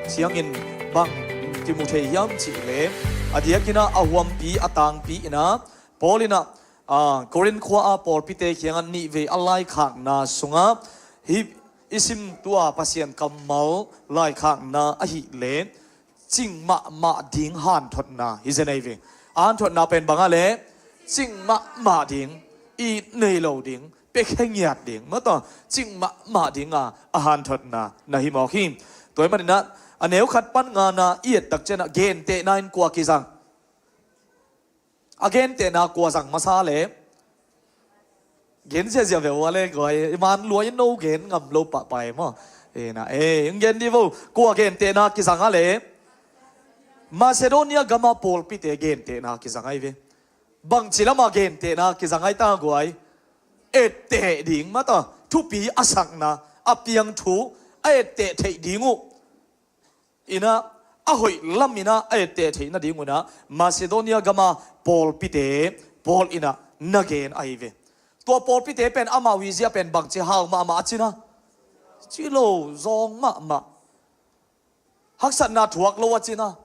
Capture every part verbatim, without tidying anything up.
Siangin bang kimu thei hiam cihleh, a diakin ah a huampi a tangpi in ah Paul in ah, aa, Korin khua-a pawlpite kiangah nihvei a laikhakna sungah hih i sim tua Pasian kammal laikhakna ahih leh cing mahmah ding hanthotna hi zen ahi ve. A hanthotna pen bang a leh cing mahmah ding, it nei lo ding, pekhe ngiat ding, mataw, cing mahmah ding a, a hanthotna na hi mawk hi. Tua ahih manin ah a neu khat pan ngana i et tak ciangin ah gentehna in kua kizang? A gentehna kua zang masa leh? Gen ziahziah ve ua leh guai, i man lua in no gen ngam lo pahpah e maw. E na e, in gen di vo. Kua gentehna kizang a leh? Macedonia gama pawlpite gentehna kizang ahi ve. Bangci lama gentehna kizang ahi ta guai? Etteh ding, mataw, thupi a sakna, a piang thu a etteh theih ding uh in ah, a hoih lam in ah a etteh theih nading un ah Macedonia gama pawlpite Paul in ah na gen ahi ve. Tua pawlpite pen amau hi zia pen bangci hau mahmah a cina? Ci lo, zawng mahmah. Haksatna thuak lo a cina?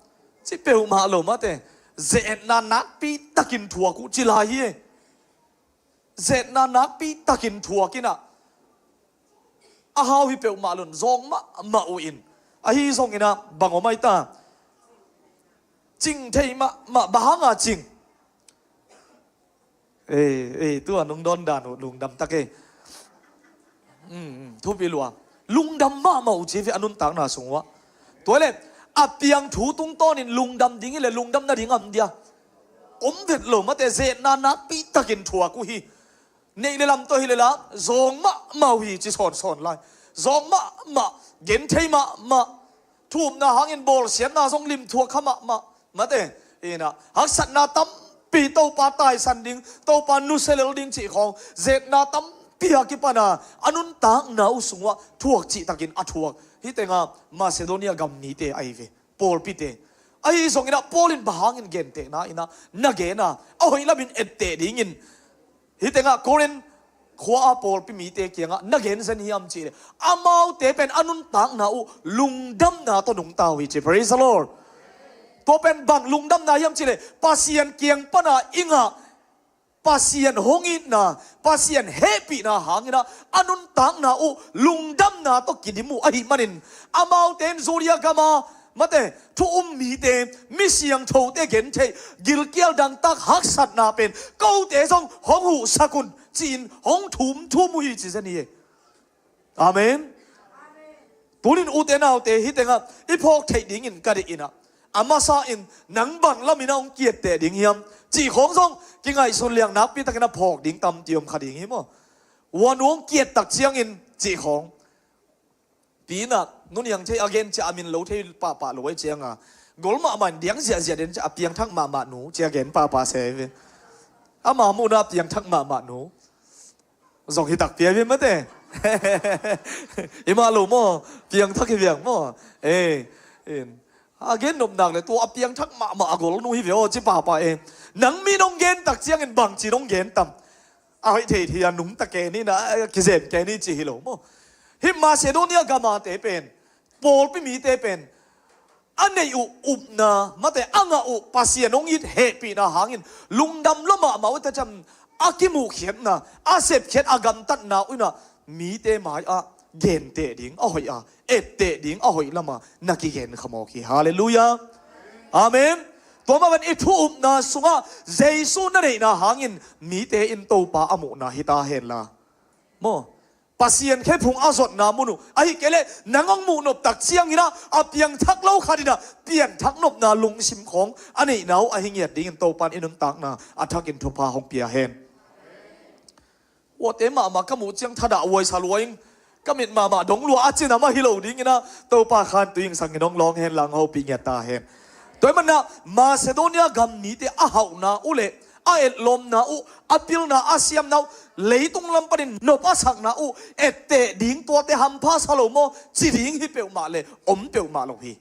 Ci peuhmah lo mate. Zetna nakpi takin thuak uh ci lai hi e. Zetna nakpi takin thuak in ah a hau hi peuhmah lo in zawng mahmah uh in, ahi zongin ah bang om ahi ta? Cing thei mahmah, bang hanga cing? Ei, ei, tua nung dawn dan uh lungdam tak e. Um, um, thupi lua. Lungdam mahmah uh ci ve a nuntakna sung uah. Tua leh a piang thu tungtawnin lungdam ding hi leh lungdam nading om dia? Om vet lo mate, zetna nakpi takin thuak uh hi. Neih le lam tawh hi le la, zawng mahmah uh hi ci sawnsawn lai. Zawng mahmah, genthei mahmah, thu upna hangin bawlsiatna zong limthuak kha mahmah. Mate, in ah haksatna tampi, Topa taisan ding, Topa nusia lel ding cih khawng, zetna tampi a kipan a, a nuntakna uh sung uah thuak cihtakin a thuak. Hih tengah Macedonia gam mite ahi ve. Pawlpite. Ahi zongin ah Paul in bang hangin gentehna in ah na gen a, a hoih lamin etteh dingin hih tengah Korin khua-a pawlpi mite kiangah na gen zen hiam cihleh, amaute pen a nuntakna uh lungdamna tawh nungta uh hi ci. Praise the Lord. Tua pen bang lungdamna hiam cihleh, Pasian kiang pana i ngah Pasian hong itna, Pasian hehpihna hangin ah a nuntakna uh lungdamna tawh kidim uh ahih manin, amaute in Judea gama, mate, thu um mite, mi siangthote gentheih, gilkial dangtak haksatna pen kote zong hong huhsak un ci-in hong thumthum uh hi ci zen hi. Amen. Tunin ute naute, hih tengah i phawk theih dingin ka deih in ah, a masa in nang bang lamin ah hong ki-etteh ding hiam cih khawng zong kingaihsun liang, nakpi takin a phawk ding tampi om kha ding hi maw. Ua, nu hong ki-et tak ciangin cih khawng. Pi in ah, Nu Niang thei a gen ciah a min lo thei pahpah lo ahi cianga, gol mahmah in diang ziahziah den ciah a piangthak mahmah nu ci a gen pahpah se ve. Ama muhna a piangthak mahmah nu zong hi takpi a, hi mate. I mah lo maw, piangthak hi viang maw. Ei, in, a gen nop nak leh tua a piangthak mahmah a gol nu hi ve aw ci pahpah e. Nang mi nong gen tak ciangin bangci nong gen tam? A hoih thei thei a nungta kei ni na, a kizem kei ni ci hi lo maw. Hih Macedonia gamate pen, pawlpi mite pen, a neih uh upna, mate, a ngah uh Pasian hong it hehpihna hangin lungdam lua mahmah uh teh ciang, a kimuhkhiatna, a sepkhiat, a gamtatna uh in ah mite mai-ah genteh ding a hoih a, etteh ding a hoih lama na kigen kha mawk hi. Halleluiah. Amen. Tua mah bangin i thu upna sungah Jesu na neihna hangin mite in Topa a muhna hi ta hen la. Maw? Pasian khephung a zotna mun uh, ahih kei leh nang hong muh nop tak ciangin ah a piangthak lo khat in ah pianthak nopna lungsim khawng a neihna uh ahi ngiat dingin Topa in i nuntakna a thakin thupha hong pia hen. Uate mahmah ka muh ciang thadah uaisa lua ing, ka mit mahmah dong lua a cina mah hi lo dingin ah Topa khan tui ing sangin hong lawng hen lang hopih ngiat ta hen. Tua ahih manin ah Macedonia gam mite a hauhna uh leh a etlawmna uh, a pilna, a siamna uh, leitung lam panin nop a sakna uh etteh ding tuate hampha sa lo maw ci ding hi peuhmah leh om peuhmah lo hi.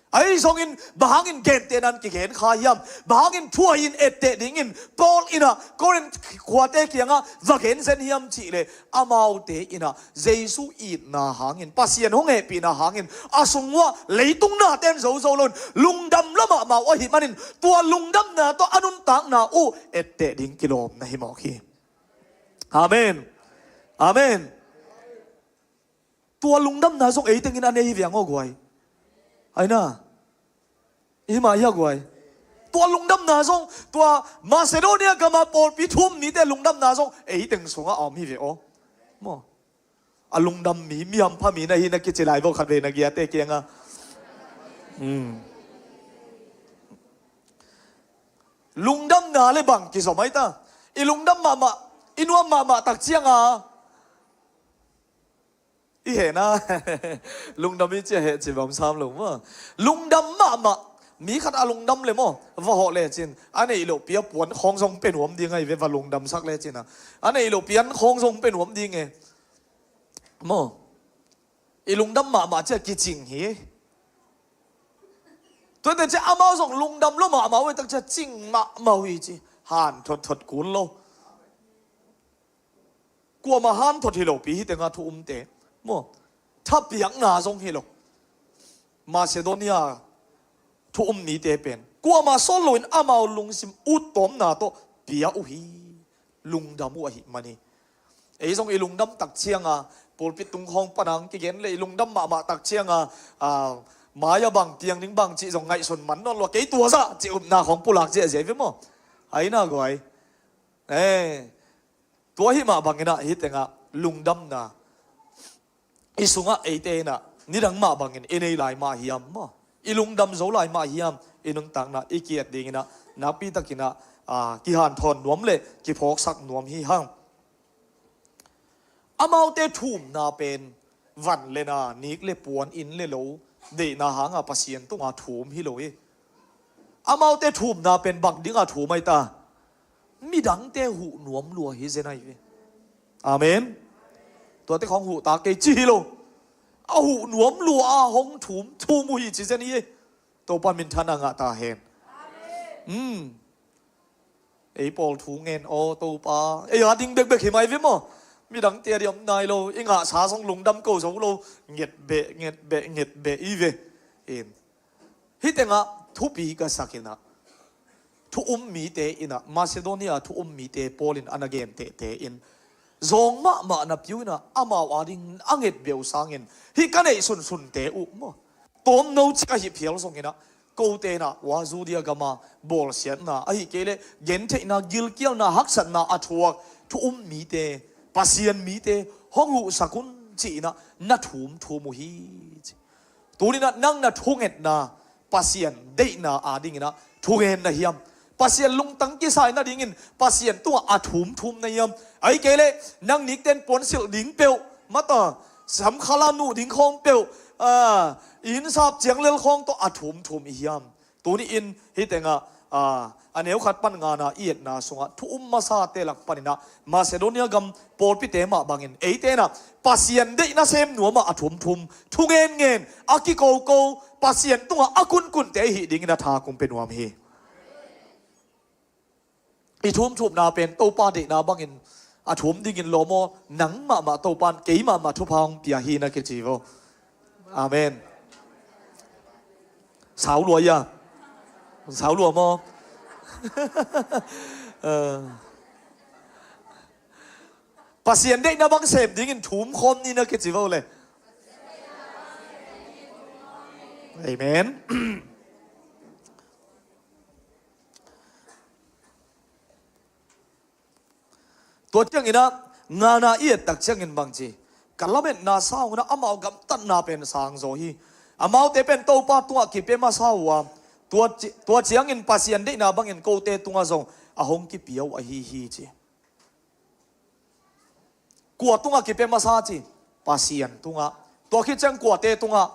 Ahi zongin bang hangin gentehna in kigen kha hiam? Bang hangin thu ahi in etteh dingin Paul in ah Korinth khuate kiangah va gen zen hiam cih leh, amaute in ah Jesu itna hangin, Pasian hong hehpihna hangin a sung uah leitung nate'n zozo loin lungdam lua mahmah uh ahih manin, tua lungdamna tawh a nuntakna uh etteh ding kilawm na hi mawk hi. Amen. Amen. Tua lungdamna zong ei tengin a nei hi ve ang aw guai. Aina. Hi mah hi a guai. Tua lungdamna zong, tua Macedonia gama pawlpi thu um mite lungdamna zong ei teng sungah a om hi ve aw. Maw. A lungdam mi, mi hampha mi na hi na kici lai vo khat vei na giate kiangah. Hmm. Lungdamna le bang kizom ai ta. I lungdam mahmah, i nuam mahmah tak cianga i hehna. Lungdam i cia heh ci bang sam lo maw. Lungdam mahmah. Mi khat a lungdam le maw, va hawh lecin a neih loh pi a puan khawng zong pe nuam ding ahi ve, va lungdamsak lecin a, a neih loh pi an khawng zong pe nuam ding e. Maw. I lungdam mahmah cia kicing hi. Tuate cia amau zong lungdam lua mahmah uh e tak cia cing mahmah uh hi ci. Han thotthot kul lo. Kuamah han thot hi lo pi hi tenga thu umte. Maw. Thapiakna zong hi lo. Macedonia thu um mite pen kuamah sawl loin amau lungsim uttawmna tawh pia uh hi. Lungdam uh ahih man hi. Ei zong i lungdam tak cianga pulpit tung khawng panang kigen le i lungdam mahmah tak cianga, a, mai-ah bang piang ding bang cih zong ngaihsun man nawn lua, kei tua zah cih upna khawng pulak ziahziah hi ve maw. Ai na guai. Eh, tua hi mah bangin ah hi tengah lungdamna i sungah eite in ah nidang mah bangin i nei lai mah hiam maw? I lungdam zo lai mah hiam? I nuntakna i ki-et dingin ah nakpi takin ah, aa, kihanthawn nuam le kiphawksak nuam hi hang. Amaute thumna pen van le na, nik le puan, inn le lo deihna hanga Pasian tunga thum hi lo hi. Amaute thumna pen bang dinga thum ai ta? Midangte huh nuam lua hi zen ahi ve. Amen. Tuate khawng huh ta kei ci hi lo. A huh nuam lua a hong thum thum uh hi ci zen hi. Topa minthanna ngah ta hen. Hmm. Ei pawl thu ngen aw Topa. Ei a ding bekbek hi mai ve maw? Midangte a diam nai lo. I ngahsa zong lungdam ko zo lo. Nget beh, nget beh, nget beh i ve. In. Hi tengah thupi ka sak in ah, thu um mite in ah, Macedonia thu um mite Paul in a na gen tehteh in, zawng mahmah na piu in ah, amau ading a nget beuh sangin, hih ka neih sunsunte uh maw, tawmno cik ahi phial zongin ah, kote in ah, ua Judea gama bawlsiatna, ahih kei leh gentheihna, gilkialna, haksatna a thuak thu um mite, Pasian mite hong huhsak un ci in ah, na thumthum uh hi ci. Tuni in ah nang na thungetna, Pasian deihna adingin ah thungen na hiam? Pasian lungtang kisai nadingin Pasian tungah a thumthum na hiam? Ahih kei leh nang nikten puansilh ding peuh, mata, samkhala nuh ding khawng peuh, a, innsap cianglel khawng tawh a thumthum i hiam? Tuni in hih tengah, a, a neu khat pan ngana i etna sungah thu um masate lak panin ah Macedonia gam pawlpite mah bangin eite in ah Pasian deih nasem nuamah a thumthum, thu ngenngen, a kikoko, Pasian tungah a kunkunte i hih dingin a tha kong pia nuam hi. I thumthumna pen Topa deihna bangin a thum dingin lawm aw, nang mahmah Topa in kei mahmah thupha hong pia hi na kici vo. Amen. Sau lua ia. Sau lua maw? Eh. Pasian deihna bang sem dingin thum khawm ni na kici vo le. Amen. Tua ciangin ah, ngana i et tak ciangin bang ci, ka lametna sang un ah amau gamtatna pen sang zaw hi. Amaute pen Topa tungah kipia masa uh a, tua ci-, tua ciangin Pasian deihna bangin kote tungah zong a hong kipia uh ahi hi ci. Kua tungah kipia masa ci? Pasian tungah. Tua khit ciang kuate tungah?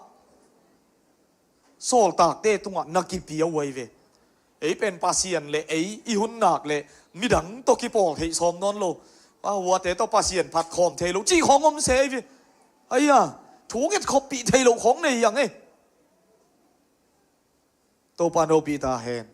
Sawltakte tungah na kipia uh ahi ve. Ei pen Pasian le ei i hun nak le midang tawh kipawl theih sawm nawn lo. A, huate tawh Pasian phat khawm thei lo cih khawng om se ahi ve. Aia, thu nget khawppih thei lo khawng nei hi ang e. Topa hopih ta hen.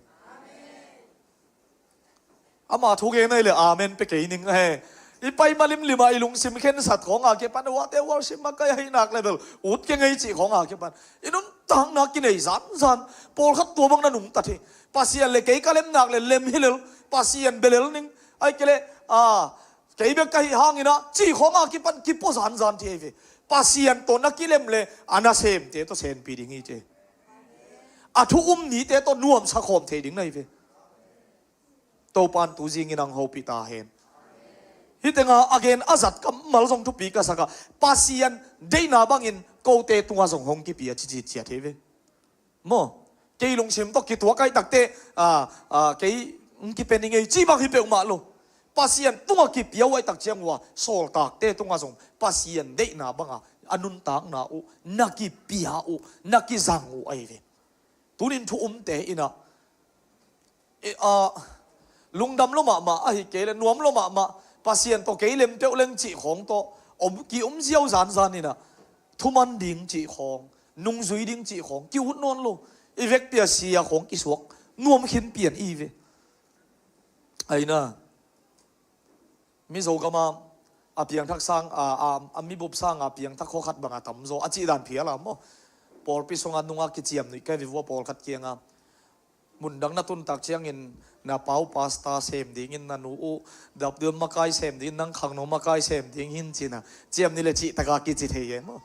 Ama thugen ahi le amen pe kei ning he. I pai malimlim a i lungsim khensat khong a kipan, huate worship makaih ahi nak le bel ut kei ngei cih khong a kipan, i nuntakna kinei zanzan. Pawlkhat tua bang na nungtat hi. Pasian le kei ka lem nak le lem hi lel. Pasian bia lel ning. Ahih kei leh, a, kei bek ka hih hangin ah cih khong a kipan kipua zanzan thei hi ve. Pasian tawh na kilem le a nasemte tawh senpi ding hi ci. A thu um nite tawh nuamsa khawm thei ding na hi ve. Topa'n tu zingin hong hopih ta hen. Hih tengah a gen a zat kammal zong thupi ka sak a, Pasian deihna bangin kote tungah zong hong kipia ci ci ciat hi ve. Maw, kei lungsim tawh kituak ahih takteh, a, a, kei hong kipia ning ei ci bang hi peuhmah lo. Pasian tungah kipia uh ahih tak ciang uh a, sawltakte tungah zong Pasian deihna banga a nuntakna uh na kipia uh, na kizang uh ahi ve. Tunin thu umte in ah, e, a, lungdam lo mahmah ahih kei leh nuam lo mahmah, Pasian tawh kei lem peuh leng cih khawng tawh om, ki-om ziau zanzan in ah, thuman ding cih khawng, nungzui ding cih khawng ki-ut nawn lo. I vekpi a sia khawng kisuak nuam khin pian i hi ve. Ahi na, Mizo gama a piangthak sang a, a, a mibup sanga piangthak khua khat banga tamzaw a cih dan phial a maw. Pawlpi sunga nunga kiciam nuih ka hi ve vua, pawlkhat kianga. Mundang na tun tak ciangin na pau pasta sem dingin, na nu uh dapdil makai sem dingin, nang khangno makai sem ding hi in ci-in a, ciam ni le cih taka kici thei e maw.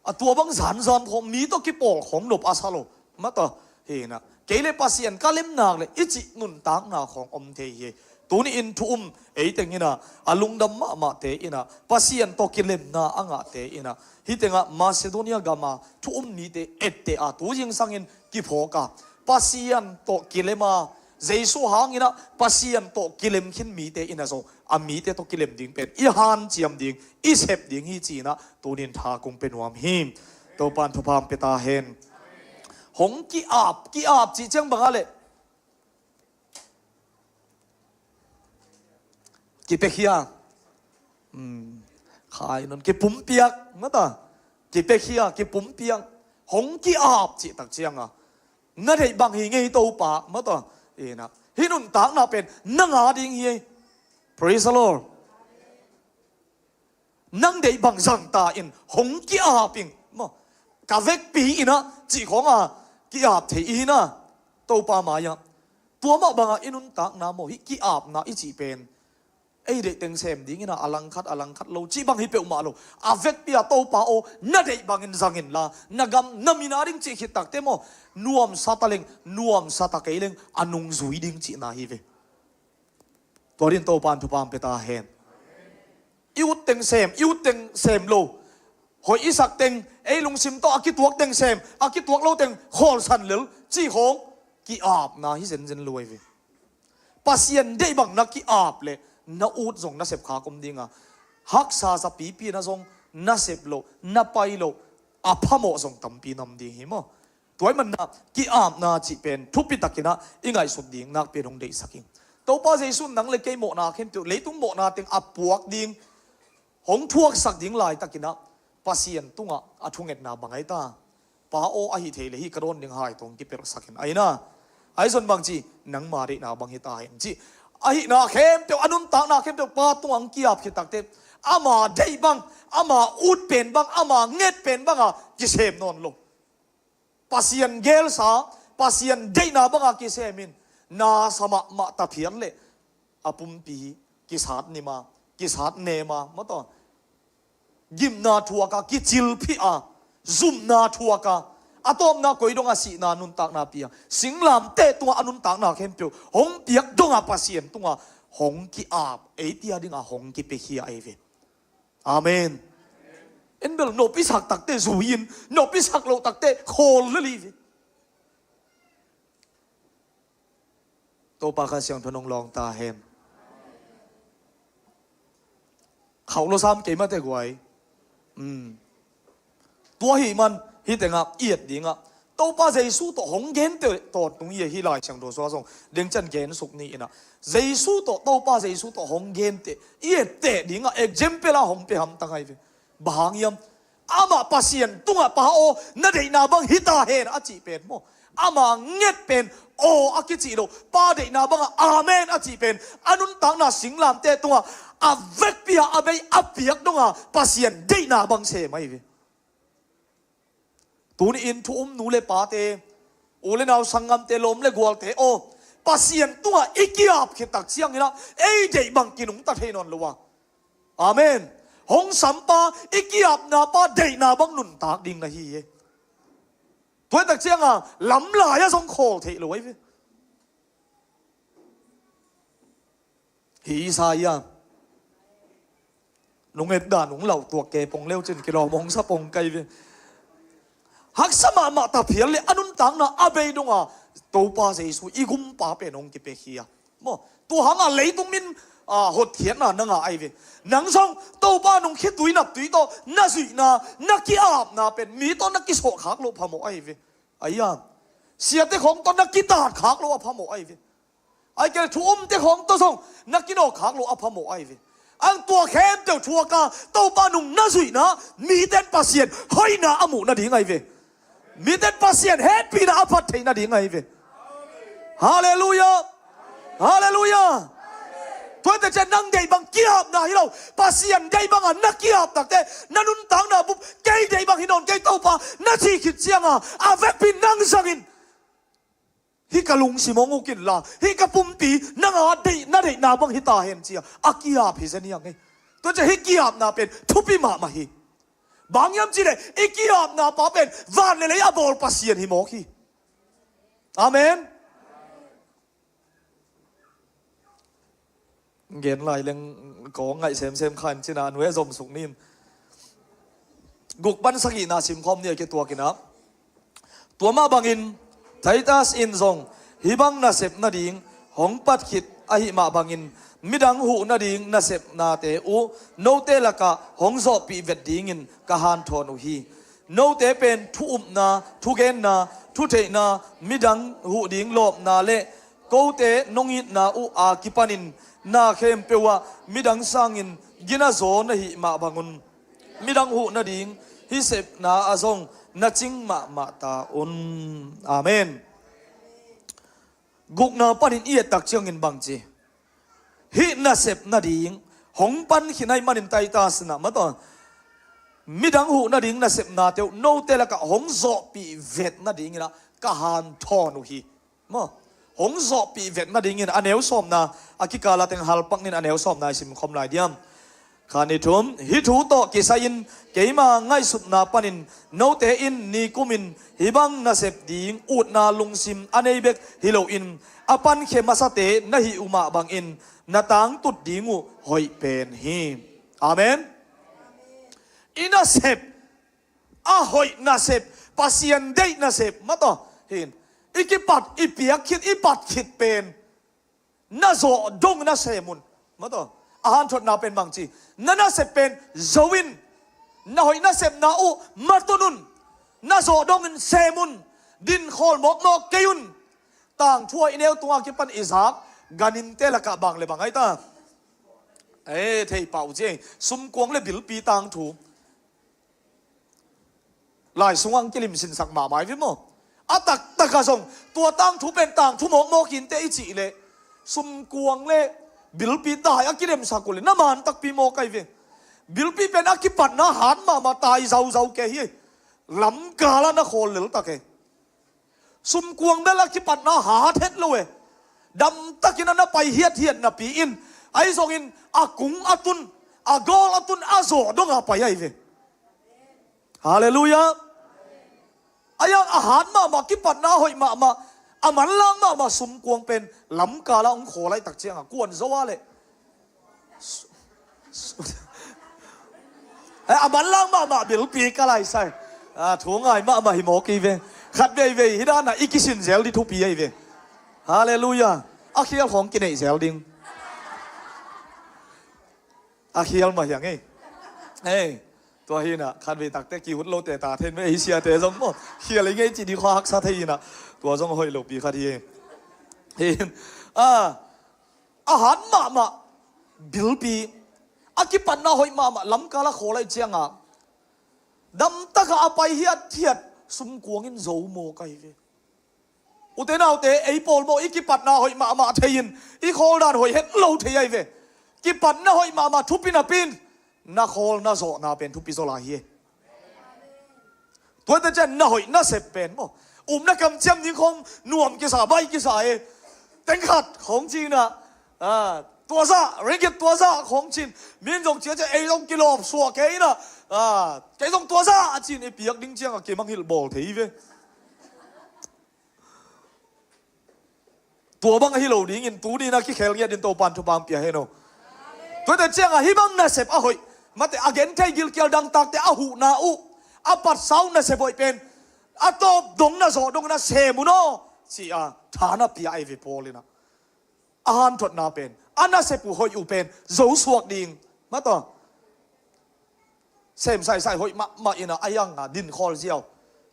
A tua bang zanzan khawng, mi tawh kipawl khawng nop a sa lo. Mata, hi na, kei le Pasian ka lem nak le i cih nuntakna khawng om thei hi. Tuni in thu um ei teng in ah, a lungdam mahmahte in ah, Pasian tawh kilemna a ngahte in ah, hih tengah Macedonia gama thu um mite etteh a, tu zingsangin kiphawk a, Pasian tawh kilem a, Jesu hangin ah Pasian tawh kilem khin mite in ah zong a mite tawh kilem ding pen i hanciam ding, i sep ding hi ci-in ah tunin tha kong pia nuam hi. Topa'n thupha hong pia ta hen. Hong ki-ap, ki-ap cih ciang bang a leh kipiakhia. Hmm. Khai non kipumpiak, mata. Kipiakhia, kipumpiak. Hong ki-ap cih tak cianga na deih bang hi ngei Topa, mata. Hi na, hih nuntakna pen nang a ding hi. Praise the Lord. Nang deih bang zangta in hong ki-ap ing maw. Ka vekpi in ah cih khawng a ki-ap thei i hi na, Topa mai-ah. Tua mah banga i nuntakna maw, hih ki-apna i cih pen ei deih teng sem dingin ah a langkhat, a langkhat lo cih bang hi peuhmah lo. A vekpi a Topa aw, na deih bangin zang inla, na gam na min a ding cih khit takteh maw, nuamsa ta leng, nuamsa ta kei leng a nungzui ding cihna hi ve. Tua din Topa'n thupha hong pia ta hen. I ut teng sem, i ut teng sem lo, hoih i sak teng, ei lungsim tawh a kituak teng sem, a kituak lo teng khawlsan lel cih khawng ki-apna hi zenzen lo ahi ve. Pasian deih bang na ki-ap leh na ut zong nasep khak om dinga, haksa zapipi na zong nasep loh, na pai loh, a phamawh zong tampi nam ding hi maw. Tua ahih manin ah ki-apna cih pen thupi takin ah i ngaihsut ding nakpi-in hong deihsak ing. Topa Jesu in nang le kei mawhna khempeuh, leitung mawhna teng a puak ding, hong thuaksak ding laitakin ah Pasian tungah a thungetna bang ahi ta? Pa aw, ahi thei leh hih ka dawn ding hai tawh hong kipelhsak in, ahi na. Ahi zong bang ci, nangma deihna bang hi ta hen ci. Ahihna khempeuh, a nuntakna khempeuh Pa tungah hong ki-ap khit takteh, ama deih bang, ama ut pen bang, ama nget pen banga kisem nawn lo. Pasian gelsa, Pasian deihna banga kisem in, na sa mahmah ta phial leh a pumpi kisat nim a, kisat nem a, mataw. Gimna thuak a, kicilphih a, zumna thuak a, a tawpna koi dong a sihna nuntakna pia, singlamteh tungah a nuntakna khempeuh hong piak dong a Pasian tungah hong ki-ap, eite a dingah hong kipiakhia ahi ve. Amen. En bel nop i sak takteh zui in, nop i sak loh takteh khawl lel hi ve. Topa Kha Siangtho in hong lawng ta hen. Khauh lo sam kei mah teh guai. Um. Tua ahih man hih tengah i et dingah Topa Jesu tawh hong genteh tawntung hi. Hih Lai Siangtho sungah zong deng ciang gensuk ni in ah, Jesu tawh, Topa Jesu tawh hong genteh, i etteh dingah example a hong pia hamtang ahi ve. Bang hang hiam? Amah Pasian tungah, Pa aw, na deihna bang hi ta hen a cih pen maw, Ama nget pen aw a kicih lo, Pa deihna banga amen a cih pen a nuntakna singlamteh tungah a vekpi-a a bei a piak donga Pasian deihna bang sem ahi ve. Tuni-in thu um nu le pate, u le nau sanggamte, lawm le gualte aw, Pasian tungah i ki-ap khit tak cianginah ei deih bang kinungta thei nawn lo a. Amen. Hong sampa, i ki-apna pa deihna bang nuntak ding na hi hi. Tua hi tak cianga lamlai-ah zong khawl theih lo ahi ve. Hi Isaiah nung et dan nung lautuak ke pong leu cin kilawm hong sa pong kai ve. Haksa mahmah ta phial le a nuntakna a bei donga Topa Jesu i gumpa pen hong kipek hi a. Maw, tua hanga leitung min a hotkhiatna na ngah ahi ve. Nang zong Topa nung khitui naptui tawh na zuihna, na ki-apna pen mi tawh na kisawhkhak loh phamawh ahi ve. Ahi a, siate khawng tawh na kitaatkhak loh a phamawh ahi ve. Ai kei le thu umte khawng tawh zong na kinawkkhak loh a phamawh ahi ve. Ang tua khempeuh thuaka Topa nung na zuihna, miten Pasian hoihna a muh nading ahi ve. Miten Pasian hehpihna a phat theih nading ahi ve. Halleluiah. Halleluiah. Tua hi tak ciang nang deih bang ki-apna hi lo, Pasian deih banga na ki-ap takte na nuntakna bup, kei deih bang hi nawn kei Topa na cih khit cianga a vekpi nang zangin hih ka lungsim hong uk inla, hih ka pumpi nanga deih, na deihna bang hi ta hen cia a ki-ap hi zen hi ang ei. Tua ciang hih ki-apna pen thupi mahmah hi. Bang hiam cihleh i ki-apna pa pen van le lei a bawl Pasian hi mawk hi. Amen. Gen lai leng kong ngaih semsem kha in cina a nuai a zomsuk nin. Guk pan sagihna simkhawm ni a kituakinah, tua mah bangin Titus in zong hih bang nasep nading hong pat khit ahih mah bangin midang huh nading nasepnate uh note lakah hong zawhpih vet dingin ka hanthawn uh hi. Note pen thu upna, thu genna, thu theihna, midang huh ding lawpna le kote nong itna uh a kipanin na khempeuh ah midang sangin gina zaw na hih mah bangun midang huh nading hih sepna ah zong na cing mahmah ta un. Amen. Gukna panin i et tak ciangin bang ci, hih nasep nading hong pan khin ahih manin Titus na mataw, midang huh nading nasepnate uh note lakah hong zawhpih vet nadinginah ka hanthawn uh hi. Maw, hong zawhpih vet nadingin a neu sawmna a kikala teng halpaknin a neu sawmna i simkhawm lai diam? Khan i thum, hih thu tawh kisai-in keima ngaihsutna panin note in nikumin hih bang nasep ding utna lungsim a nei bek hi loin a pankhia masate na hih uh mah bangin na tangtut ding uh hoih pen hi. Amen. I nasep, a hoih nasep, Pasian deih nasep mataw, hin i kipat, i piak khit, i pat khit pen na zawh dong na sem un. Mataw, a hanthotna pen bang ci, na nasep pen zo in, na hoih nasepna uh matun un, na zawh dongin sem un, din khawl mawkmawk kei un. Tangthu a i neu tunga kipan i zak ganhingte lakah bang le bang ahi ta? E, thei pah uh ci, sumkuang le bilpi tangthu. Lai sungah ang kilimsinsak mahmah i ve maw? A taktakah zong tua tangthu pen tangthu mawkmawk inte i cih leh sumkuang le bilpi tai a kilemsak uh leh na man takpi mawk ahi ve. Bilpi pen a kipatna hat mahmah, tai zauzau kei hi. Lamkalah na khawl lel tak e. Sumkuang bel a kipatna hat het lo e. Damtakin a na pai hiathiat napi-in ahi zongin a kung a tun, a gawl a tun, a zawh donga pai ahi ve. Halleluiah. A yang a hat mahmah, kipatna hoih mahmah, a manlang mahmah sumkuang pen lamkalah hong khawl ahi tak cianga kuan zo a leh Eh, a manlang mahmah bilpi ka laisai. A, thu ngai mahmah hi mawk i ve. Khat veivei hi dana i kisin zel di thupi ahi ve. Halleluiah. A khial khawng kineih zel ding. A khial mah hiang ei. Ei, tua hina khat vei takte kihut lote ta thein ve, ei siate zong maw, khial i ngei ci di khaw haksa thei hina. Tua zong hoih lopi khat hi. Hin. A, a hat mahmah bilpi, a kipatna hoih mahmah lamkal a khawl ahi cianga damtaka a pai hiathiat sumkuang in zo mawk ahi ve. Ute naute, ei pawl maw, i kipatna hoih mahmah thei-in i khawldan hoih het lo thei ahi ve. Kipatna hoih mahmah thupi napi-in na khawl na zawhna pen thupi zaw lai hi. Tuate ciang na hoih na sep pen maw, upna kamciam ding khawng nuam kisa, baih kisa e. Teng khat khawng ci-in ah, ah, tua zah, ringgit tua zah khawng ci-in, min zong ciah ciah, ei zong kilawp suak kei in ah, ah, kei zong tua zah a ci-in i piak ding ciangah kimangngilh bawl thei hi ve. Tua bang ahi lo dingin tuni-in a kikhel ngiat dingin Topa'n thupha hong pia hen aw. Tuate ciangah hih bang nasep a hoih, mate, a genthei gilkial dangtakte a huhna uh, a patsa uh nasep hoih pen a tawp dong na zawh dongin a sem un aw, ci-a tha na pia ahi ve Paul in ah. A hanthotna pen a nasep uh hoih uh pen zo suak ding, mate, sem saisai hoih mahmah in ah, a hiang a din khawl ziau,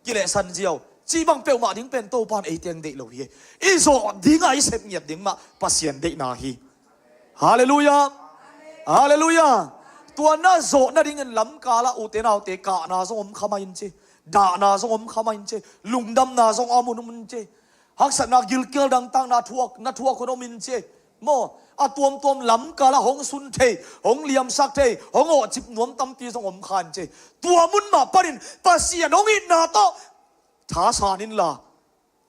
kilehsan ziau, cih bang peuhmah ding pen Topa'n ei teng deih lo hi. I zawh dingah i sep ngiat ding mah Pasian deihna hi. Halleluiah. Halleluiah. Tua na zawh nadingin lamkalah ute naute, kahna zong om kha mah in ci, dahna zong om kha mah in ci, lungdamna zong om un um in ci, haksatna gilkial dangtakna thuak, na thuak hun om in ci. Maw, a tuamtuam lamkalah hong sun thei, hong liamsak thei, hong awhcip nuam tampi zong om kha in ci. Tua mun mah panin Pasian hong itna tawh thasan inla,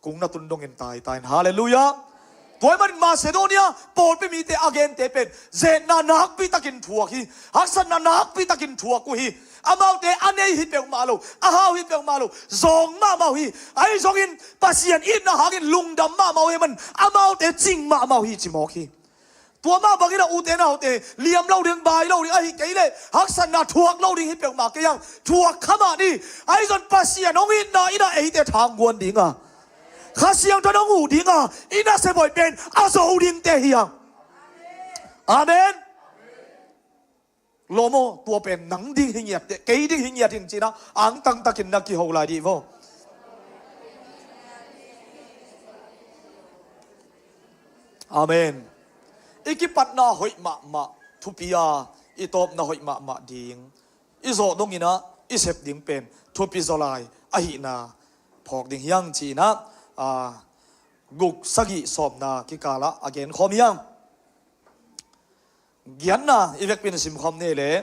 kung na tun dongin taitai in. Halleluiah. Tua ahih manin Macedonia pawlpi mite a gente pen zetna nakpi takin thuak hi. Haksatna nakpi takin thuak uh hi. Amaute a nei hi peuhmah lo, a hau hi peuhmah lo, zawng mahmah uh hi. Ahi zongin Pasian itna hangin lungdam mahmah uh ahih manin amaute cing mahmah uh hi, ci mawk hi. Tua mah bangin ah ute naute, liam lo ding, bai lo ding, ahih kei leh haksatna thuak lo ding hi peuhmah kei hang, thuak kha mah ni. Ahi zong Pasian hong itna in ah eite thangguan ding a, Kha Siangtho in hong huh ding a, i nasep hoih pen a zo dingte hi hang. Amen. Lawm aw, tua pen nang ding hi ngiat teh, kei ding hi ngiat in ci-in ah angtang takin na kiho lai dih vaw. Amen. I kipatna hoih mahmah thupi a, i tawpna hoih mahmah ding, i zawh dongin ah i sep ding pen thupi zaw lai ahihna phawk ding hi hang ci-in ah, ah, guk, sagih, sawmna kikalah a genkhawm hi hang. Giatna i vekpi-in simkhawm ni leh,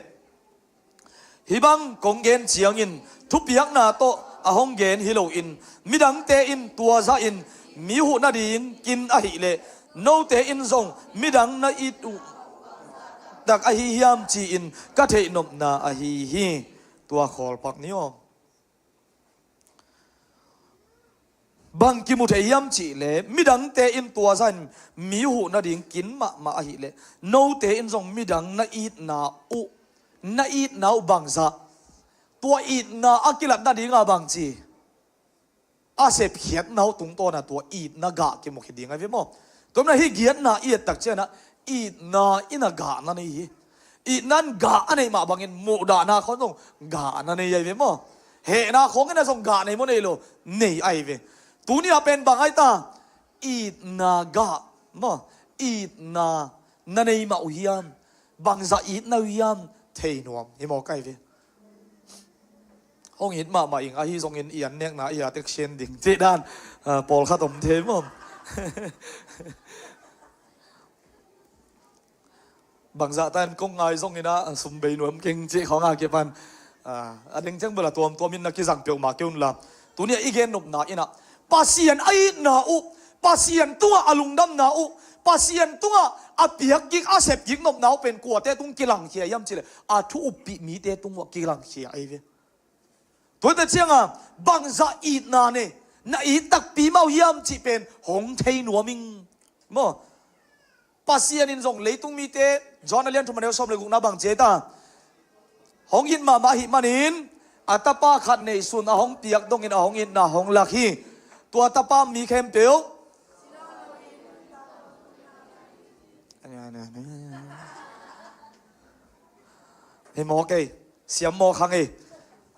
hih bang kong gen ciangin thupiakna tawh a hong gen hi loin, midangte in tua zahin mi huh nading kin ahih leh, note in zong midang na it uh tak ahi hiam ci-in ka theih nopna ahi hi. Tua khawl pak ni aw. Bang kimu thei hiam cih leh, midangte in tua zahin mi huh nading kin mahmah ahih leh, note in zong midang na itna uh, na itna uh bangzah, tua itna a kilat nading a bangci, a sepkhiatna uh tungtawn a tua itna gah kimu khit ding ahi ve maw. Tua manin hih giatna i et tak ciangin ah, itna in a gah na nei hi. Itna in gah a neih mah bangin muhdahna khawng zong gah na nei ahi ve maw. Hehna khawng in a zong gah nei maw, nei lo, nei ahi ve. Tuni a pen bang ahi ta, itna gah maw, itna na nei mah uh hiam, bangzah itna uh hiam thei nuam hi mawk ahi ve. Hong it mahmah ing, ahi zongin i an nekna i a tek sian ding cih dan, ah, pawlkhat om thei maw. Bangzah ta in kong ngai zongin ah, sum bei nuam keng cih khawng a kipan, ah, a ding ciang bel a tuamtuamin na kizang peuhmah kei un la. Tuni a i gen nopna in ah, Pasian a itna uh, Pasian tungah a lungdamna uh, Pasian tungah a piak kik, a sep kik nopna uh pen kuate tung kilangkhia hiam cih leh, a thu uppih mite tungah kilangkhia ahi ve. Tuate ciangah bangzah itna ne, na it takpi mah uh hiam cih pen hong thei nuam ing maw. Pasian in zong leitung mite, Johan a lian thum a neu sawm le gukna bang ci ahi ta, hong it mahmah ahih manin a Tapa khat neihsun a hong piak dongin a hong itna hong lak hi. Tua Tapa mi khempeuh hi mawk ei, siam mawk hang ei.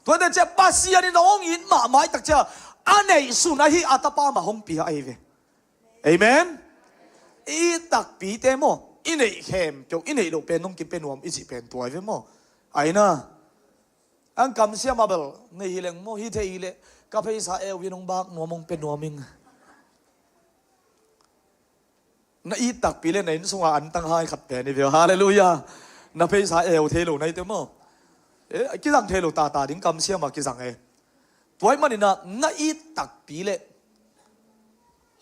Tuate ciah Pasian in hong it mahmah ahih tak ciah, a neihsun ahi a Tapa mah hong pia ahi ve. Amen. I it takpite maw, i neih khempeuh, i neih loh pen hong kipia nuam i cih pen tua ahi ve maw. Aina, ang kamsiam a bel nei hi leng maw, hi thei hi leh ka pheisa eu in hong bak nuam, hong pia nuam ing. Na it takpi le na inn sunga antang hai khat pen i ve uh. Halleluiah. Na pheisa eu thei lo na i te maw? Eh, kizang thei lo tata ding kamsiam a kizang e. Tua ahih manin ah na it takpi le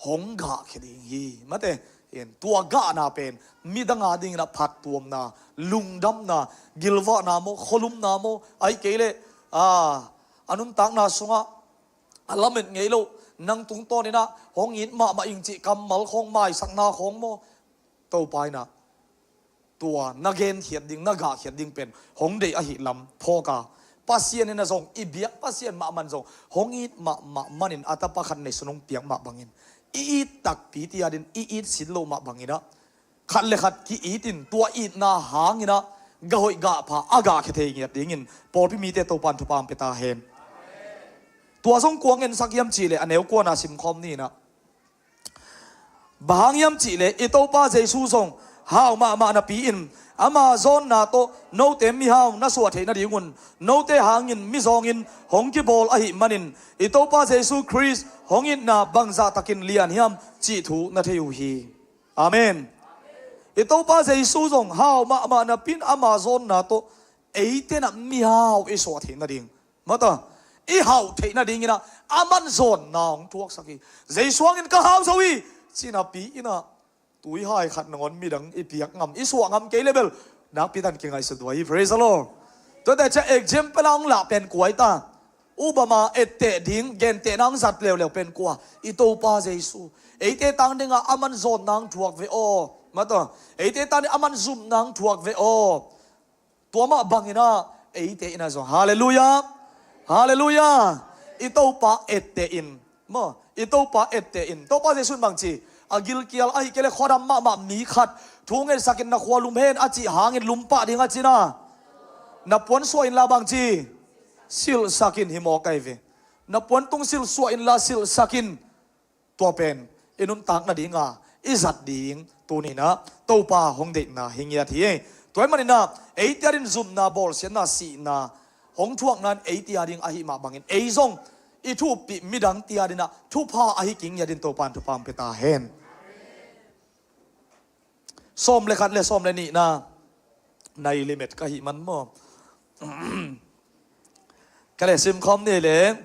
hong gahkhia ding hi. Mate, in tua gahna pen midang a dingin ah phattuamna, lungdamna, gilvahna maw, khualumna maw, ahih kei leh a nuntakna sungah a lamet ngei lo, nang tungtawnin ah hong it mahmah ing cih kammal khawng, maisakna khawng maw, Topa in ah tua na genkhiat ding, na gahkhiat ding pen hong deih ahih lam phawk a, Pasian in ah zong, i biak Pasian mahmah in zong hong it mahmah manin a tapa khat neihsun hong piak mah bangin, i it takpi tiatin, i it sin lo mah bangin ah khat le khat ki-itin, tua itna hangin ah gah hoih gah pha a gahkhia thei ngiat dingin pawlpi mite Topa in thupha hong pia ta hen. Tua zong kua ngensak hiam cih leh a neu kuana simkhawm ni in ah, bang hang hiam cih leh i Topa Jesu zong hau mahmah napi-in ama zawnna tawh note mihau na suah theih nadingun note hangin mizawngin hong kibawl ahih manin i Topa Jesu Khrist hong itna bangzah takin lian hiam cih thu na thei uh hi. Amen. I Topa Jesu zong hau mahmah napi-in ama zawnna tawh eite in ah mihau i suah theih nading, mata, i hauh theih nadingin ah aman zawnna hong thuaksak hi. Jesu hangin ka hau zo hi ci napi-in ah tuihai khat nangawn midang i piak ngam, i suah ngam kei leh bel nakpi takin kingaihsut uh hi. Praise the Lord. Tuate ciang example a hong lah pen kua hi ta? Obama etteh ding, gentehna hong zat leuleu pen kua? I Topa Jesu. Eite tang dingah aman zawnna hong thuak ve aw, mata, eite tang dingah aman zumna hong thuak ve aw. Tua mah bangin ah eite in ah zong, halleluiah, halleluiah, i Topa etteh in, maw, i Topa etteh in. Topa Jesu in bangci, a gilkial ahih kei leh khuadam mahmah mi khat thu ngetsakin na khua lum hen a cih hangin lum pah ding a cin ah, na puan suah inla bangci, silhsakin hi mawk ahi ve. Na puan tung silh suah inla silhsakin. Tua pen i nuntak nadinga i zat ding tuni in ah Topa hong deihna hi ngiat hi. Tua ahih manin ah eite adingin zumna, bawlsiatna, sihna hong thuakna in eite ading ahih mah bangin ei zong i thu uppih midangte adingin ah thupha ahi kik ngiatin Topa in thupha hong pia ta hen. Sawm le khat le sawm le nihna, nai limit ka hih man maw? Ka le simkhawm ni le.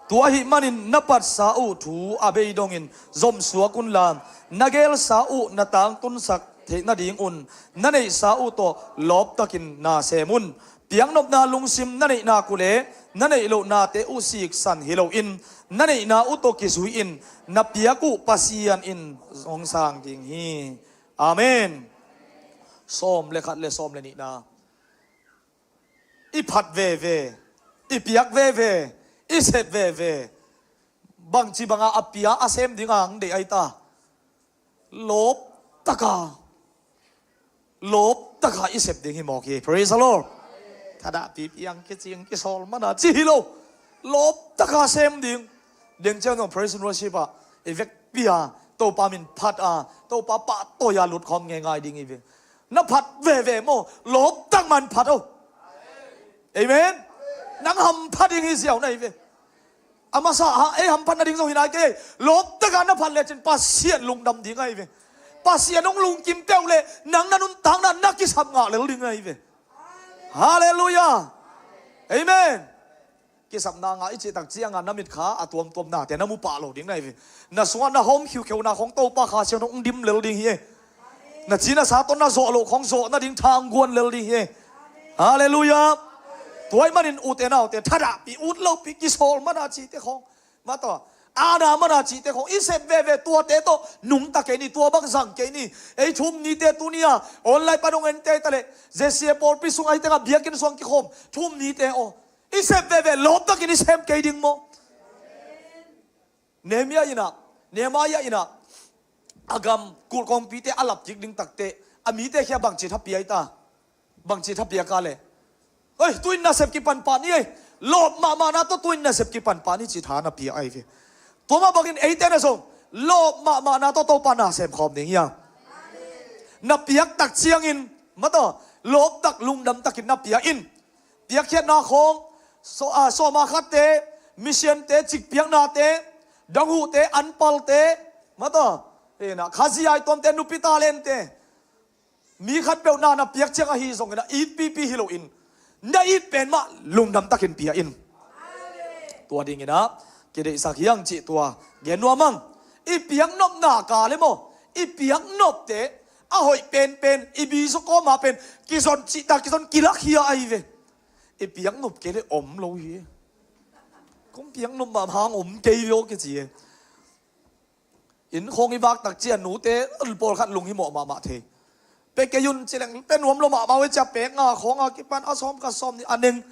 Tua ahih manin na patsa uh thu a bei dongin zomsuak unla, na gelsa uh na tangtunsak theih nadingun na neihsa uh tawh lawptakin na sem un. Piaknopna lungsim na neih nak uh le na neih loh nate uh siksan hi loin na neihna uh tawh kizui-in na piak uh Pasian in hong sang ding hi. Amen. Sawm le khat le sawm le nihna. I phat veve, i piak veve, i sep veve. Bangci banga a pia a sem dinga ang deih ahi ta? Lawptaka, lawptaka i sep ding hi mawk hi. Praise the Lord. Thadah pipi ang kici ang kisawl mana ci hi lo. Lawptaka sem ding. Deng ciang zong praise and worship ah i vekpi a Topa min phat a, Topa pahtawi a lutkhawm ngeingai ding hi ve. Na phat veve maw? Lawptak man phat o. Amen. Nang hampha ding hi ziau na hi ve. A masa ah ei hamphat nading zong hi nai kei. Lawptaka na phat lecin Pasian lungdam ding ahi ve. Pasian hong lungkim peuh le nang na nuntakna na kisap ngah lel ding ahi ve. Halleluiah. Amen. Kisapna ngah i cihtak cianga na mitkha a tuamtuam nate na mu pah lo ding na hi ve. Na sungah na hawm khiukheuna khawng Topa Kha Siangtho hong dim lel ding hi e. Na ci na sa tawh na zawh loh khawng zawh nading thangguan lel ding hi e. Halleluiah. Tua ahih manin ute naute thadahpih, ut lohpih, kisawl mana cite khawng, mata, ana mana cite khawng i sep veve, tuate tawh nungta kei ni, tua bang zang kei ni. Ei thu um nite tuni-a online pan hong ente ta leh, J C A pawlpi sungah ahi tengah biakinn sung kikhawm thu um nite aw, i sep veve, lawptakin i sem kei ding maw? Nehemiah in ah, Nehemiah in ah a gam kulh kawmipite a lap kik ding takteh a mite khia bangci tha pia hi ta? Bangci tha pia ka leh, oi, tu-in nasep kipan pah ni ei. Lawp mahmahna tawh tu-in nasep kipan pah ni ci tha na pia ahi ve. Tua mah bangin eite na zong lawp mahmahna tawh Topa na sem khawm ding hi a. Na piak tak ciangin, mata, lawptak lungdamtakin na pia in. Piakkhiatna khawng, so, a, sawma khatte, misiante, cikpiaknate, danghuhte, anpalte, mata, Ina, khazia i tuamte, nupi talente, mi khatpeuh na na piak ciang ahi zongin a, itpipi hi loin na it pen mah lungdam takin pia in. Tua dingin a kideihsak hiang cih tua gen nuam ang. I piaknopna ka le maw, i piaknopte a hoih penpen i bizu kawma pen kizon cihta, kizon kilak hi a, ahi ve. I piaknop kei le om lo hi. Kong piaknop mahmah hang om kei ve aw kici e. Inn khawng i vak tak ciang nute pawlkhat lunghimawh mahmah thei. Pe kei un ci leng pe nuam lo mahmah uh e, cia pek nga khawng a kipan a sawm khat sawm nih a neng.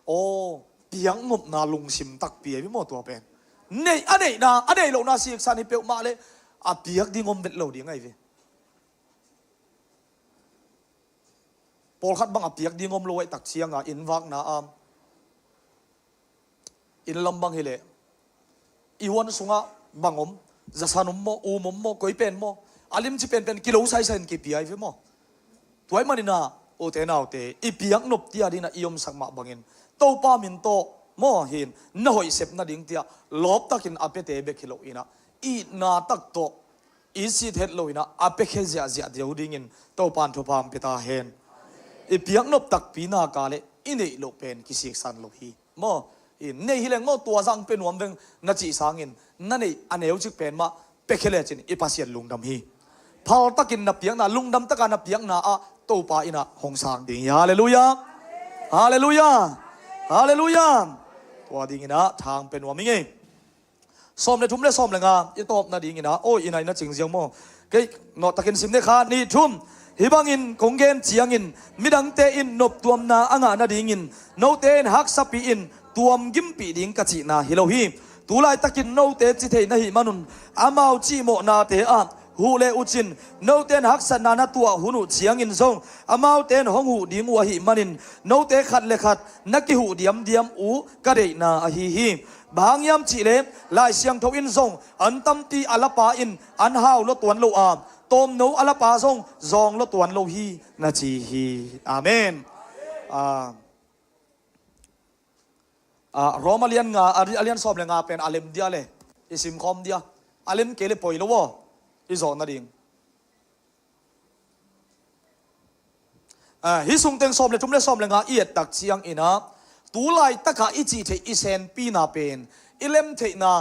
Aw, piaknopna lungsim takpi ahi maw tua pen. Neih a neihna, a neih lohna siksan hi peuhmah le a piak ding om vet lo ding ahi ve. Pawlkhat bang a piak ding om lo ahih tak cianga inn vakna a, inn lam bang hileh i huan sungah bang om, zasan om maw, um om maw, koi pen maw, a limci penpen kilo saisai in kipia hi ve maw. Tua ahih manin a, ute naute, i piaknop tia dingin a i omsak mah bangin Topa min tawh maw hin na hoih sep nading tia lawptakin a piate bek hi loin a, itna tak tawh i sit het loin a, a piakhia ziahziah deuh dingin Topa in thupha hong pia ta hen. I piaknop takpi nak leh i neih loh pen kisiksan lo hi. Maw, i neih hi leng maw, tua zah hong pia nuam veng na cih sangin na neih a neucik pen mah piakhia lecin i Pasian lungdam hi. Phaltakin na piakna, lungdam taka na piakna ah Topa in a hong sang ding hi. Halleluiah. Halleluiah. Halleluiah. Tua dingin a tha hong pia nuam hi ngei. Sawm le thum le sawm le nga i tawp nadingin a, aw, i nai na cing ziau maw? Kei nawhtakin sim ni, khat, nih, thum. Hih bangin kong gen ciangin midangte in noptuamna a ngah nadingin note in haksapi in tuamgimpih ding ka cihna hi lo hi. Tulaitakin note ci thei na hih manun amau cihmawhnate ah huh le uh cin. Note in haksatna na tuah hun uh ciangin zong amaute in hong huh ding uh ahih manin note khat le khat na kihuh diamdiam uh ka deihna ahi hi. Bang hang hiam cihleh Lai Siangtho in zong an tampi a lapa in an hau lua tuan lo a, tawmno a lapa zong zawng lua tuan lo hi, na ci hi. Amen. Ah, ah, Rom a lian nga, a, a lian sawm le nga pen a lem dia le i simkhawm dia. A lem kei le poi lo aw, i zawh nading. Ah, hih sungteng sawm le thum le sawm le nga i et tak ciangin a, tu laitakah i cih theih i senpina pen, i lemtheihna,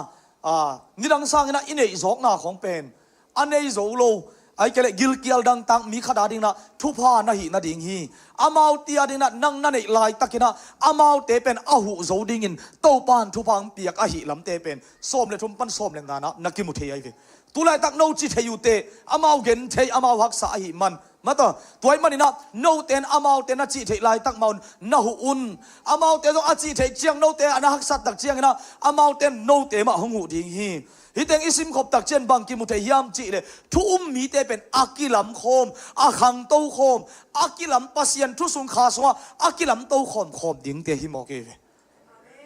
ah, nidang sangin a i neih zawkna khawng pen a nei zo lo, ahih kei leh gilkial dangtak mi khat a dingin a thupha na hih nading hi. Amaute a dingin a nang na neih laitakin a amaute pen a huh zo dingin Topa in thupha hong piak ahih lamte pen sawm le thum pan sawm le nga na na kimu thei ahi ve. Tulaitak no ci thei uh teh, amau gen thei, amau haksa ahih man. Mata, tua ahih manin a, note in amaute na cih theih laitak mah un na huh un. Amaute zong a cih theih ciang note a na haksat tak ciangin a, amaute in note mah hong huh ding hi. Hih teng i simkhop tak ciang bang kimu thei hiam cihleh, thu um mite pen a kilamkhawm, a khangtokhawm, a kilam, Pasian thu sung kha sungah a kilamtokhawm khawm dingte hi mawk hi ve.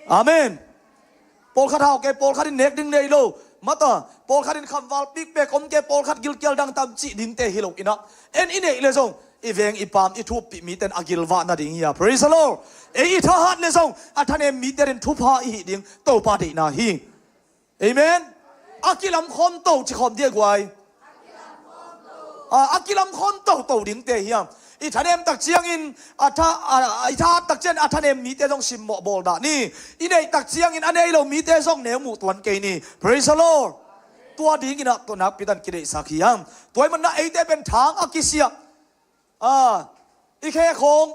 Amen. Pawlkhat hau kei, pawlkhat in nek ding nei lo. Mata, pawlkhat in khamval pikpek om kei, pawlkhat gilkial dangtak cih dingte hi loin a, en i neih le zong i veng i paam i thuppih mite in a gilvah nading hi a. Praise the Lord. Ei i thahat le zong a thanem mite in thupha i hih ding Topa deihna hi. Amen. A kilamkhawm to ci khawm dia guai. A, a kilamkhawm toto dingte hiam? I thanem tak ciangin a tha, a, i thahat tak ciangin a thanem mite zong simmawh bawl dah ni. I neih tak ciangin a nei lo mite zong neu muh tuan kei ni. Praise the Lord. Tua dingin a tua nakpi takin kideihsak hiam? Tua ahih manin a eite pen thang a kisia, a, i khe khawng,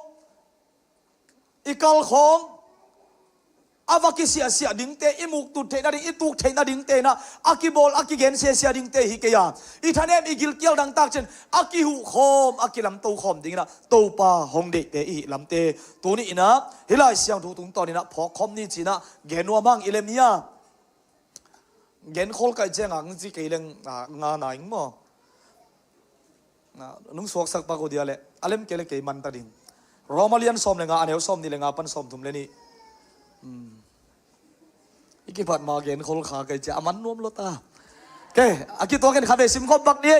i kal khawng a va kisiahsiah dingte, i muktut theih nading, i tuk theih nadingte in a, a kibawl, a kigen siasia dingte hi kei a, i thanem i gilkial dangtak ciang a kihuhkhawm, a kilamtokhawm dingin a Topa hong deihte i hih lamte tuni in a hih Lai Siangtho tungtawnin a phawkkhawm ni ci-in a gen nuam hang i lem hi a. Genkhol kaih ciangah ang ci kei leng, ah, nga na ing maw? Ah, nung suaksak pak uh dia leh a lem kei le kei man ta ding. Roma lian sawm le nga, a neu sawm nih le nga pan sawm thum le nih. Hmm. I kipat ma genkhol kha kei cia a man nuam lo ta. Ke, a kituakin kha ve simkhop bak ni.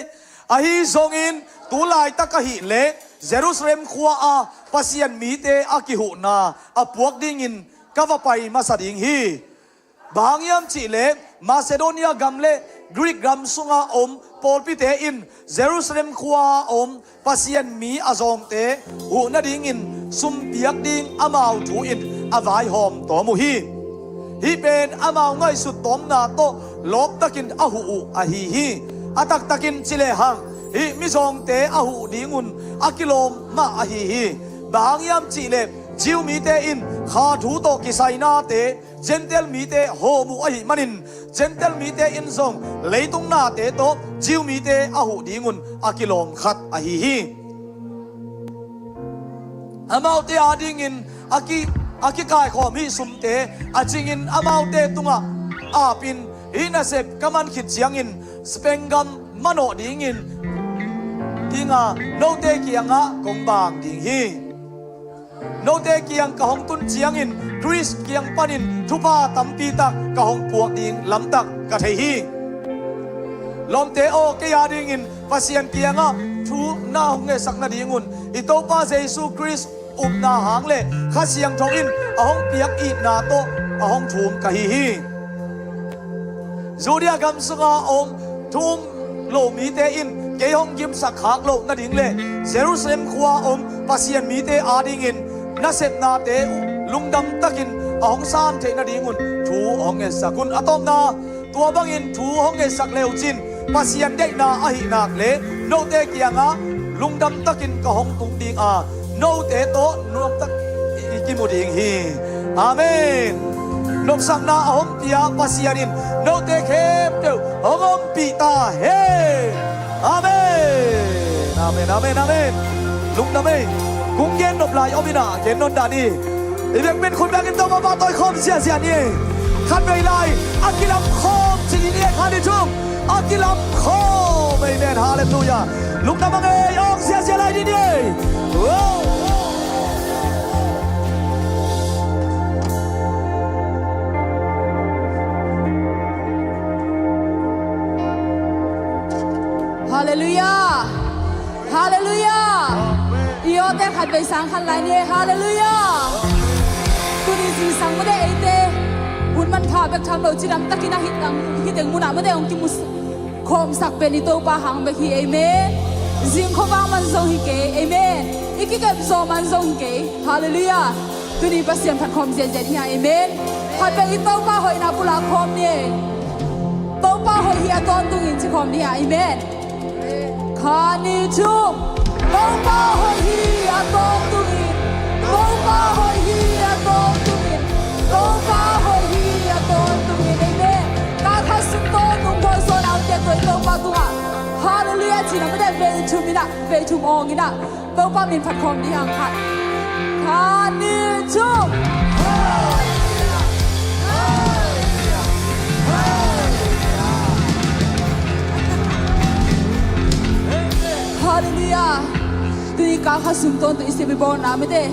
Ahi zongin tu laitak ahih leh Jerusalem khua a Pasian mite a kihuhna a puak dingin ka va pai masa ding hi. Bang hang hiam cihleh Macedonia gam le Greek gam sunga om pawlpite in Jerusalem khua-a om Pasian mi a zawngte huh nadingin sum piak ding amau thu-in a vaihawm tawm uh hi. Hih pen amau ngaihsut tawmna tawh lawptakin a huh uh ahi hi. A taktakin ci lehang hih mizawngte a huh dingun a kilawm mah ahi hi. Bang hang hiam cihleh Jew mite in kha thu tawh kisai nate Gentile mite hawm uh ahih manin Gentile mite in zong leitung nate tawh Jew mite a huh dingun a kilawm khat ahi hi. Amaute adingin a ki, a kikaikhawm hih sumte a cingin amaute tungah apin hih nasep ka man khit ciangin Spain gam manawh dingin dinga note kiangah kong bang ding hi. Note kiang ka hong tun ciangin Khrist kiang panin thupha tampi tak ka hong puak ding lamtak ka thei hi. Lawmte aw, kei adingin Pasian kiangah thu na hong ngetsak nadingun i Topa Jesu Khrist upna hang le Kha Siangtho in a hong piak itna tawh a hong thum ka hi hi. Judea gam sunga om thu um lo mite in kei hong gimsak khak loh nading le Jerusalem khua om Pasian mite adingin nasepnate uh lungdam takin a hong san theih nadingun thu hong ngetsak un. A tawpna, tua bangin thu hong ngetsak le uh cin Pasian deihna ahih nak le note kiangah lungdam takin ka hong tung ding a, note tawh nuamtak i kimu ding hi. Amen. Nopsakna a hong pia Pasian in note khempeuh hong ompih ta hen. Amen. Amen, amen, amen. Lungdam ei. Kong gen nop lai om in ah gen nawn dah ni. I biakpiin khut bengin Topa pahtawi khawm ziahziah ni ei. Khatvei lai a kilam khawm ci ni ei, khat, nih, thum. A kilam khawm. Amen. Halleluiah. Lungdam a ngei awng ziahziah lai ni ei. Wow. Halleluiah. Halleluiah. I awte khatvei sang khat lai ni ei. Halleluiah. Tuni zingsang mate eite hun manpha bek tham lo cidam takin a hih teng, hih teng munah mate hong kimu khawmsak pen i Topa hang bek hi. Amen. Zing khuavak man zong hi kei. Amen. I kikep zaw man zong hi kei. Halleluiah. Tuni Pasian phat khawm ziahziah ni hang. Amen. Khat bek in Topa hoihna pulak khawm ni. Topa hoih hi a tawntungin ci khawm ni hang. Amen. Khat, nih, thum. Topa hoih hi a tawntungin. Topa hoih hi a tawntungin. Topa hoih hi a tawntungin. Amen. Kal khat sung tawntungin khualzawhna hong piak tua i Topa tungah Halleluiah cih na mate vei thum in ah, vei thum awng in ah Topa min phat khawm ni hang. Khat, khat, nih, thum. Halleluiah. Tuni kal khat sung tawntung i sep i bawlna mate,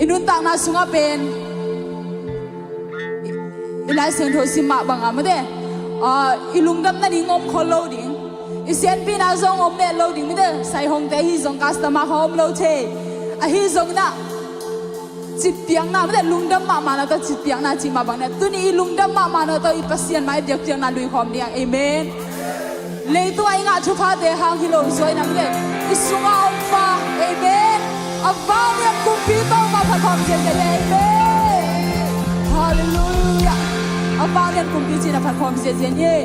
i nuntakna sungah pen i, i Lai Siangtho sim mah bangah mate, ah, i lungdam nading om khol lo ding. I sianpihna zong om leh lo ding mate. Saihongte ahi zong customer kha om lo thei. Ahi zongin ah citpiakna mate, lungdam mahmahna tawh citpiakna cih mah bang ni. Tuni i lungdam mahmahna tawh i Pasian mai biakpiakna lui khawm ni hang. Amen. Leitungah i ngah thuphate hang hi lo zuai na mate, i sungah om pa. Amen. A vanglian kumpi Topa phat khawm ziahziah ni. Amen. Halleluiah. A vanglian kumpi cih na phat khawm ziahziah ni.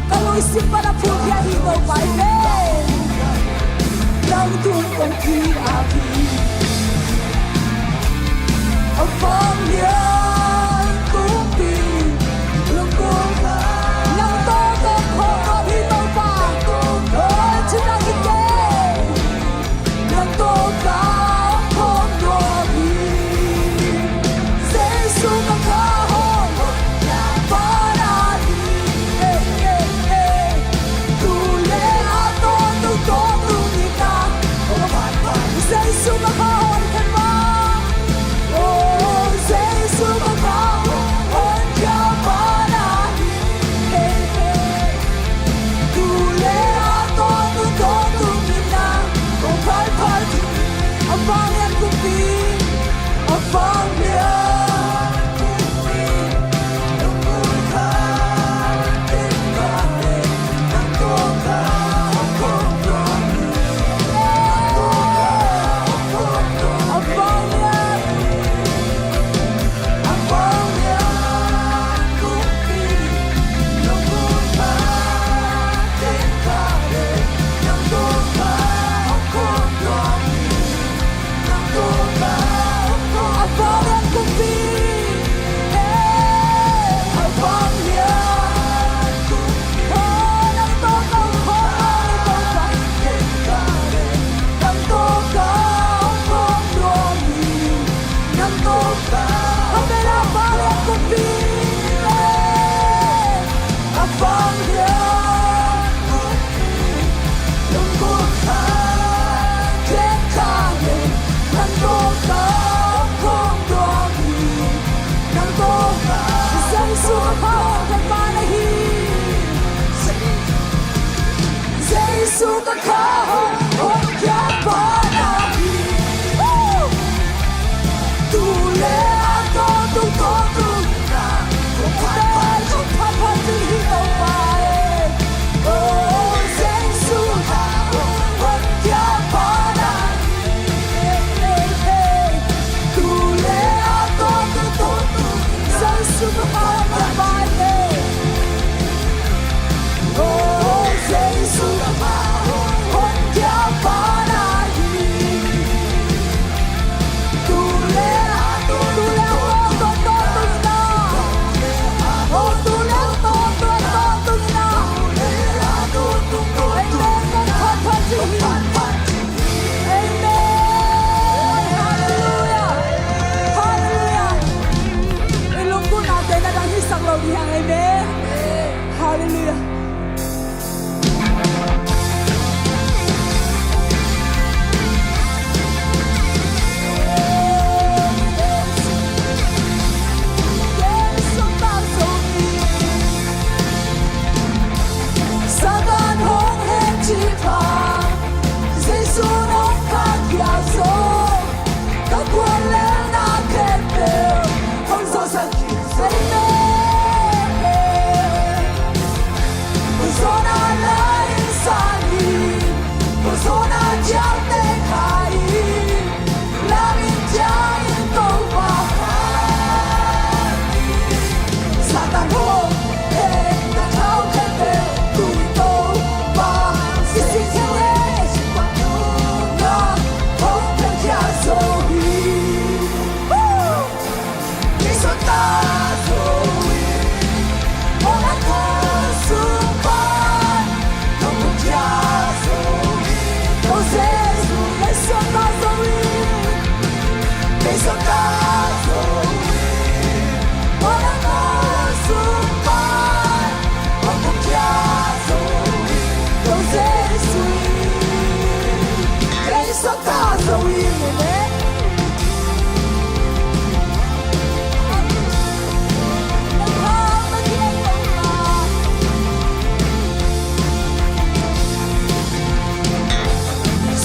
Ka lungsim pan a phulkhia hi Topa, amen. Nang tung kong kiap hi. A vanglian kumpi, lungkung nang tawh kong khawm nuam hi Topa. Oi, ci nang hi kei. Nang tawh ka om khawm nuam hi. Jesu ka kha hawm, na pa na hi. Eh, eh, eh. Tu le a tawntung, tawntung ni ka. Jesu ka kha hawm khen ma. Oh, Jesu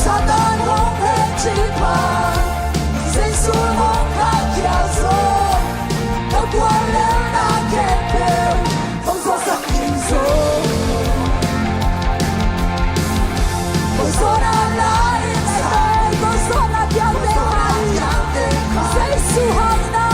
Satan hong phet cih pha, Jesu hong khat khia zong, ka guallelhna khempeuh hong zawhsak ding zong. Hong zawhna lai in sai, hong zawhna piangte hai, Jesu hangna.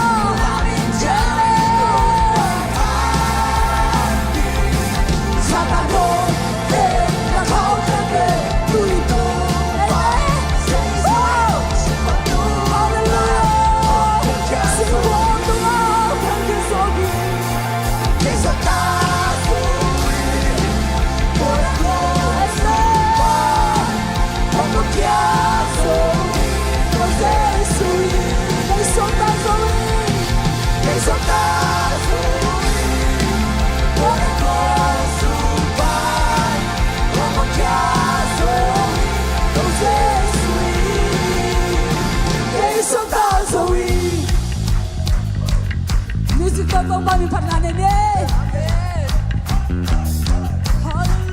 Music tawh Topa min phat ngah ni. Hallelujah.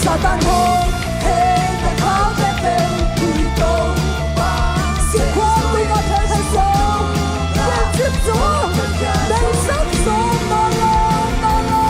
Satan hong hei na khau pepeu tui tong pa. Sikhua tui na pepeu song. Pepeu song. Pepeu song. No, no, no, no.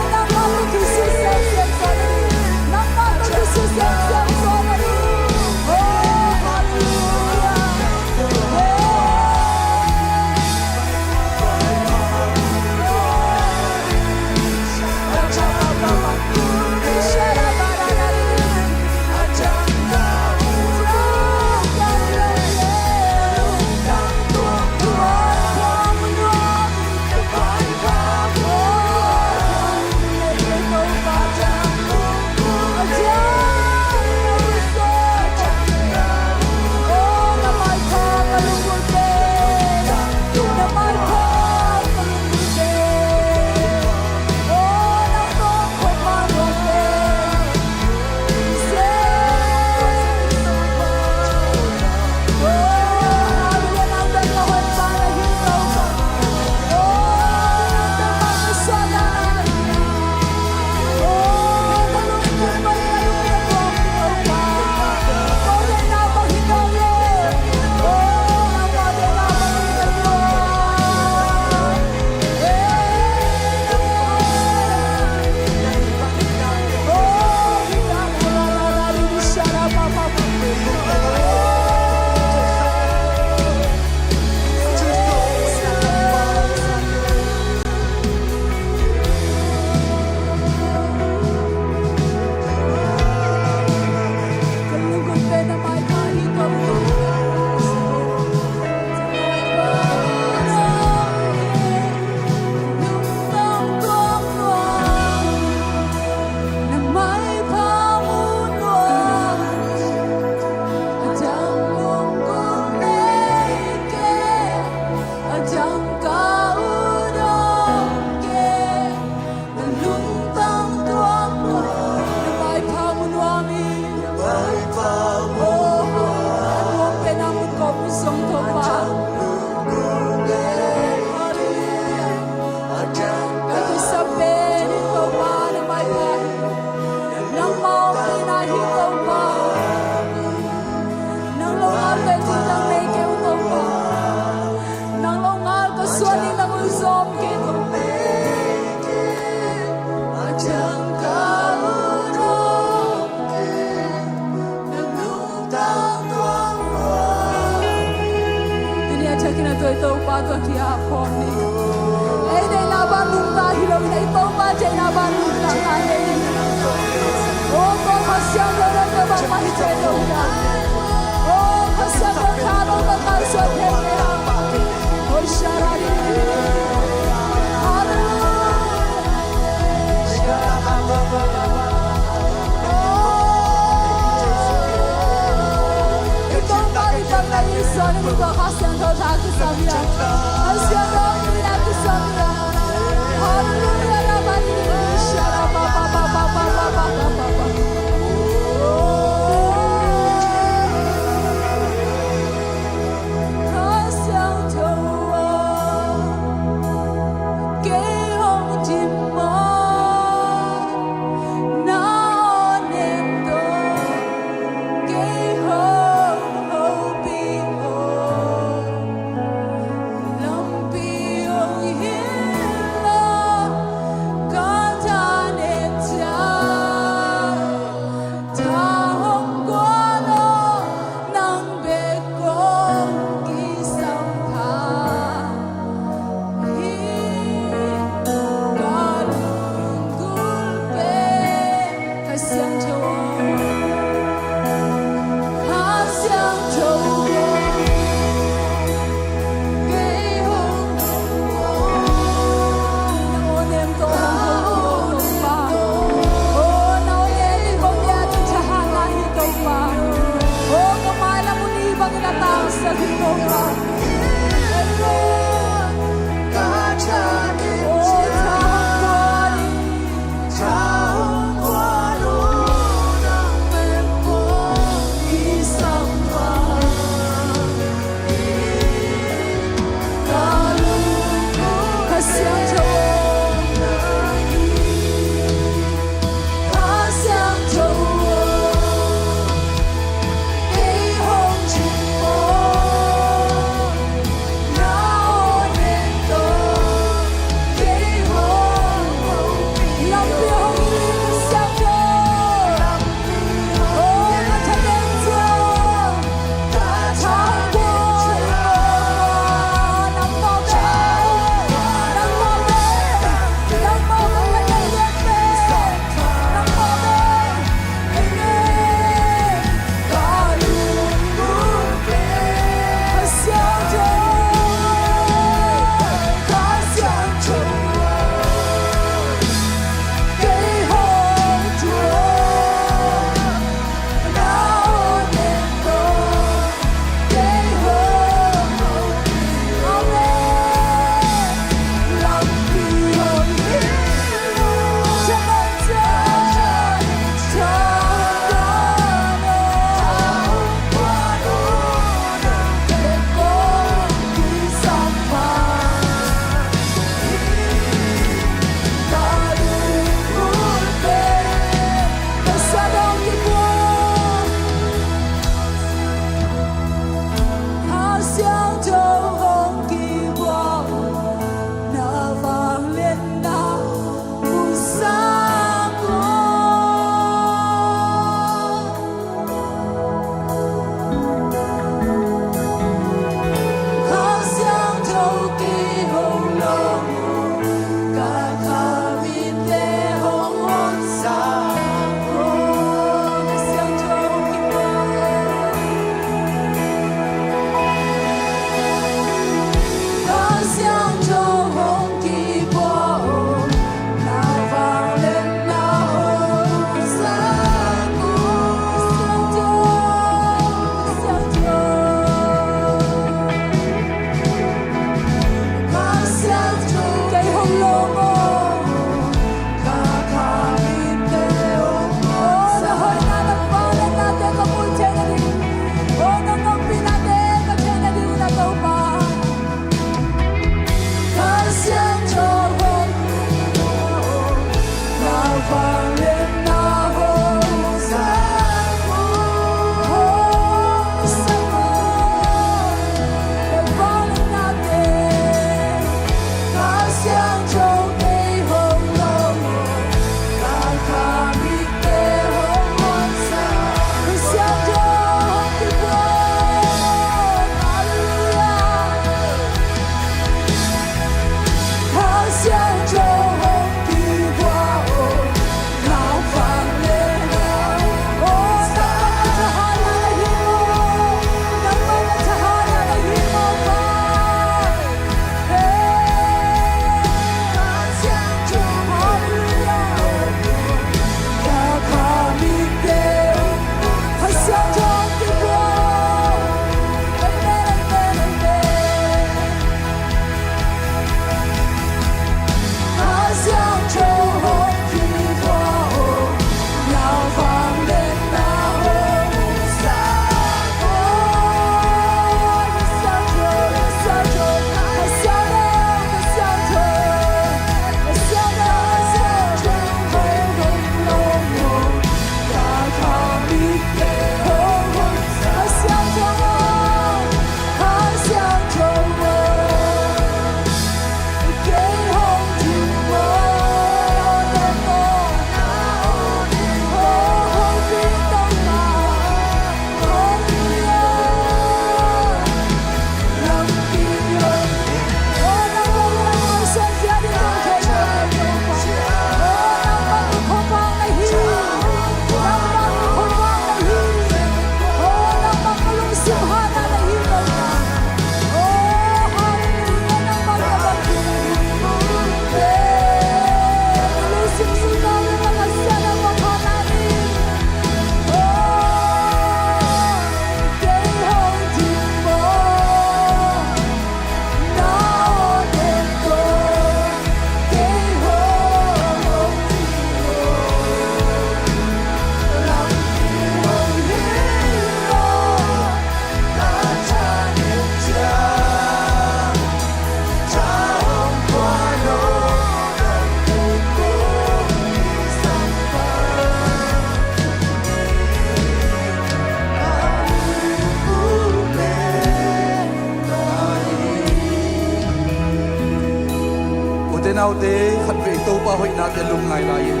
Te khatvei Topa hoihnate lungngai lai-in,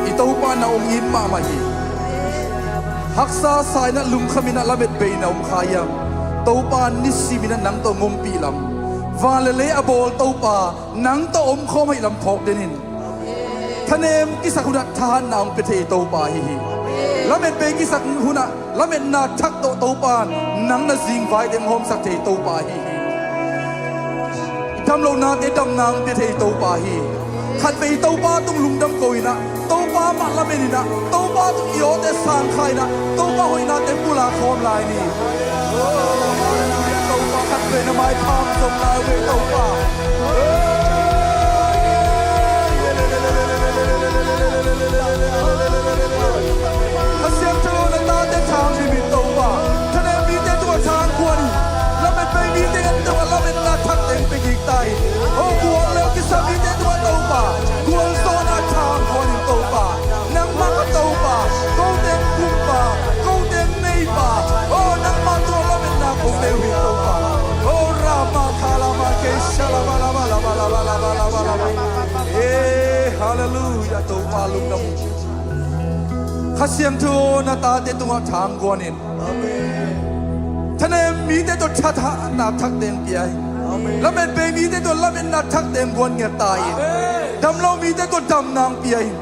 i Topa na om it mahmah hi. Haksa sa-in ah, lungkham in ah, lamet bei na om kha hiam? Topa nisimin ah nang tawh hong ompih lam, van le lei a bawl Topa nang tawh omkhawm ahih lam phawk den in. Thanem kisak hunah thahatna hong pia thei Topa ahi hi. Lamet bei kisak hunah lametna thak tawh Topa in nang na zingvaite hong hawmsak thei Topa ahi hi. I damlohnate damna hong pia thei Topa ahi hi. Khatvei Topa tung lungdam ko in ah, Topa mah lamen in ah, Topa tung i awte sangkha in ah, Topa hoihnate pulak khawm lai ni. Topa khatvei na maipha hong zong lai ve Topa. Kha Siangtho, na tate tha hong dim in Topa. Thanem mite tungah tha hong guan in. Lamet bei mite tungah lametna thak teng pia kik ta in. O gual leh kisa mite tungah Topa, gualzawhna tha hong guan in Topa. Nangmah ka Topa, ko teng kumpa, ko teng neipa. O nangmah tungah lametna kong nei uh hi Topa. O Rama Kalama Kesha Lama Lama Lama Lama Lama Lama Lama. Eh, halleluia, Topa lungdam. Kha Siangtho, na tate tungah tha hong guan in. Thanem mite tawh thathahna thak teng pia in. Lamet bei mite tawh lametna thak teng guan ngiat ta in. Damlo mite tawh damna hong pia in.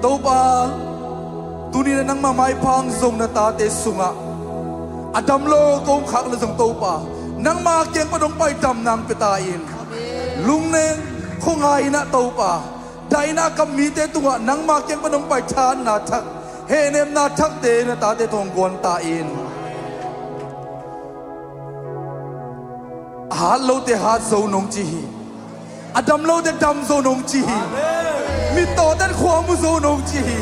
Topa, tuni-in ah nangmah maipha hong zong na tate sungah a damlo kong khak le zong Topa, nangmah kiang pan hong pai damna hong pia ta in. Lungnem khuangai in ah Topa, daihna a kam mite tungah nangmah kiang pan hong pai thahatna thak, hehnepna thakte na tate tungah hong guan ta in. A hat lote hat zo nong ci hi. A dam lote dam zo nong ci hi. Mittawten khua mu zo nong ci hi.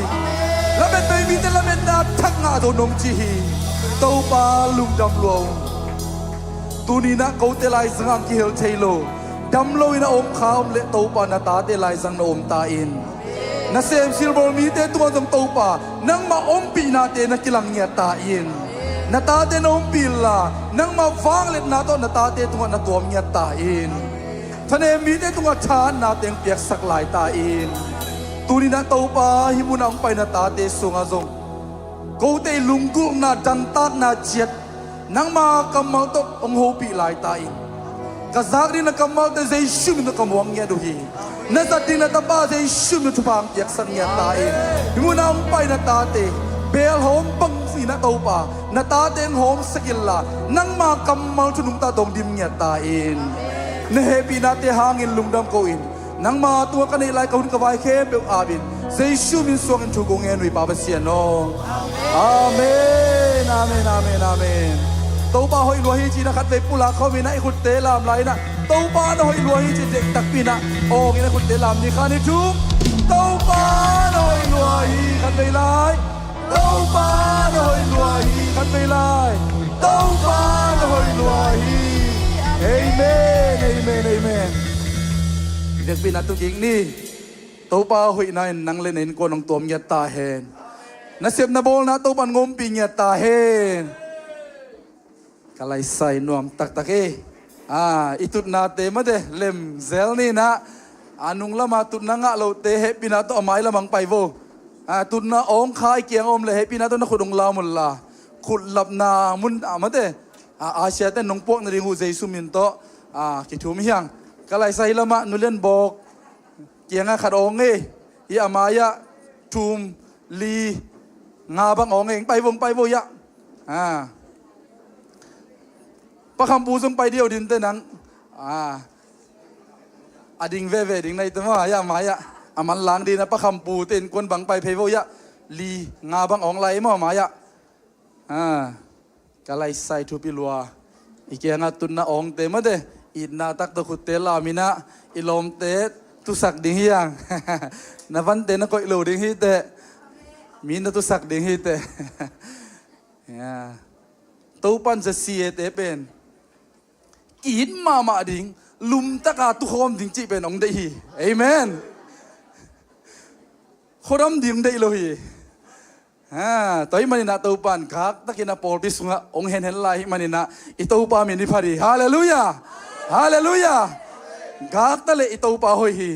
Lamet bei mite lametna thak ngah zo nong ci hi. Topa lungdam lua ung. Tuni-in ah kote laizang ah kihel thei lo, dam loin a om kha om leh Topa na tate laizang na om ta in. Nasem silbawl mite tungah zong Topa, nangmah ompihnate na kilang ngiat ta in. Na tate na ompih inla, nangmah vangliatna tawh na tate tungah na tuam ngiat ta in. Thanem mite tungah thahatna teng piaksak lai ta in. Tuni-in ah Topa hih munah hong pai na tate sungah zong kote i lunggulhna, dangtakna ciat nangma kammal tawh hong hopih lai ta in. Ka zak ding na kammalte Jesu min tawh ka muang ngiat uh hi. Na zat ding na tapa Jesu min tawh thupha hong piaksak ngiat ta in. Hih munah hong pai na tate, beel hawm bangin ah Topa, na tate hong hawmsak inla, nangma kammal thu nungta tawh hong dim ngiat ta in. Na hehpihnate hangin lungdam ko in. Nangma tungah ka neih lai ka hun ka vai khempeuh apin, Jesu min suangin thu kong ngen uh hi Pa Pasian aw. Amen, amen, amen, amen. Topa hoih lua hi ci-in ah khatvei pulak khawm in ah i khutte lam lai in ah, Topa na hoih lua hi ci-in dektakpi in ah awng in ah khutte lam ni, khat, nih, thum. Topa na hoih lua hi, khatvei lai. Topa na hoih lua hi, khatvei lai. Topa na hoih lua hi. Amen, amen, amen. Biakpiakna tun kik ni. Topa hoihna in nang le na innkuan hong tuam ngiat ta hen. Na sep na bawlna Topa in hong ompih ngiat ta hen. Ka laisai nuam taktak e. Ah, i tutnate mate lem zel ni in ah, a nung lama tutna ngah lote hehpihna tawh a mai lamah hong pai vo. Ah, tutna awng kha i kiang a om leh hehpihna tawh na khut hong lam unla, khut lapna mun ah mate, ah, Asia ten nong puak nading uh Jesu min tawh, ah, kithum hi hang. Ka laisai lamah Nu Lian Bawk kiangah khat awng e. Hih a mai-ah thum, li, nga bang awng e. Hong pai vo, hong pai vo hiah. Ah. Pa Kham Pu zong pai ding uh ding te nang. Ah. A ding veve ding na hi te maw, hiah a mai-ah. A manlang ding na Pa Kham Pu te innkuan bang pai phei vo hiah. Li, nga bang awng lai maw a mai-ah. Ah. Ka laisai thupi lua. I kiangah tutna awngte mate, itna tak tawh khutte lam in ah, i lawmte tusak ding hi hang. Na vante na koih lo ding hi teh. Mi na tusak ding hi teh. Ya. Topa in zia siate pen ki-it mahmah ding, lumtaka tukhawm ding cih pen hong deih hi. Amen. Khuadam ding hong deih lo hi. Ha, tua ahih manin ah Topa in gaktakin a pawlpi sungah hong henhen lai ahih manin ah i Topa min i phat hi. Halleluiah. Halleluiah. Gakta le i Topa hoih hi.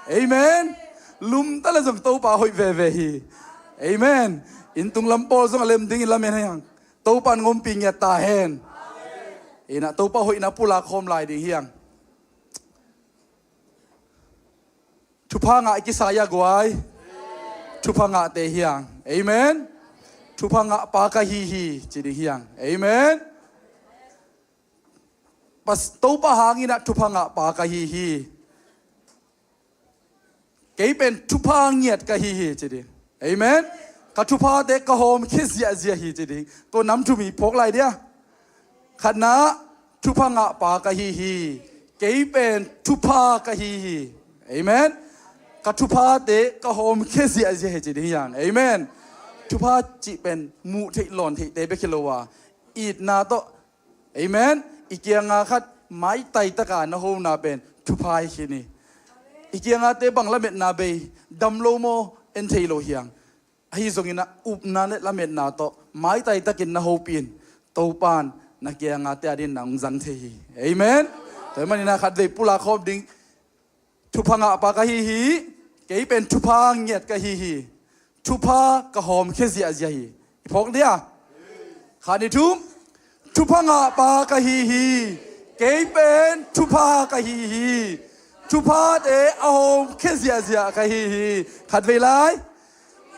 Amen. Lumta le zong Topa hoih veve hi. Amen. Inn tunglam pawl zong a lem dingin lamen hiang. Topa in ngompi ngiat ta hen. Ina Topa hoihna pulak khawm lai ding hiang. Thupha ngah i kisa ia guai. Thupha ngahte hiang. Amen. Thupha ngah pa ka hi hi ci ding hiang. Amen. Pas Topa hangin ah thupha ngah pa ka hi hi. Kei pen thupha ngiat ka hi hi ci ding. Amen. Ka thuphate ka hawm khia ziahziah hi ci ding. Ko nam thum hi phawk lai dia. Khatna, thupha ngah pa ka hi hi. Kei pen thupha ka hi hi. Amen. Ka thuphate ka hawm khia ziahziah hi ci ding hiang. Amen. Thupha cih pen muh theih lawn theihte bek hi lo a, itna tawh. Amen. I kianga khat maitai taka na hona pen thupha hi khin hi. I kiangate bang lametna bei, dam lo maw, en thei lo hiang. Ahi zongin ah upna le lametna tawh maitai takin na hopih in, Topa in na kiangate adin na hong zang thei hi. Amen. Tua hi manin ah khatvei pulak khawm ding. Thupha ngah pa ka hi hi. Kei pen thupha ngiat ka hi hi. Thupha ka hawm khia ziahziah hi. I phawk dia. Khat ni thum. Thupha ngah pa ka hi hi. Kei pen thupha ka hi hi. Thuphate a hawm khia ziahziah ka hi hi. Khatvei lai.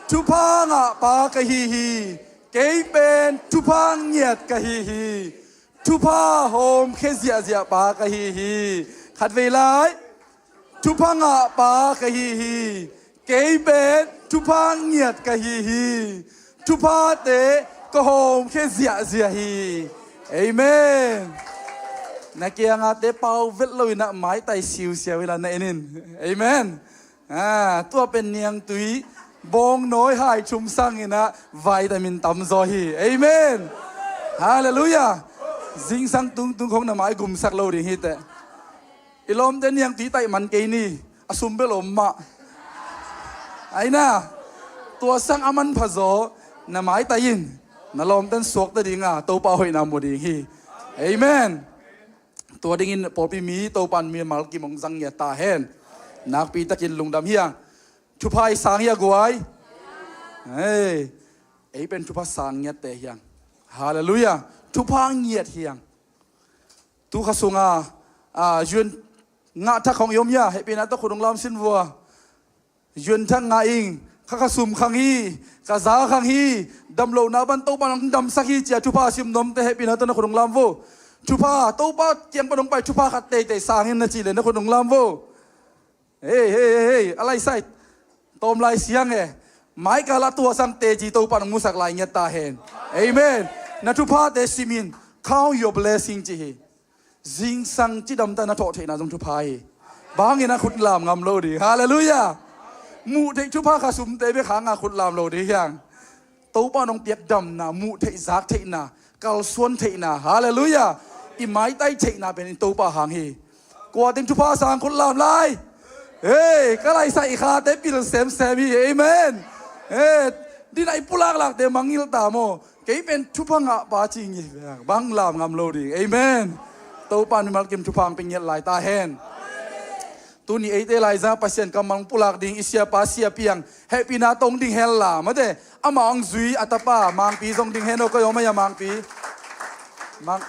Thupha ngah pa ka hi hi. Kei pen thupha ngiat ka hi hi. Thupha hawm khia ziahziah pa ka hi hi. Khatvei lai. Thupha ngah pa ka hi hi. Kei pen thupha ngiat ka hi hi. Thuphate ka hawm khia ziahziah hi. Amen. Na kiangate pau vet lo in ah maitai siusiau in ah na en in. Amen. Ah, tua pen niangtui bawngnawi hai thum sangin ah vitamin tamzaw hi. Amen. Halleluiah. Zingsang tungtung khong na mai gumsak lo ding hi teh. I lawmte niangtui taih man kei ni. A sum bel om mah. Aina, tua sang a manpha zaw na maitai in. Na lawmten suakta dinga Topa hoihna mu ding hi. Amen. Tua dingin pawlpi mi Topa in mimal kim hong zang ngiat ta hen. Nakpi takin lungdam hiang. Thupha i sang hia guai. Hei, ei pen thupha sang ngiatte hiang. Halleluiah. Thupha ngiat hiang. Tu kha sunga, a, yuan ngah thak hong i om hia, hehpihna tawh khut hong lam sin vua. Yuan thak ngah ing, kha kha sum khang hi, ka za khang hi, damlohna pan Topa in hong damsak hi cia thupha sim nuamte hehpihna tawh na khut hong lam vo. Thupha, Topa kiang pan hong pai thupha khat teitei sang in na cih leh na khut hong lam vo. Hei, hei, hei, hei, a laisai. Tawm lai siang e. Maikal a tua sang teci Topa in hong musak lai ngiat ta hen. Amen. Na thuphate simin, count your blessing ci hi. Zingsang cidamta na thawh theihna zong thupha hi. Bangin a khut lam ngam lo ding. Halleluiah. Muh theih thupha kha sumte bek hanga khut lam lo ding hiang. Topa in hong piak damna, muh theih zak theihna, kalsuan theihna. Halleluiah. I maitai theihna pen in Topa hang hi. Kua teng thupha sang khut lam lai. Hei, ka laisai i khate pil semsem hi. Amen. Hei, dinai pulaklakte mangngilh ta maw. Kei pen thupha ngah pa ci ngi. Bang lam ngam lo ding. Amen. Topa in mimal kim thupha hong pia ngiat lai ta hen. Tuni eite laiza Pasian kammal pulak ding i siapa siapi ang hehpihna tawh hong ding hen la. Mate, amah hong zui a tapa Mangpi zong ding hen aw, koi aw mai a Mangpi. Mang,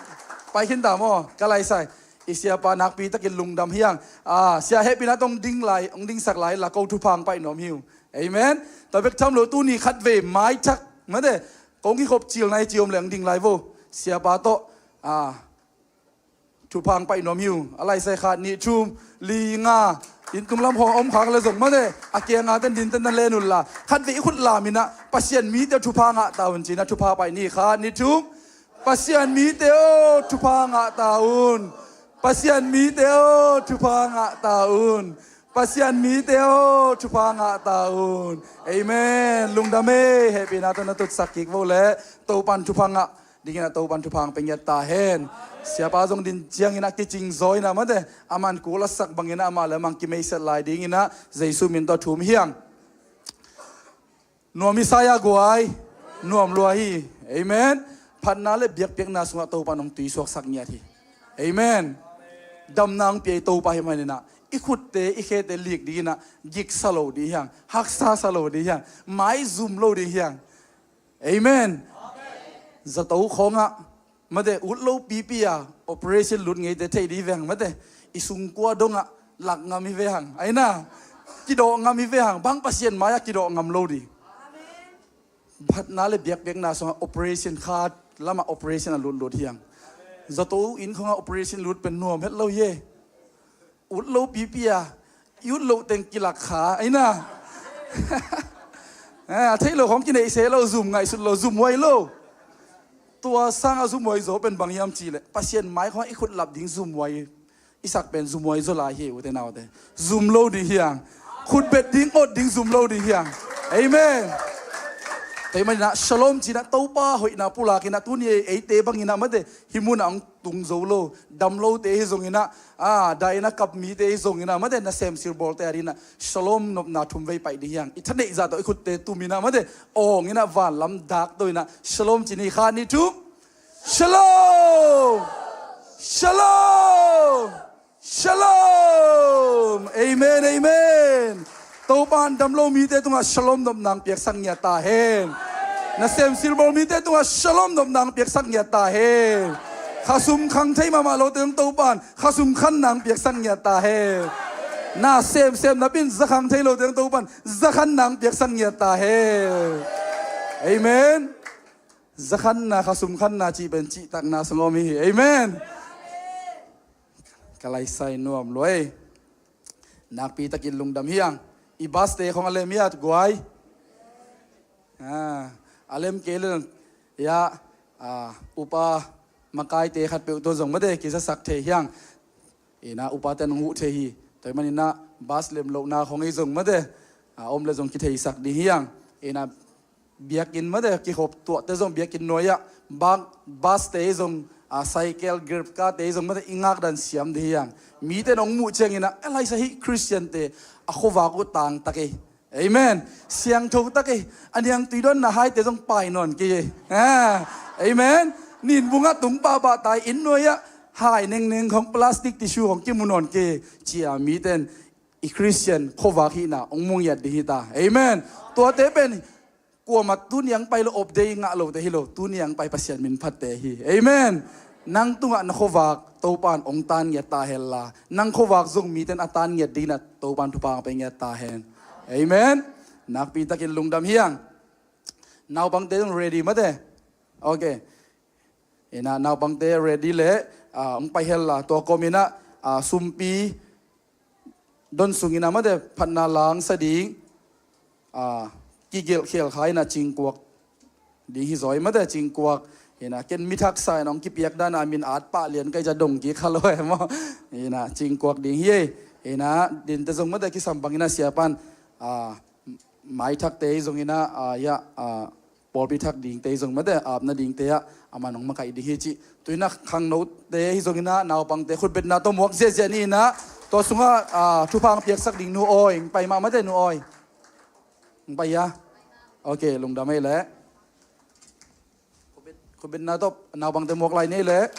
pai khin ta maw, ka laisai. I siapa nakpi takin lungdam hiang. A, sia hehpihna tawh hong ding lai, hong dingsak lai la ko thupha hong pai nuam hi uh. Amen. Tua bek tham lo tuni khatvei maithak. Mate, kong kikhop cil nai ci om le hong ding lai vo. Siapa tawh. A, thupha hong pai nuam hi uh. A laisai khat nih thum li nga. Inn tunglam hong om khak le zong mate. A kianga ten din ten na len un la. Khatvei i khut lam in ah Pasian mite thupha ngah ta un ci-in ah thupha pai ni khat nih thum. Pasian mite aw thupha ngah ta un. Pasian mite aw thupha ngah ta un. Pasian mite aw thupha ngah ta un. Amen. Lungdam e, hehpihna tawh na tutsak kik vo le. Topa in thupha ngah dingin ah Topa in thupha hong pia ngiat ta hen. Siapa zong din ciangin ah kicing zaw in ah mate, aman kul a sak bangin ah amah le amah hong kimeiset lai dingin ah Jesu min tawh thum hiang. Nuam i sa ia guai, nuam lua hi. Amen. Phatna le biakpiakna sungah Topa in hong tuisuaksak ngiat hi. Amen. Damna hong pia i Topa hi maninah i khutte i khete lik dinginah giksa lo ding hiang, haksa sa lo ding hiang, maizum lo ding hiang. Amen. Zato khawngah mate ut lo pipi a operation lut ngeite thei ding veng mate i sungkua dongah lak ngam hi ve hang. Aina kidawh ngam hi ve hang. Bang Pasian mai-ah kidawh ngam lo ding. Phatna le biakpiakna sungah operation khat lamah operation a lutlut hiang. Zato inn khawngah operation lut pen nuam het lo hi. Ut lo pipi a i ut loh teng kilak kha aina. A theih lo khawng kineih se lo, zum ngaihsut lo, zum huai lo. Tua sangah zum huai zaw pen bang hiam cihleh Pasian mai khawngah i khut lap ding zum huai i sak pen zum huai zaw lai hi ute naute. Zum lo ding hiang. Khutbet ding, awt ding zum lo ding hiang. Amen. Tei maninah shalom cinah Topa hoihna pulakinah tuni eite banginah mate hih munah hong tung zo lo, dam lote hi zonginah, a daina kap mite hi zonginah mate nasem silbawlte a dinah shalom nopna thum vei paih ding hiang. I thaneih zah tawh i khutte tuminah mate awnginah vanlam dak tawh inah shalom cini kha ni thum. Shalom. Shalom. Shalom. Amen, amen. Topan dam lo mite tungah shalom nopna hong piaksak ngiat ta hen. Nasem silbawl mite tungah shalom nopna hong piaksak ngiat ta hen. Khasum khang thei mahmah lote tungah Topan khasum khanna hong piaksak ngiat ta hen. Na semsem napin za khang thei lote tungah Topan za khanna hong piaksak ngiat ta hen. Amen. Za khanna, khasum khanna cih pen cihtakna sungah om hi. Amen. Ka laisai nuam luai. Nakpi takin lungdam hiang. I baste khong a lem hiat guai. A lem kei le ya, upa makaite khat peuh tawh zong mate kizasak thei hiang. Ina upate nong huh thei hi. Tua hi maninah bas lem lohna khong ei zong mate a om le zong kitheisak ding hiang. Ina biakinn mate kikhop tuahte zong biakinn nuai-ah bak baste zong a cycle grab kate zong mate i ngakdan siam ding hiang. Mite nong muh cianginah a laisa hih Khristiante a khuavak uh tangtak ei. Amen. Siangtho tak ei. A niangtui dawnna haite zong pai nawn kei ei. Amen. Ninbungah tung pahpah tai inn nuai-ah hai nengneng khong plastic tissue khong kimu nawn kei ei. Cia miten i Khristian khuavak hihna hong mu ngiat ding hita. Amen. Tuate pen kuamah tuni ang pai lo off day ngah lote hi lo, tuni ang pai Pasian min phatte hi. Amen. Nang tungah na khuavak Topan hong tan ngiat ta henla nang khuavak zong miten a tan ngiat dinginah Topan thupha hong pia ngiat ta hen. Amen. Nakpi takin lungdam hiang. Naupangte zong ready mate. Ok. Ina naupangte ready le hong pai henla tua kominah sumpi don sungin a mate phatna langsa ding kigelh khial kha ina cingkuak ding hi zaw i mate cingkuak. Ina ken mithaksa ina hong kipiak dana min at pah lian ka i ca dong kik kha lo e maw. Ina cingkuak ding hi ei. Ina dinte zong mate kisam bangina siapan maithakte hi zongina ya pawlpi thak dingte hi zong mate apna dingte ah a man hong makaih ding hi cih. Tuina khangnote hi zongina naupangte khutbetna tawh muak ziahziah ni ina tua sungah thupha hong piaksak ding nu awi hong pai mah mate nu awi. Hong pai ia. Ok lungdam ei leh. Khutbetna tawh naupangte muak lai ni ei leh.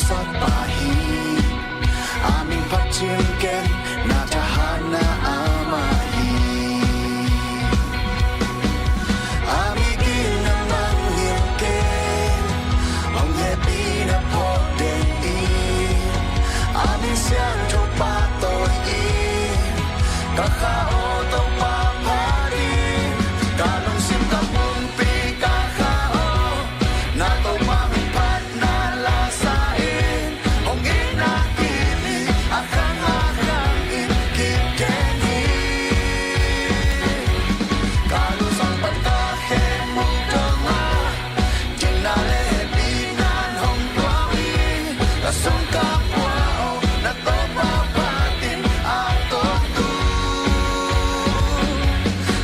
lamsak pah hi. A min phat cim ken, na thahatna amah hi. A min gimna mangngilh ken, hong hehpihna phawk den in. A min siangtho pahtawi in, ka kha aw Topa phat in. Ka lungsim ka pumpi ka kha aw, na Topa min phat na lamsak in. Hong itna kim hi, a khang a khang in kip den hi. Ka lungsim pan ka hehmuh dong a, gimna leh hehpihna in hong tuak hi. Ka sung ka pua aw, na Topa phat in a tuaktu,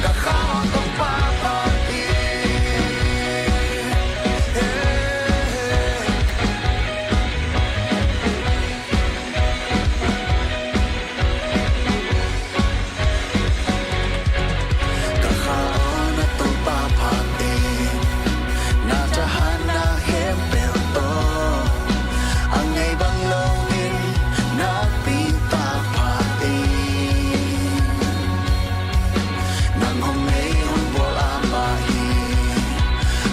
ka kha aw Topa phat in. Ka kha aw na Topa phat in, na thahatna khempeuh tawh, a ngei bang lo in nakpi tak phat in. Nang hong nei hong bawl amah hi,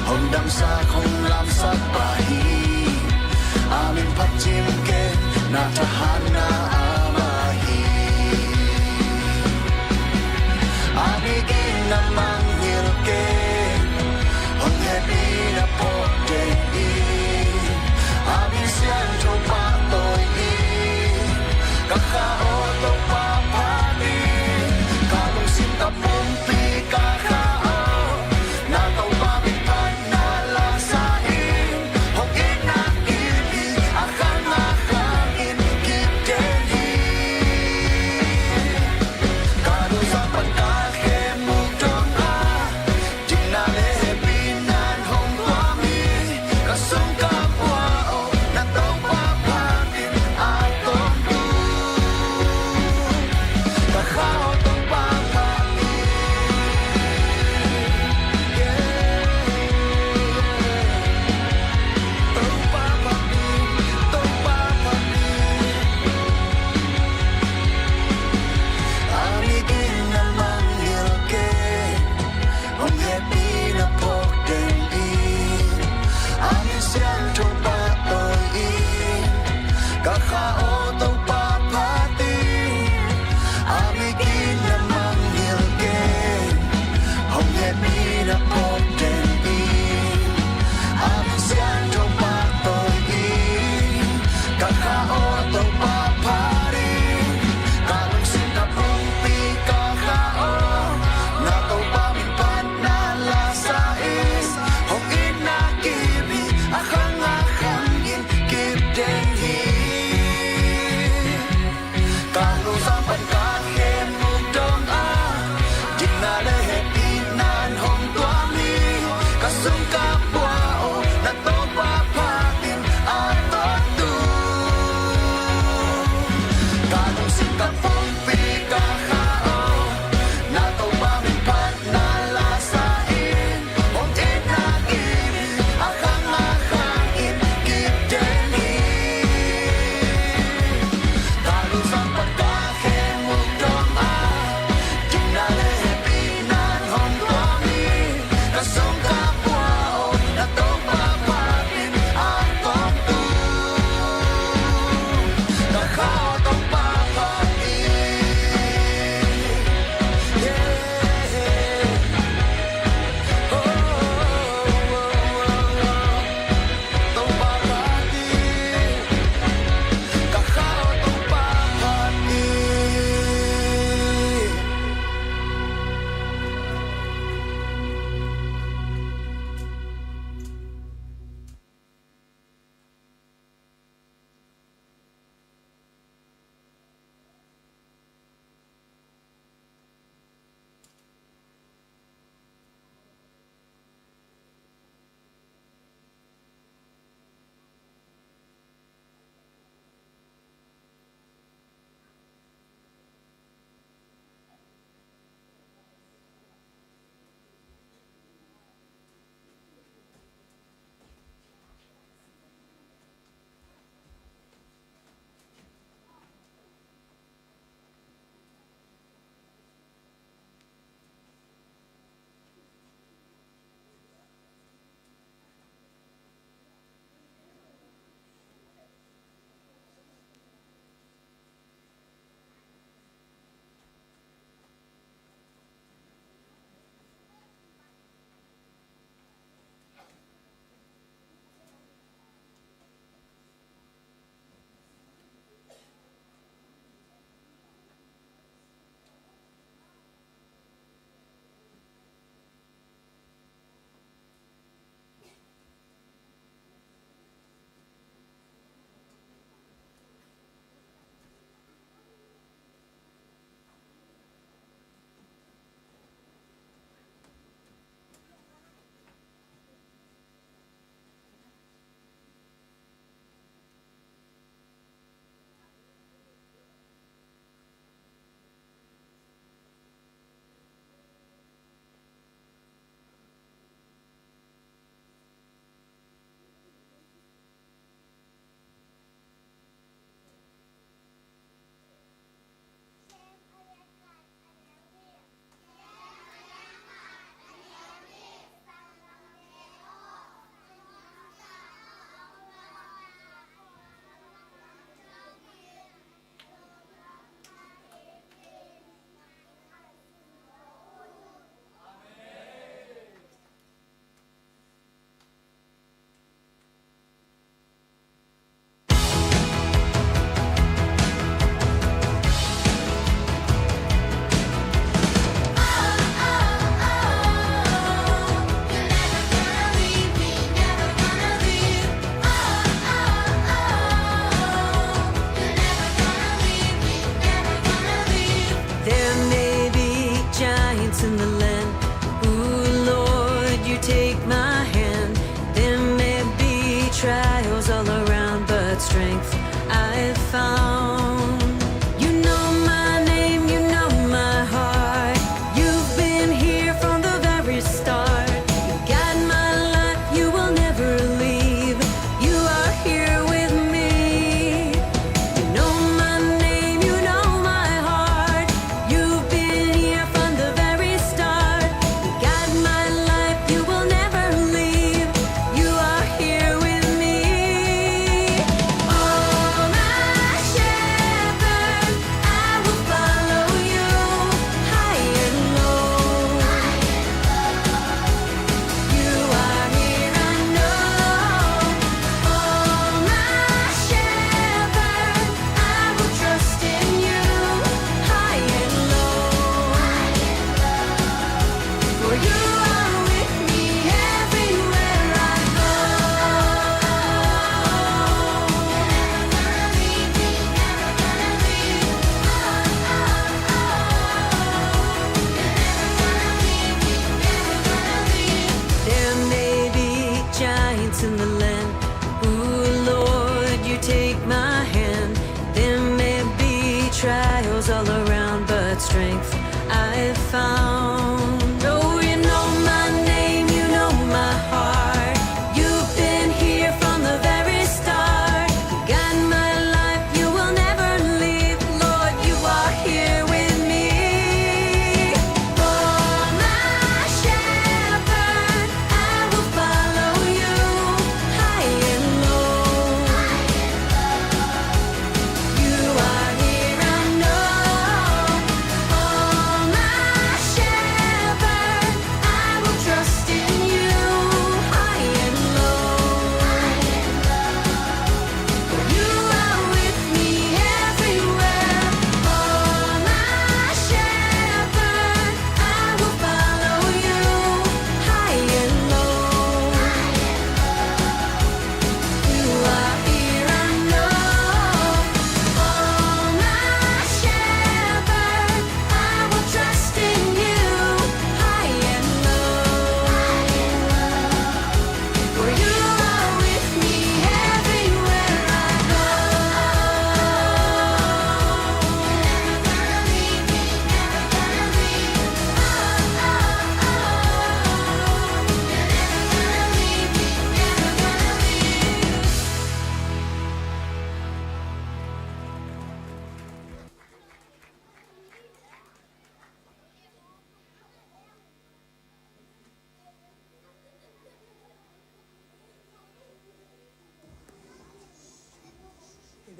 hong damsak hong lamsak pah hi. A min phat cim ken, na thahatna amah hi. A min gimna mangngilh ken, hong hehpihna phawk den in. A min siangtho pahtawi in, ka kha aw Topa phat in. Ka lungsim ka pumpi ka kha aw, na Topa min phat na lamsak in. Hong itna kim hi, a khang a khang in kip den hi.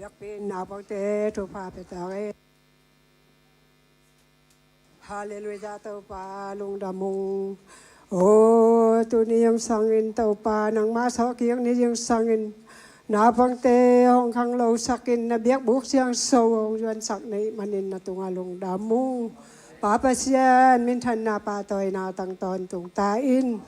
Biakpiak in naupangte thupha pia ta hen. Halleluiah, Topa lungdam ung. Aw, tuni zingsangin Topa nangmah sawhkik ni zingsangin naupangte hong khanglosak in na biakbuk Siangtho hong zuansak na hih manin na tungah lungdam ung. Pa Pasian, minthanna pahtawina tang tawntung ta in.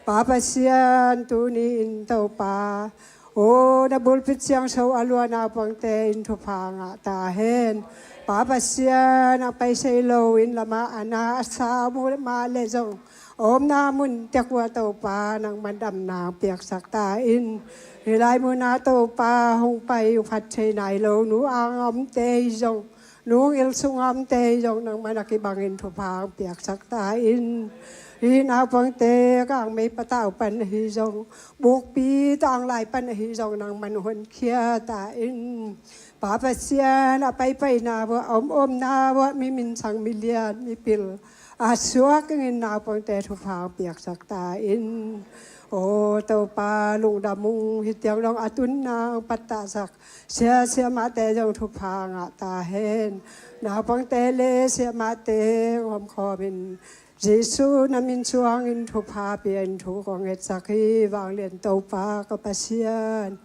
Pa Pasian, tuni in Topa, aw, na pulpit Siangtho a lua naupangte in thupha ngah ta hen. Pa Pasian, a pai sei lo in lamah a na a sa mah leh zong, a omna mun tek uh ah Topa nangman damna piaksak ta in. Hih lai munah Topa hong pai uh phat thei nai lo nu ang a omte hi zong, nu ngil sung a omte hi zong nangman a kibangin thupha hong piaksak ta in. Hih naupangte kangmei patau pan ahi zong, bukpi tanglai pan ahi zong nangman honkhia ta in. Pa Pasian, a paipaina uah, a omomna uah, mi minsang, mi lian, mi pil a suak dingin naupangte thupha hong piaksak ta in. Aw Topa lungdam ung, hih ciang dong a tunna hong pattahsak sia siamahte zong thupha ngah ta hen. Naupangte le siamahte hong omkhawm in, Jesu na min suangin thupha pia in thu kong ngetsak hi, vanglian Topa ka Pasian.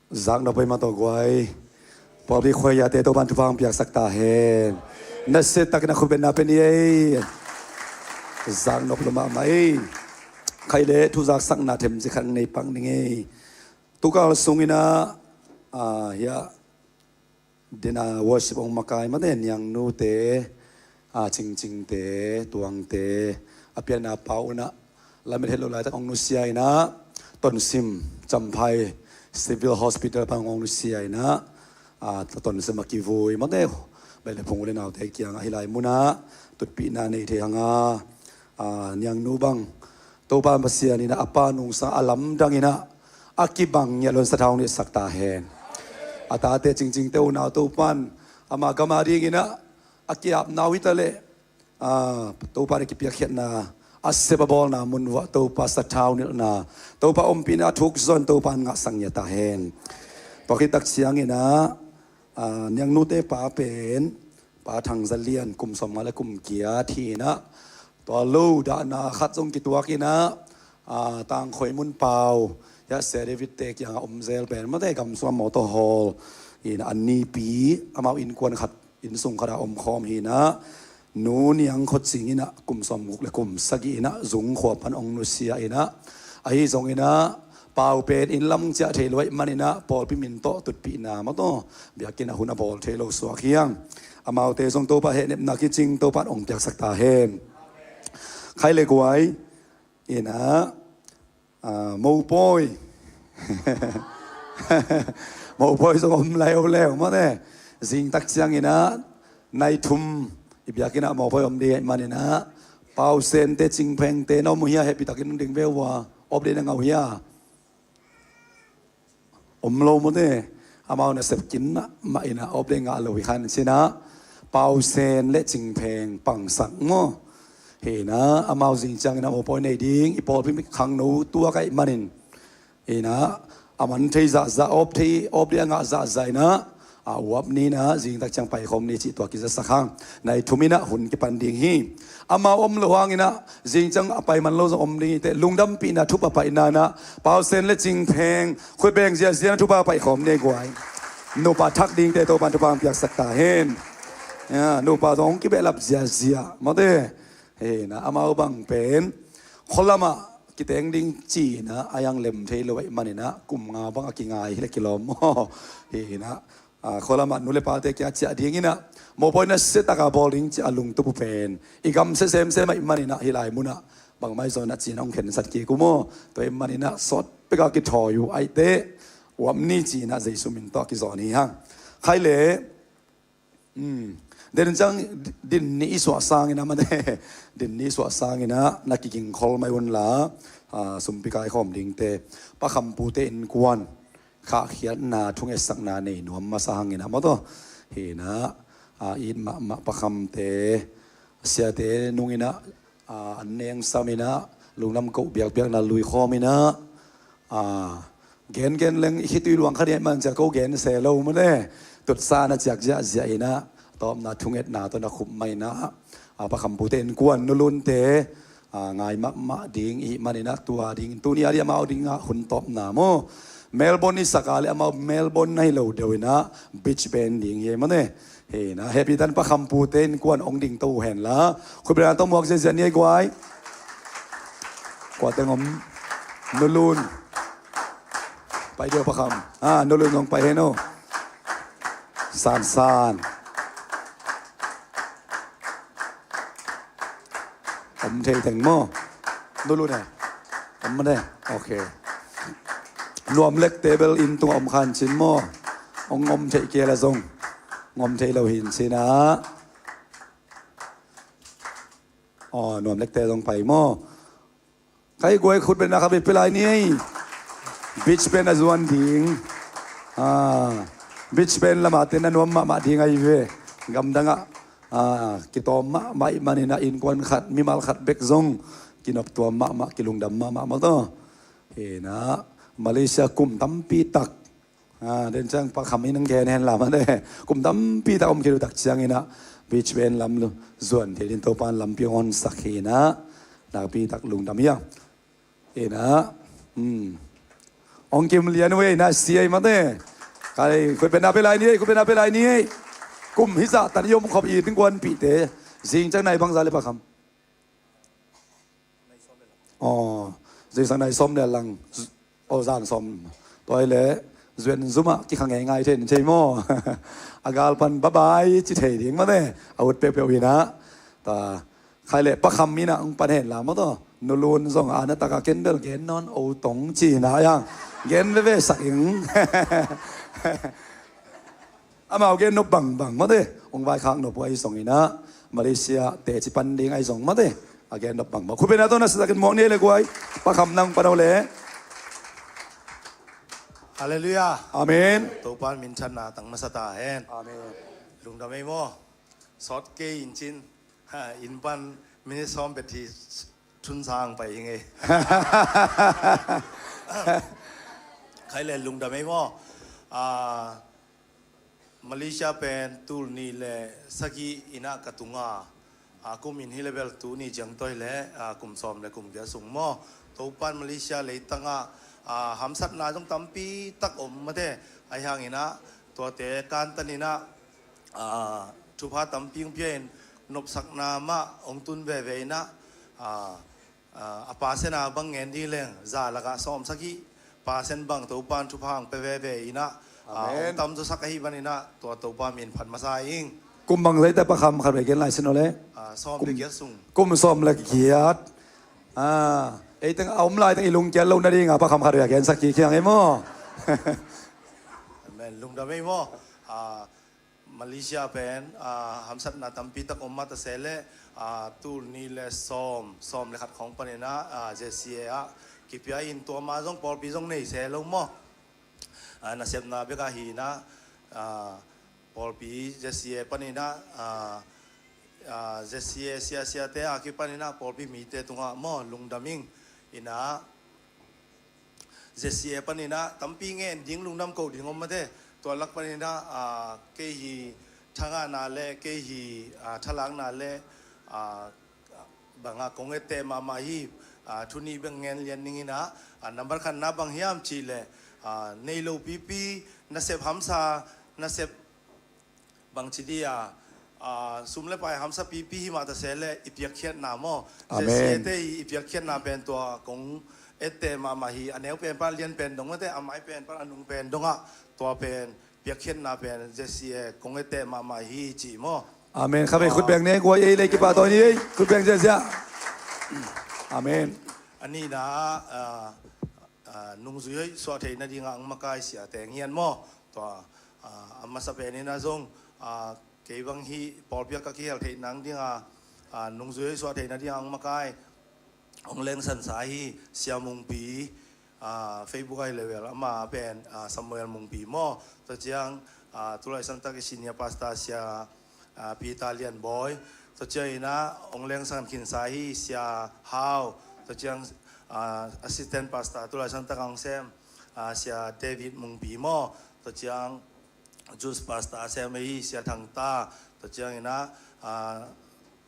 Zaknop ei mah tawh guai. Pawlpi khuaiate Topan thupha hong piaksak ta hen. Nasia takin a khutbetna pia ni ei. Zaknop lua mahmah ei. Khai le thuzaksakna themcik khat nei pak ning ei. Tukal sungin ah, ah, hiah, dena worship hong makai mate Niangnute, a, Cingcingte, Tuangte, a pianna pau un ah lamet het lo laitak hong nusia in ah, Tonsim, Champhai Civil Hospital pan hong nusia in ah, a, Tonsim a kivui mate, bei le phung u le naute kiangah hih lai munah tutpihna nei thei hang a, a, Niangnu bang Topa Pasian in ah a pa nungsang a lamdang in ah a kibang ngiat lo-in sathau nihsak ta hen. A tate Cingcingte unau Topan ama gam a dingin ah a ki-apna uh hi ta leh, a, Topa in a kipiakkhiatna a sep a bawlna mun vuah Topa sathau nilhna, Topa ompihna a thuk zon Topa in ngahsak ngiat ta hen. Tua khit tak ciangin ah, a, Niangnute pa pen Pa Thang Za Lian kum sawmnga le kum giat hi in ah, tua lo dahna khat zong kituak in ah, a, Tangkhoi Mun Pau, hiah Sia David te kiangah om zel pen mate gamsung a mawtaw hawl in ah, a nipi amau innkuan khat, innsung khat a omkhawm hi in ah, Nu Niang Khua Cing in ah kum sawmguk le kum sagih in ah Zung khua pan hong nusia in ah, ahi zongin ah Pau pen inn lam ciah thei lo ahih manin ah pawlpi min tawh tutpihna mawtaw biakinn ah hun a bawl thei lo suak hi hang. Amaute zong Topa hehnepna kicing Topa in hong piaksak ta hen. Khai le guai in ah, a, mopawi. Mopawi zong om lai o leu mate. Zing tak ciangin ah nai thum i biakinn ah mopawi om ding ahih manin ah, Pau Sente, Cing Phengte na om uh hia? Hehpih takin ding ve uh a, off day na ngah uh hia? Om lo mate. Amau nasep kin mahmah in ah off day ngah lo hi kha in cin ah, Pau Sen le Cing Pheng pangsak maw. Hi in ah amau zing ciangin ah mopawi nei ding, i pawlpi khangno tuak ahih manin. Hi in ah a man thei zahzah, off thei, off day a ngah zahzah in ah, a, uap ni in ah zing tak ciang paikhawm ni cih tua kizasak hang. Nai thum in ah hun kipan ding hi. Amau om lo hangin ah zing ciang a pai man lo zong om ding hi teh, lungdampihna thupha paihna in ah Pau Sen le Cing Pheng khut beng ziahziah in ah thupha paikhawm ni ei guai. Nupa thak dingte Topan thupha hong piaksak ta hen. Ya, nupa zong hong kibehlap ziahziah mate. Hi in ah amau bang pen khua lamah kiteng ding ci in ah a yang lem thei lo ahih manin ah kum nga bang a kingai hi le kilawm maw. Hi in ah, a, khua lamah nu le pate kiang a ciah dingin ah mopawi nasia taka bawl ding ci a lungtup uh pen i gamsia semsem ahih manin ah hih lai munah bangmah hi zaw in ah ci in ah hong khensat kik uh maw. Tua ahih manin ah sawt pek a kithawi uh ahih teh uap ni ci in ah Jesu min tawh a kizawn hi hang. Khai le, um, den ciang din nih i suah sangin ah mate, din nih i suah sangin ah na kigingkhol mai unla, a, sumpi kaikhawm dingte, Pa Kham pute innkuan khahkhiatna, thungetsakna nei nuam masa hangin ah mawtaw. Hi in ah, a, it mahmah Pa Khamte, siate nungin ah, a, an nengsam in ah, lungdam koh biakbiakna luikhawm in ah, a, gengen leng i khitui luang kha ding ahih man ciah ko gen se lo mate. Tutsa na ciak ziahziah in ah, tawpna thungetna tawh na khup mah in ah, a, Pa Kham pute innkuan Nu Lunte, a, ngai mahmah ding i hih manin ah tua ding, tuni a ding amau dingah hun tawpna maw. Melbourne i sak a leh amau Melbourne na hi lo deuh in ah beach band ding hi ei mate. Hi in ah hehpih takin Pa Kham pute innkuan hong dingto uh hen la, khutbetna tawh muak ziahziah ni ei guai. Kua teng om? Nu Lun. Pai deuh Pa Kham. A, Nu Lun zong pai hen o. Sansan. Om thei teng maw? Nu Lun e. Om mate. Ok. Nuam Lekte bel inn tungah om kha in cin maw? Hong om thei kei la zong, hong om thei lo hi in cin ah. Aw, Nuam Lekte zong pai maw? Khai guai, khutbetna khat bek pia lai ni ei. Beach band a zuan ding. A, beach band lamah te na nuam mahmah ding ahi ve. Gamdangah, a, kitawm mahmah ahih manin ah innkuan khat, mimal khat bek zong kinop tuam mahmah, kilungdam mahmah mawtaw. Hi in ah Malaysia kum tampi tak, a, den ciang Pa Kham in hong gen hen la mate. Kum tampi tak om khit uh tak ciangin ah beach band lam zuan thei dingin Topan lampi hong honsak hi in ah, nakpi tak lungdam hi hang. Hi in ah, um, Ong Kim Lian Wei na siai mate. Kai, khut beng na pia lai ni ei, khut beng na pia lai ni ei. Kum hi zah tan i om khop i innkuanpihte. Zing ciang nai bangzah le Pa Kham? Aw, zing ciang nai sawm le lang. Aw, zan sawm. Tua hi leh Zuan Zum ah kikha ngeingai thei ni thei maw? A gal pan bye bye ci thei ding mate. A ut peuhpeuh hi na. Ta, khai leh Pa Kham in ah hong pan hen la maw taw. Nu Lun zong a na tak a ken bel gen nawn o tong ci na yang. Gen veve sak ing. Amau gen nop bangbang mate. Hong vaikhak nop uh ahi zongin ah Malaysia teci pan ding ahi zong mate. A gen nop bangbang. Khut beng na tawh na sa takin muak ni ei le guai. Pa Kham nang pan o le. Halleluiah. Amen. Topa'n minthanna tang masa ta hen. Amen. Lungdam ei maw. Sawt kei in cin. Ha, inn pan minute sawm bek hi thun sang pai hi ngei. Khai le lungdam ei maw. Ah, Malaysia pen tul nih le sagih in ah ka tung a, a, kum in hi leh bel tuni ciang tawh hi leh, a, kum sawm le kum giat sung maw. Topa'n Malaysia leitang ah, a, hamsatna zong tampi tak om mate. Ahi hangin ah tuate kantan in ah, a, thupha tampi hong pia in nopsakna mah hong tun veve in ah, a, a, a percent a bang ngen ding leng, za lakah sawm sagih percent bang Topa'n thupha hong pia veve in ah, a, Amen. Hong tamzaw sak ahih manin ah tua Topa min phat masa ing. Kum bangzah hi ta Pa Kham, khat vei gen lai sin o le. A, sawm le giat sung. Kum sawm le giat. A, ei teng a om lai teng i lungkiat lo nading a Pa Kham khat vei a gen sak kik hiang ei maw. Amen. Lungdam ei maw. A, Malaysia pen, a, hamsatna tampi tak om mah ta se leh, a, tul nih le sawm, sawm le khat khawng panin ah, a, Z C A ah kipia in tua mah zong pawlpi zong nei se lo maw. A, nasepna bek ahi in ah, a, pawlpi Z C A panin ah, a, a, Z C A siasiate a kipanin ah pawlpi mite tungah maw lungdam ing in ah, Z C A panin ah tampi ngen ding lungdam ko ding om mate. Tua lak panin ah, a, kei hi thangahna le kei hi, a, thalakna le, a, bang a kong etteh mahmah hi, a, thu nih bek ngen lian ning in ah, a, number khatna bang hiam cih leh, a, nei lo pipi, nasep hamsa, nasep bangci dih a, a, sum le pai hamsa pipi hi mah ta se leh i piakkhiatna maw. Amen. Z C A te i, i piakkhiatna pen tua kong etteh mahmah hi, a neu pen pan a lian pen dong mate, a mai pen pan a nung pen dongah tua pen piakkhiatna pen Z C A kong etteh mahmah hi ci maw. Amen. Kha vei khut beng ni ei guai, ei le kipahtawi ni ei. Khut beng ziahziah. Amen. A nihna ah, a, a, nungzui hoih suah theih nading a hong makai siate ngian maw. Tua, a, a masa pen in ah zong, a, kei bang hih pawlpi ah ka kihel theih nading a, a, nungzui hoih suah theih nading a hong makai, hong lengsansa hi Sia Mungpi, a, Facebook ah hi leh bel ama pen, a, Samuel Mungpi maw. Tua ciang, a, tulaisantak i senior pastor Sia, a, Peter Lian Bawi. Tua ciang in ah hong lengsan khinsa hi Sia Hau. Tua ciang, a, assistant pastor tulaisantak a hong sem, a, Sia David Mungpi maw. Tua ciang youth pastor sem hi Sia Thang Ta. Tua ciang in ah, a,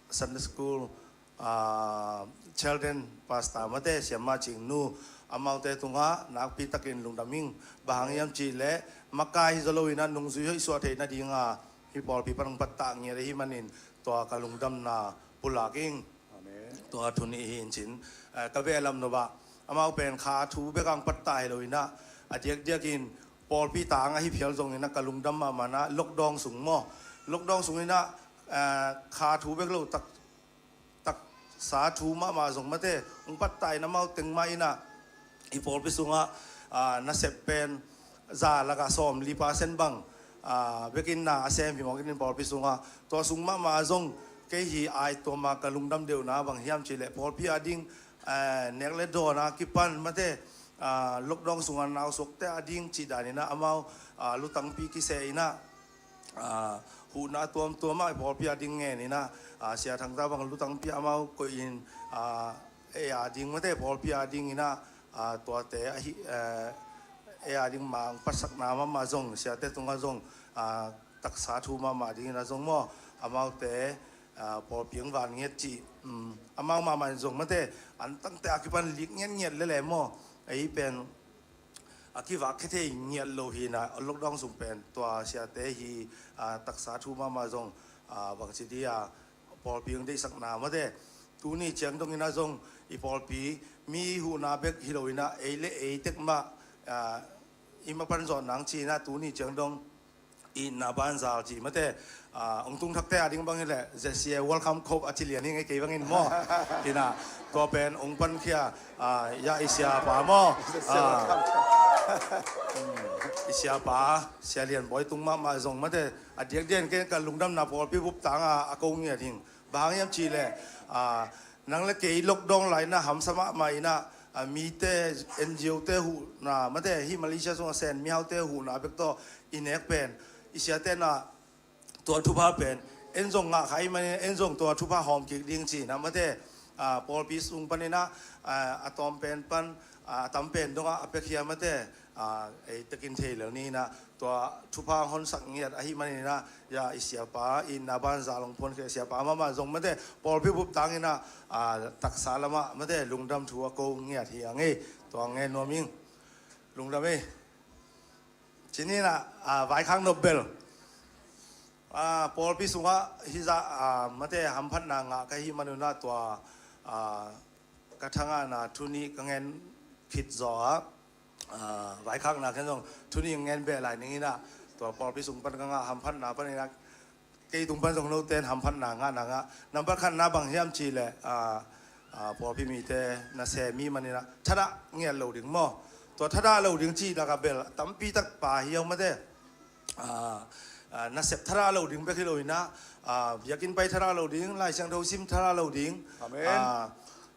Sunday school, a, children pastor mate Sia Ma Cing Nu, amaute tungah nakpi takin lungdam ing. Bang hang hiam cih leh makai hi zaw lo in ah nungzui hoih suah theih nading a hih pawlpi pan hong pattah ngiat ahih manin tua ka lungdamna pulak ing. Amen. Tua thu nih hi in cin, eh, ka vehlam nop ah amau pen kha thu bek a hong pattah hi lo in ah, a diakdiakin pawlpi tang ahi phial zongin ah ka lungdam mahmah in ah lockdown sung maw. Lockdown sung in ah, eh, kha thu bek lo tak taksa thu mahmah zong mate, hong pattah in amau teng mah in ah, i pawlpi sungah, a, nasep pen za lakah sawmli percent bang, a, bekin na a sem hi mawk in pawlpi sungah. Tua sung mahmah zong kei hi ai tua ma ka lungdam deuhna bang hiam cih leh pawlpi a ding, a, nek le dawn a kipan mate, a, lockdown sungah nausuakte a ding cih dan in ah amau, a, lutangpi kiseh in ah, a, huhna tuamtuam ah i pawlpi a ding ngen in ah, a, Sia Thang Ta bang lutangpi amau koih in, a, ei a ding mate pawlpi a ding in ah, a, tuate ahi, a, ei a ding mah hong patsakna mahmah zong, siate tungah zong, a, taksa thu mahmah ding in ah zong maw, amaute, a, pawlpi hong van ngiat cih, um, amau mahmah in zong mate, antangte a kipan lik ngiatngiat lele maw, ei pen a kivak khia thei ngiat lo hi na, lockdown sung pen tua siate hi, a, taksa thu mahmah zong, a, bangci dia pawlpi ang deihsakna mate. Tuni ciang dong ina zong i pawlpi mi huhna bek hi lo ina, ei le ei tek mah, a, i mapan zawh nang ci ina tuni ciang dong i na banzal ci mate, a, ong tung thakte a ding bang hileh Z C A welcome khop a ci lian hi ngei kei bangin maw. Ina tua pen ong pankhia, a, ya i siapa maw. I siapa Sia Lian Bawi tung mahmah zong mate, a diakdiak ken ka lungdamna pawlpi bup tanga a ko ngiat hing. Bang hang hiam cihleh, a, nang le kei lockdown lai na hamsa mahmah ina, a, mite, N G O te huhna mate, hi Malaysia sung a sen mihaute huhna bek tawh i nek pen i siate na tua thupha pen en zong ngah kha i manin en zong tua thupha hawm kik ding ci na mate, a, pawlpi sung panina, a, a tawm pen pan, a, a tam pen dongah a pekhia mate, a, ei tekin thei lel ni ina tua thupha hon sak ngiat ahi manina, ya i siapa i na banzal ong phuankhia siapa mahmah zong mate pawlpi bup tangina, a, taksa lamah mate lungdam thu a ko ngiat hi ang ei. Tua ngen nuam ing. Lungdam ei. Cinina, a, vaikhak nop bel, a, pawlpi sungah hizah, a, mate hamphatna ngah ka hi manuna tua, a, ka thangahna thu nih ka ngen khit zawh a, a, vaikhakna khen zong thu nih ngen beh lai ningina tua pawlpi sung pan ka ngah hamphatna panina kei tung pan zong noten hamphatna ngahna ngah. Nambat khatna bang hiam cihleh, a, a, pawlpi mite na sem mi manina thadah ngiat lo ding maw. Tua thadah lo ding cih laka bel tampi tak pa hi aw mate. A, a, nasep thadah lo ding bek hi lo ina, a, biakinn pai thadah lo ding, Lai Siangtho sim thadah lo ding. Amen. A,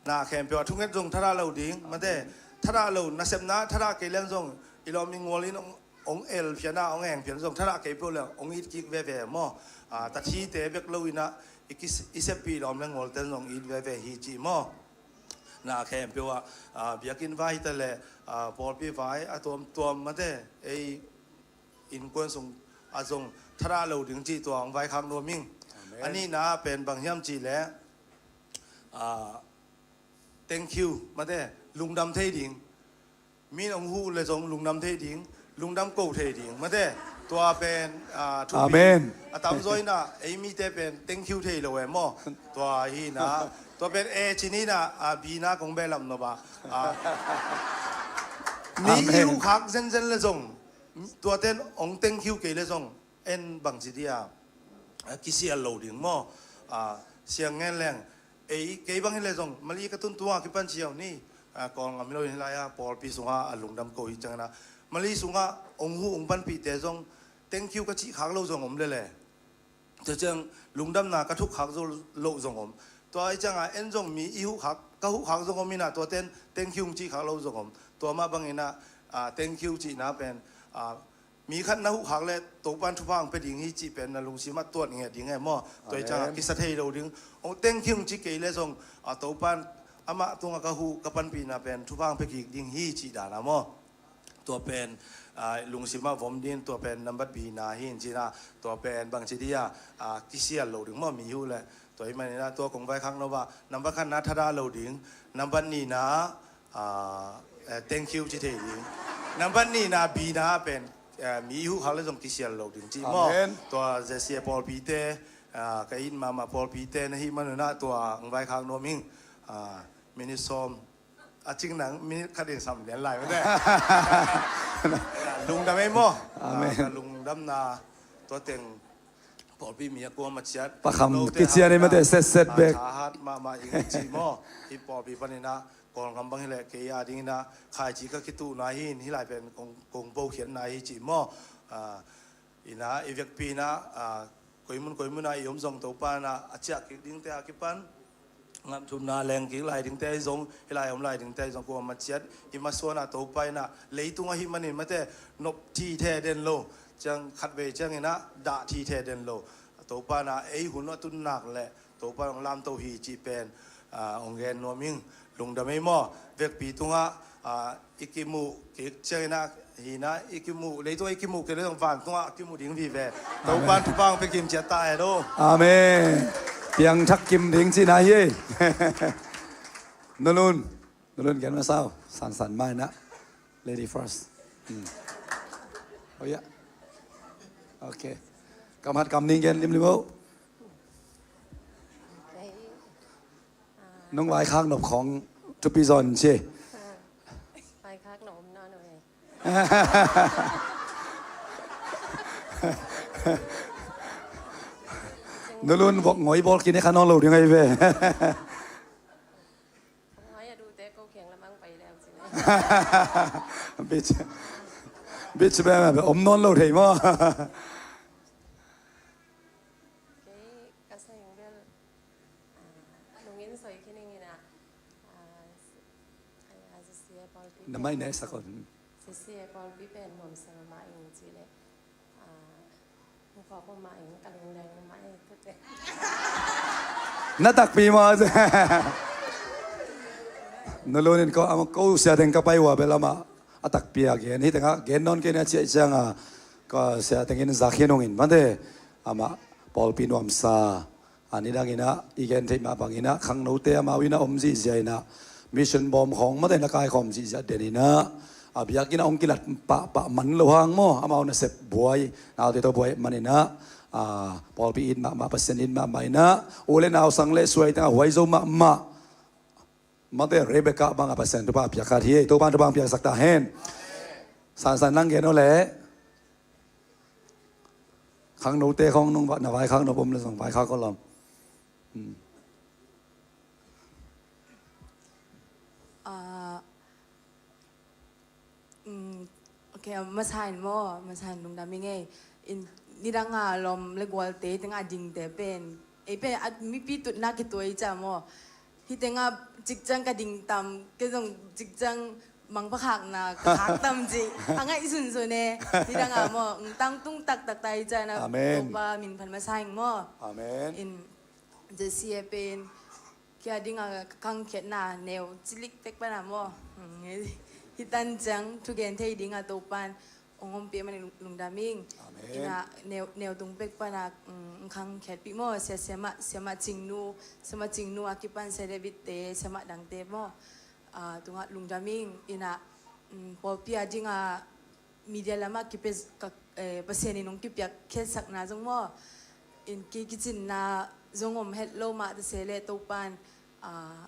na khempeuh a thunget zong thadah lo ding mate. Thadah lo nasepna thadah kei leng zong i lawm i ngual in ong, ong el phiana ong eng phian zong thadah kei peuh leng ong it kik veve maw. A, tathite bek lo ina i kis-, i seppih lawm le ngualten zong it veve hi cih maw. Na khempeuh ah, a, biakinn vai hita le, a, pawlpi vai a tuamtuam mate ei innkuan sung a zong thadah lo ding cih tua ong vaikhak nuam ing. Amen. A nihna pen bang hiam cihleh, a, thank you mate lungdam thei ding. Min ong huh le zong lungdam thei ding, lungdam ko thei ding mate. Tua pen, a, thupi. Amen. A tamzaw ina ei mite pen thank you thei lo e maw. Tua hi na tua pen e cinina, a, bina kong behlap nop a, a, mi i, amen, huhkhak zenzen le zong tuaten ong thank you kei le zong en bangci dia, a, kisial lo ding maw. A, siang ngen leng ei kei bang hileh zong Mali ka tun tunga kipan ciau ni, a, Kawlngam hi lo hi lai a pawlpi sunga a lungdam ko hi ciangina Mali sunga ong huh ong panpihte zong thank you ka cih khak lo zong om lele. Tua ciang lungdamna ka thuk khak zo lo zong om. Tua i cianga en zong mi i huh khak, ka huh khak zong om ina tuaten thank you ong cih khak lo zong om. Tua mah bangina, a, thank you cihna pen, a, mi khat na huh khak le Topan thupha ang pe ding hi cih pen na lungsim ah tuat ngiat ding e maw. Tua i cianga, amen, kisa thei lo ding. Ong thank you ci kei le zong, a, Topan amah tunga ka huh ka panpihna pen thupha ang pe kik ding hi cih dana maw. Tua pen, a, lungsim ah vom din tua pen nambat bina hi in cina tua pen bangci dia, a, kisial lo ding maw mi huh le. Tua hi manina tua kong vaikhak nop a nambat khatna thadah lo ding, nambat nihna, a, eh, thank you ci thei ding. Nambat nihna bina pen, eh, mi i huh khak le zong kisial lo ding ci maw. Amen. Tua Z C A pawlpite, a, ka it mahmah pawlpite na hi manuna tua ong vaikhak nuam ing, a, minit sawm a cing nang minit khat in sam lian lai mate. Lungdam ei maw. Amen. A, ka lungdamna tua teng pawlpi mi a kuam a ciat. Pakham kician ei mate, setset bek. Thahat mahmah ing ci maw. Hi pawlpi panina Kawlngam bang hileh kei a dingina khaici ka kituhna hi in hi lai pen kong, kong bokhiatna hi ci maw. A, ina i vekpi ina, a, koimun koimuna i om zong Topa ina a ciah kik dingte a kipan ngamthumna leng kik lai dingte ahi zong, hi lai om lai dingte ahi zong kuama ciat i masuana Topa ina leitung ahi manin mate nop thithe den lo, ciang khatvei ciangina dah thithe den lo. Topa ina ei hun a tun nak le Topa ong lamto hi cih pen, a, ong gen nuam ing. Lungdam ei maw. Vekpi tunga, a, i kimuh kik ciangina hina i kimuh leitung i kimuh kik le zong vantunga a kimuh ding vive. Topa in thupha ong pe kim ciat ta e lo. Amen. Piangthak kim ding cihna hi ei. Nulun, nulun gen masa uh. Sansan mai na. Lady first. Hmm. Oh ya. Ok. Kam hat kam ning gen limlim o. Nung vaikhak nop khawng thupi zaw in ci. Vaikhak nop om nawn lo e. Nulun vok ngoi bawl kine kha nawn lo ding ahi ve. Ngoi a dute ko kiang lamang pai leng ci. Beach, beach be, be om nawn lo thei maw. Kei ka sa ing bel, ah, nungin soi khin ing ina, ah, ah, sisi e pawlpi na mai pen ne sakon. Sisi e pawlpi pen nuamsa mahmah ing ci le, ah, hong phawk mahmah ing, ka lungleng mahmah e tute. Na takpi maw. Nulun in ko, ama ko sia teng ka pai ua bel amah a takpi a gen. Hih tengah gen nawn kei na ciah ciang a, ka sia tengin zak hi nungin mate, amah pawlpi nuamsa. A nidang inah i gen theih mah bang inah khangnote amau inah om zihziah inah mission bawm khawng mate na kaikhawm zihziah den inah a biakinn ah hong kilat pahpah man lo hang maw, amau nasep buai, naute tawh buai man inah, a, pawlpi it mahmah, Pasian it mahmah inah u le nau sang le suai tengah huai zo mahmah. Mate Rebecca bang a Pasian thupha piak khat hi. Topa'n thupha piaksak ta hen. Sansan nang gen aw leh. Khangnote khawng nung va, na vaikhak nop om leh zong vaikhak aw lawm. Hmm. Ah, mm, ok, masa in maw, masa in lungdam ing ei. In, nidang a lawm le gualte tengah dingte pen, ei pen a mipi tutna kituai ca maw. Hih tengah cikciang ka ding tam, kei zong cikciang mangpha khakna ka khak tam cih a ngaih sunsun e. Nidang a maw, tangtung taktak ta hi ca na. Amen. Topa min phat masa ing maw. Amen. In, Jessie e pen, kei a ding a ka khangkhiatna neu cilik tek pan a maw. Hih tan ciang thugen thei ding a Topa'n hong ompih manin lung-, lungdam ing. Amen. Ina neu, neu tung pek pan a, mm, khangkhiatpih maw, sia, siamah, siamah Cingnu, siamah Cingnu a kipan sia David te, siamah dangte maw. Ah, tungah lungdam ing. Ina, mm, pawlpi a ding a media lamah kipe, ka, eh, Pasian in hong kipiak khiatsakna zong maw. In ki, kicinna zong om het lo mah ta se leh Topa'n, ah,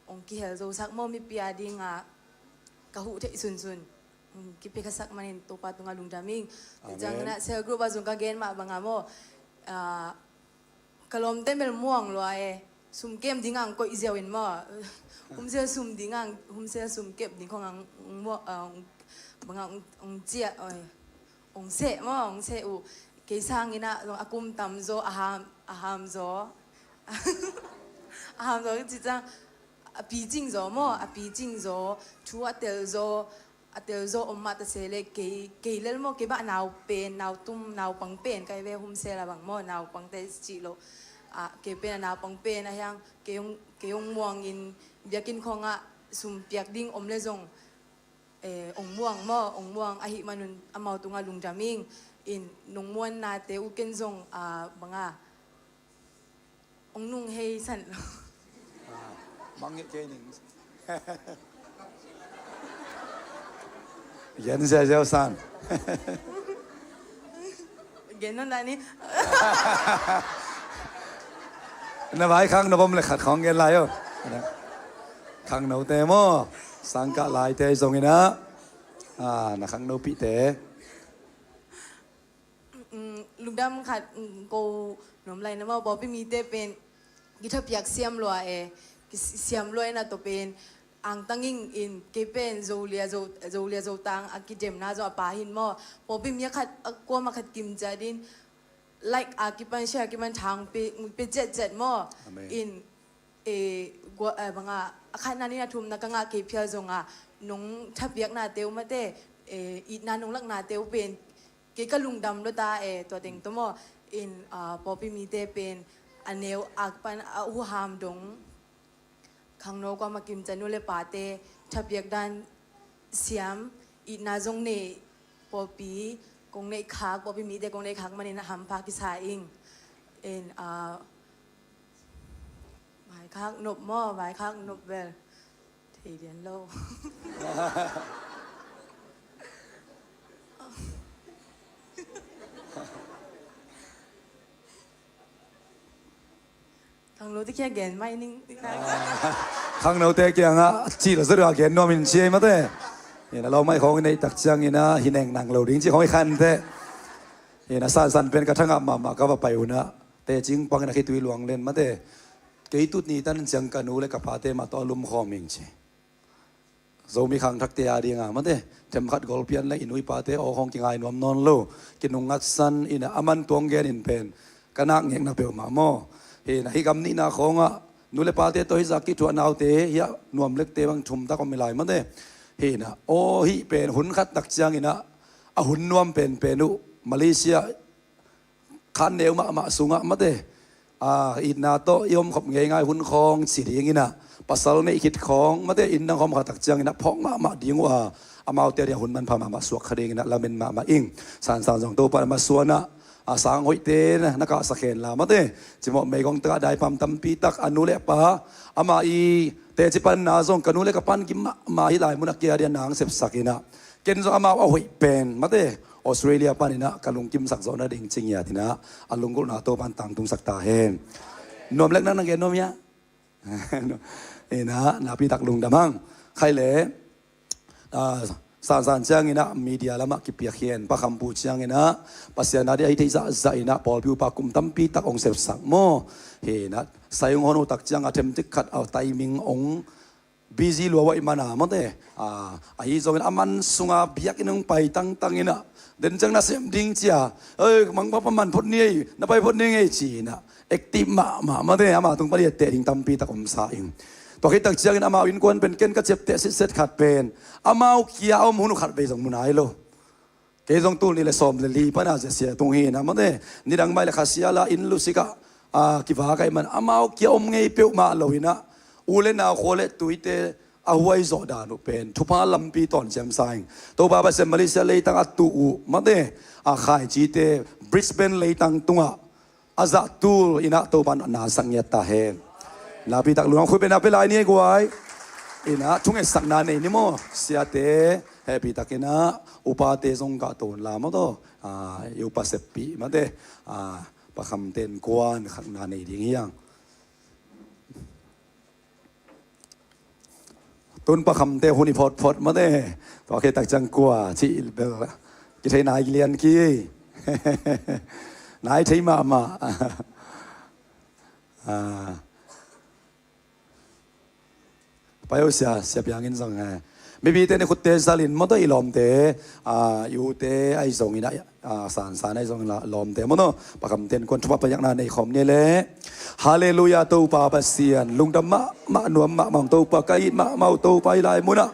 hong kihel zosak maw, mipi a ding a ka huh theih sunsun. Hong kipia khasak manin Topa tungah lungdam ing. Amen. Ciang ina cell group ah zong ka gen mah bang a maw. Ah, ka lawmte mel muang lua e. Sum kem ding ang koih ziau in maw. Humsel sum ding ang, humsel sum kep ding khong ang, ang muang, ang, bang ang, ang ciah, oi. Ang seh maw, ang seh uh. Kei sang ina, a kum tam zaw, a ham, a ham zaw. A ham zaw, ci ciang, a picing zaw maw, a picing zaw, thu a tel zaw, a tel zaw om mah ta se leh kei, kei lel maw, kei bah nau pen, nau tum, naupang pen, kai ve humsel a bang maw, naupang te cih lo. Ah, kei pen a naupang pen, a hiang, kei hong, kei hong muang in, biakinn khawng ah sum piak ding om leh zong, eh, hong muang maw, hong muang, ahih manun, amau tungah lungdam ing, in, nong muanna te uh ken zong, ah, bang a, hong nung hei san lo. Ah, mangngilh kei ning. Gen ziauziau san. Gen nawn dah ni. Na vaikhak nop om leh khat khawng gen lai o. Khangnote maw. Sangkah laite zong ina. Ah, na khangnopihte. Mm, lungdam khat, mm, ko nuam lai na maw, pawlpi mite pen kithapiak siam lua e, kisiam lua e na tawh pen angtang ing in, kei pen Zolia, Zo, Zolia Zotang a kidemna zong a pha hi in maw, pawlpi mi a khat, a kuamah khat kim ciat in, like a kipan, share a kipan thang pe, pe ciatciat maw. Amen. In, eh, gua, eh, bang a, a khatna ni na thumna ka ngah kei phial zong a, nong thapiaknate uh mate, eh, itna nong laknate uh pen, kei ka lungdam lo ta, eh, tua teng tawh maw. In, ah, pawlpi mite pen, a neu a kipan a huham dong, khangno kuamah kim ciat nu le pate, thapiak dan siam, itna zong nei, pawlpi kong neih khak, pawlpi mite kong neih khak manin a hampha kisa ing. In, ah, vaikhak nop maw, vaikhak nop bel. Thei lian lo. Khangnote kiangah gen mai ning. Khangnote kiangah cil zaw a gen nuam in ci ei mate. Ina lo mai khawng i neih tak ciangin ah hi neng nang lo ding ci khawng i khante. Ina sansan pen ka thangah mahmah ka va pai unah tecing pangin a khitui luang len mate. Kei tut ni tan ciang ka nu le ka pate mah tawh a lumkhawm ing ci. Zomi khangthakte a dinga mate themkhat golpian le i nu i pate aw khawng kingai nuam nawn lo. Kinungngatsan ina a man tuang gen in pen ka nak ngekna peuhmah maw. Hina hi gam nihna khawngah nu le pate tawh hizah kithuah naute hiah nuam lekte bang thumtak om i lai mate. Hina aw hih pen hun khat tak cianginah a hun nuam penpen uh Malaysia khan neu mahmah sungah mate, a, itna tawh i omkhop ngeingai hun khawng ci dinginah pasal neih khit khawng mate inn dang khawm kha tak cianginah phawk mahmah ding uh a, amaute a dingah hun manpha mahmah suak kha dinginah lamen mahmah ing. Sansan zong Topa na masuanah a sang hoihte na kahsak hen la mate cimawh meigong takah daipam tampi tak a nu le pa ama i teci panna zong ka nu le ka pan kim mahmah hi lai munah kia dia nang sepsak inah ken zong amau a hoih pen mate Australia paninah ka lungkimsak zawh nading cingiat inah a lunggulhna Topan tangtungsak ta hen. Nuam lek nang na gen nuam hiah? Inah napi tak lungdam hang. Khai le, a, sansan cianginah media lamah kipiak hian Pa Khampu cianginah Pasian a dia hi theih zahzah inah pawlpi upa kum tampi tak ong sepsak maw. Hinah sai ong hon uh tak ciang a themtik khat a timing ong busy lua uh ahih mana mate. A, ahi zongin a man sunga biakinn hong pai tangtang inah den ciang na sem ding cia, oi mangpapa man phot ni ei, na pai phot ni ngei ci inah active mahmah mate. Ama tung pan i etteh ding tampi tak omsa ing. Tua khit tak ciangin amau innkuan pen ken ka ciapteh sitset khat pen amau kia a om hun uh khat vei zong mu nai lo. Kei zong tul nih le sawm le li pana zesia tung hi na mate nidang mai le khasia la inn lusik ah, a, kivak ahih man amau kia om ngei peuhmah lo inah u le nau khua le tuite a huai zawh dan uh pen thupha lampi tawn ciamsa ing. Topa Pasian Malaysia leitang a tuh uh mate a khaicite Brisbane leitang tungah a zah tul inah Topan na sak ngiat ta hen. Napi tak lungdam khut pen a pe lai ni ei guai. Inah thungetsakna nei ni maw siate hehpih takinah upate zong kah ton la maw taw, a, i upa seppih mate, a, Pa Kham ten kuan khakna nei ding hiang. Tun Pa Khamte hun i photphot mate. Tua khit tak ciang kua cih bel kithei nai lian ki. Nai thei mahmah. A, pai uh sia, sia piangin zong he. Mipite ni khutte zalin mawtaw i lawmte, a, i ute ahi zongin a, a, sansan ahi zongin a lawmte mawtaw Pa Khamte in kuan thupha paiakna nei khawm ni le. Halleluiah. Topa Pasian lungdam mahmah, nuam mahmah ung Topa, ka it mahmah uh Topa, i lai munah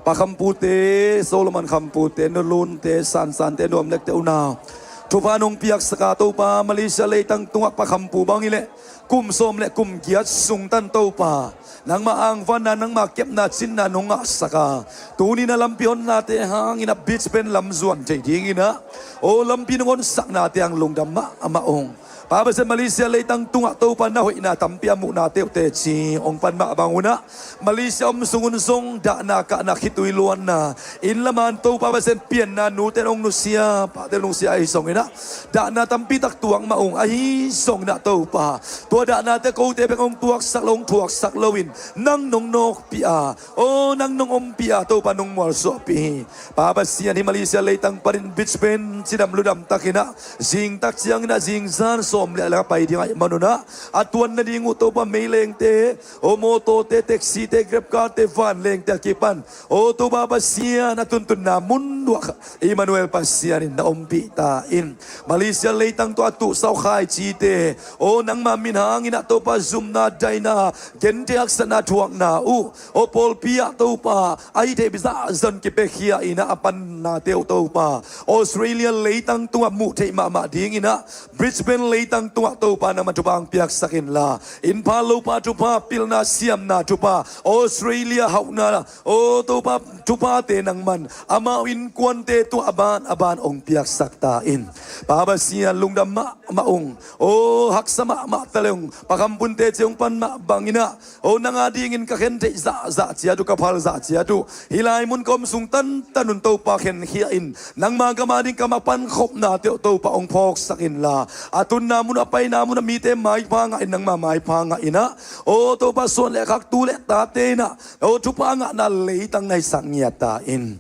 Pa Khampute, Solomon Khampute, Nulunte, sansante, nuamlekte, unau thupha nong piaksaka Topa, Malaysia leitang tungah Pa Khampu bang hileh kum sawm le kum giat sungtan Topa, nangma angvanna, nangma kepna cinna nong ngahsaka, tuni na lampi honnate hangin a beach pen lam zuan thei dinginah aw lampi nong honsaknate hang lungdam mahmah ung. Pa Pasian, Malaysia leitang tungah Topa na hoihna tampi a muhnate uh teci hong pan mah bang unah Malaysia om sungun zong dahna kahna khitui luanna inn laman Topa Pasian pianna nute hong nusia pate lungsia ahi zonginah dahna tampi tak tuak mah ung. Ahi zonginah Topa, tua dahnate kote bek hong tuaksak lo, hong thuaksak loin nang nong nawkpih a, aw nang nong ompih a, Topa nong mualsuahpih hi. Pa Pasian, hih Malaysia leitang panin beach pen cidam ludam takinah zingtak cianginah zingzan sawm le a lak a pai ding ahih manunah a tuan nading uh Topa meilengte, aw mawtawte, taxite, grabkarte, vanlengte a kipan aw Topa Pasian, a tuntunna mun nuah Immanuel Pasian in na ompih ta in. Malaysia leitang tawh a tuhsa uh khaicite aw nangma min hanginah Topa zumna daina, gente haksatna thuakna uh aw pawlpi ah Topa a hih theih zahzah in kipiakhia inah a pannate uh Topa Australia leitang tungah muh theih mahmah dinginah Brisbane leitang tungah Topa nangma thupha hong piaksak inla, Imphal lopa thupha, pilna siamna thupha, Australia hauhna aw Topa thuphate nangman amau innkuante tungah a ban a ban hong piaksak ta in. Pa Pasian lungdam mahmah ung. Aw haksa mahmah ta le ung. Pa Khampunte ci hong pan mah banginah aw nang a dingin ka khen theih zahzah ciat uh, ka phal zah ciat uh hih lai mun ka om sung tantan un Topa khenkhia in. Nangma gam a ding ka mapan khopnate uh Topa hong phawksak inla, a tunna a mun a paina mun a mite maipha ngah in, nangma maipha ngah in ah, aw Topa, suan le khak, tu le tate in ah, aw thupha ngahna leitang na hisak ngiat ta in.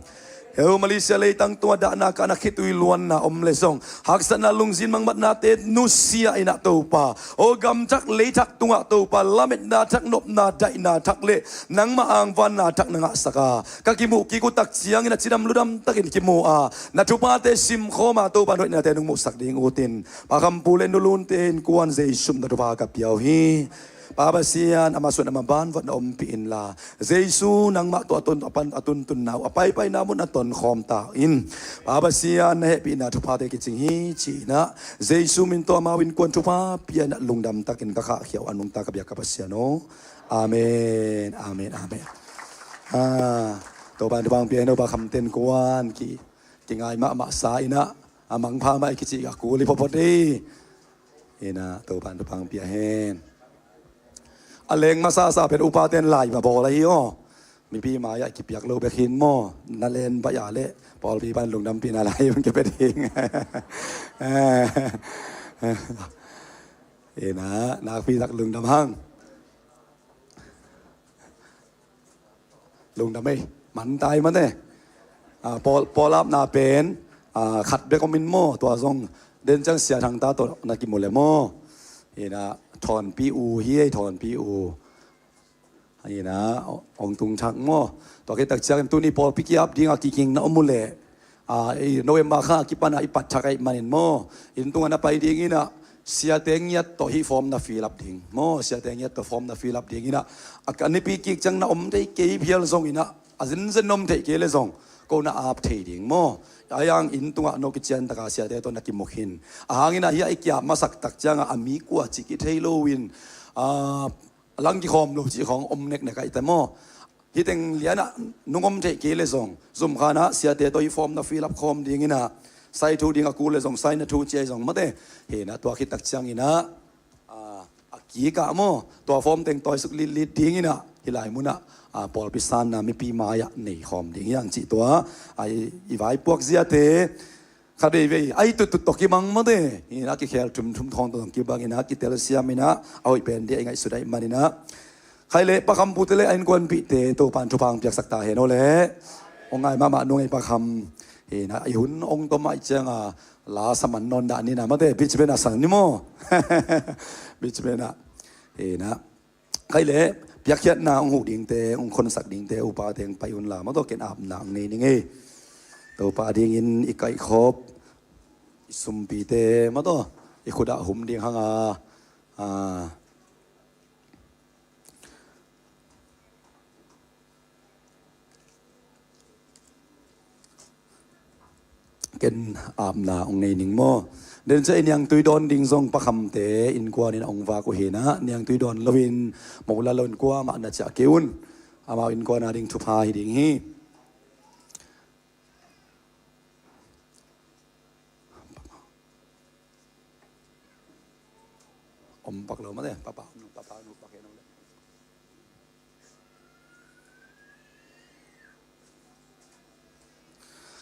Heu Malaysia leitang tungah dahna kahna, khitui luanna om le zong, haksatna, lungzin mangmatnate nusia in ah Topa, aw gamthak leithak tungah Topa, lametna thak, nopna daihna thak le nangma angvanna thak na ngahsak a, ka kimuh kik uh tak ciangin a cidam ludam takin kimu a, na thuphate simkhawm a, Topa, na hoihnate nong muhsak ding ut in. Pa Kham Pu le Nu Lunte innkuan Jesu min tawh thupha ka pia uh hi. Pa Pasian, ama suan ama ban vuah na ompih inla, Jesu nangmah tawh a tun, a pan, a tuntunna uh a paipaina mun na tonkhawm ta in. Pa Pasian, na hehpihna thuphate kicing hi ci-in ah, Jesu min tawh amau innkuan thupha pia in ah, lungdam takin ka khahkhia uh a nungta ka biak ka Pasian aw. Amen, amen, amen. Ah, Topa in thupha hong pia hen aw. Pa Kham Ten kuan ki, kingai mahmah sa in ah, a mangpha mah i kici a kul hi phawtphawt hi. In ah Topa in thupha hong pia hen. A leng masasa pen upaten lai mah bawl ahi aw. Mipi mai-ah kipiak lo bek hin maw. Na len baih a leh pawlpi pan lungdampihna lai hong kipia ding. In ah nakpi tak lungdam hang. Lungdam ei, man tai mate. Ah, pawl, pawl apna pen, ah, khat bek om in maw, tua zong den ciang Sia Thang ta tawh na kimu le maw. In ah Thawnpi U hi ei, Thawnpi U. In ah hong tung thak maw. Tua khit tak ciangin tuni pawlpi ki-ap ding a kiging na om uh leh, ah, i November kha a kipan a i pat thak ahih manin maw, inn tungah na pai ding in ah, siate ngiat tawh hih form na fill up ding maw, siate ngiat tawh form na fill up ding in ah, a, a nipi kik ciang na om thei kei phial zong in ah, a zenzen na om theih kei le zong ko na ap thei ding maw. Ahi hang inn tungah no kician taka siate tawh na kimu khin. Ahang in ah hiah i ki-ap masak tak ciangah a mi kua cih kithei lo in, ah, lang kikhawm lo cih khawng om neknek ahih teh maw. Hih teng lianah nung om theih kei le zong, zum khanah siate tawh hih form na fill up khawm ding in ah, sai thu ding a kul le zong, sai na thu ci ahi zong mate. Hi in ah tua khit tak ciangin ah, ah, a kikah maw, tua form teng tawisuk litlit ding in ah, hih lai munah, ah, pawlpi sanna mipi mai-ah nei khawm ding hi hang cih tua, ah, i, i vaipuak ziate, khat veivei, ai tuttut tawh kimang mate. Hi in ah kikhel thumthum khawng tawh zong kibang in ah, kitelsiam in ah, a hoih pen ding a i ngaihsut ahih manin ah. Khai leh Pa Kham Pute le a innkuanpihte Topa in thupha hong piaksak ta hen aw leh. Hong ngai mahmah nung ei Pa Kham. Hi in ah i hun hong tom ahih ciangah la sa man nawn dah ni in ah mate, beach pen ah sa ni maw. Beach pen ah. Hi in ah. Khai leh, piakkhiatna hong huh dingte, hong khonsak dingte, upate hong pai unla, maw tawh ken apna hong nei ning ei. Topa dingin i kaihkhop, i sumpite, maw tawh, i khutah hum ding hang a, a, ken apna hong nei ning maw. Den ciah i niangtui dawn ding zong Pa Khamte innkuan in hong vak uh hi in ah, niangtui dawn loin, mo la loin kuamah na ciah kei un. Amau innkuan a ding thupha hi ding hi. Om pak lo mate, papa, papa, papa.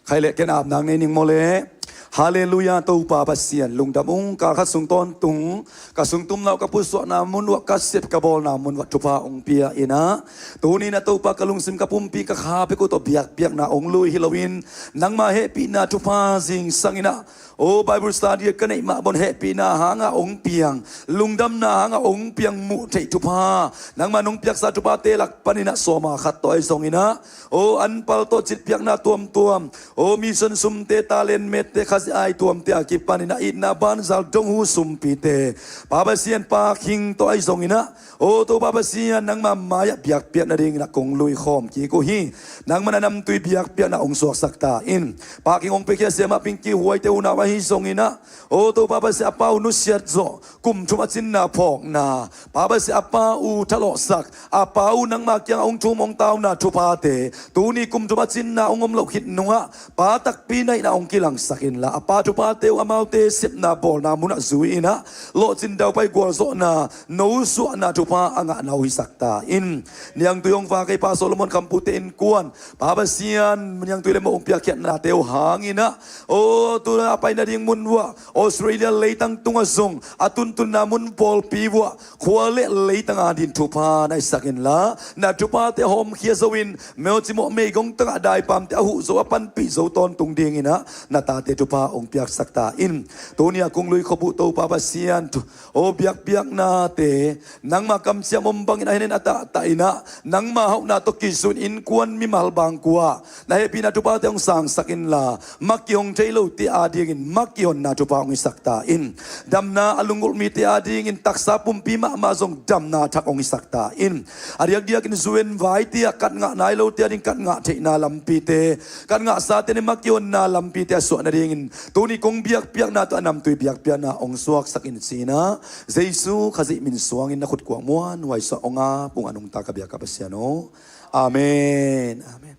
Khai leh ken apna hong nei ning maw leh. Halleluiah, Topa Pasian lungdam ung. Kal khat sung tawntung ka sungtumna uh, ka pusuahna mun uh, ka sep ka bawlna mun uh ah thupha hong pia in ah, tuni in ah Topa ka lungsim ka pumpi ka kha bek uh tawh biakpiakna hong lui hi loin, nangma hehpihna thupha zingsang in ah, aw Bible study ka neih mah bang hehpihna hangah hong piang, lungdamna hangah hong piang muh theih thupha, nangma nong piaksa thuphate lak panin ah sawma khat tawh ahi zongin ah, aw anpal tawh citpiakna tuamtuam, aw mission sumte, talent mette, Khazih ai tuamte a kipanin ah itna banzal dong hu sumpite, Pa Pasian, Pa King tawh ahi zongin ah, aw Topa Pasian, nangma mai-ah biakpiak nadingin ah kong lui khawm kik uh hi. Nangman a namtui biakpiakna hong suaksak ta in. Pa King hong piakhia Sia Mah Pingki Huaite unau ahi zongin ah, aw Topa Pasian, a pa uh nusiat zawh, kum thum a cinna phawkna, Pa Pasian, a pa uh thalawhsak, a pa uh nangma kiangah hong thum hong tauna thuphate, tuni kum thum a cinna hong om loh khit nungah pa takpi na hihna hong kilangsak inla, a pa thuphate uh amaute sepna bawlna munah zui-in ah, lawhcin daupai gualzawhna, nosuahna thupha a ngahna uh hisak ta in. Niangtui hong vak ei Pa Solomon Khampuakte innkuan, Pa Pasian niangtui le mawh hong piakkhiatnate uh hangin ah, aw, tu a pai nading mun uah, Australia leitang tungah zong a tuntunna mun pawlpi uah, khua le leitang adingin thupha na hisak inla, na thuphate hawmkhia zo in, meucimawh meigong tangah daipamte a huh zo, a panpih zo tawntung dingin ah, na tate thupha hong piaksak ta in. Tuni a Kungluih khuabuh Topa Pasian, thu, aw, biakpiaknate, nangma kamciam om bangin a henin a tahtah in ah, nangma hauhna tawh kisun innkuan mimal bangkua, na hehpihna thuphate hong sangsak inla, maki hong thei lote adingin maki honna thupha hong hisak ta in. Damna a lunggulh mite adingin taksa pumpi mahmah zong damna thak hong hisak ta in. A diakdiakin U N vaite ah kat ngah nai lote ading kat ngah theihna lampite, kat ngahsate ni maki honna lampite a suah nadingin, tuni kong biakpiakna tawh a namtui biakpiakna hong suaksak in ci-in ah, Jesu Khazih min suangin na khutkuak muanhuai suah hong ap ung a nungta ka biak a Pasian aw. Amen. Amen.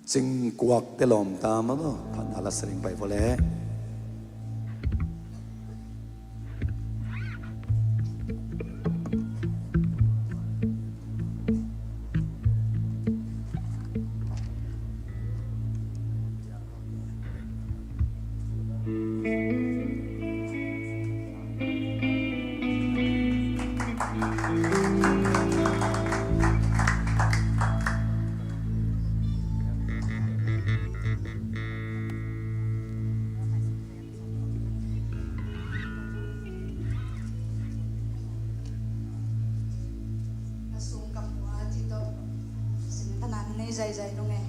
Cingkuakte lawmta maw, phatna la sa ding pai vua leh. Ka sung ka pua ti tawh, sin ka nan nei zaizai nung e.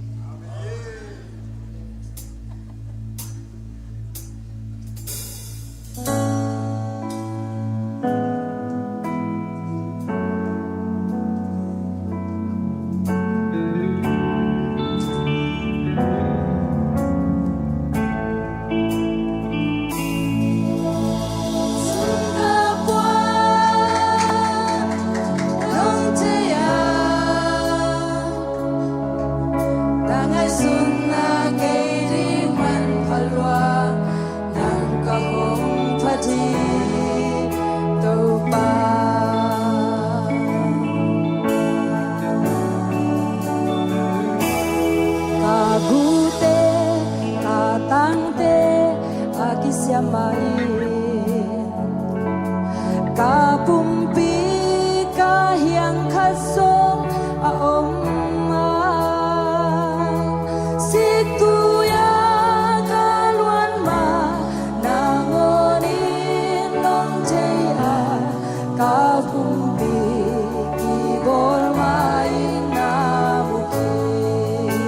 Nang ka hong phat hi, Topa. Ka gute, ka tangte a kisiam mah in, ka pumpi ka hiang khat zong a om a, siktui-a ka luan mah nangawnin nong thei a, ka pumpi kibawl mah in na mu khin.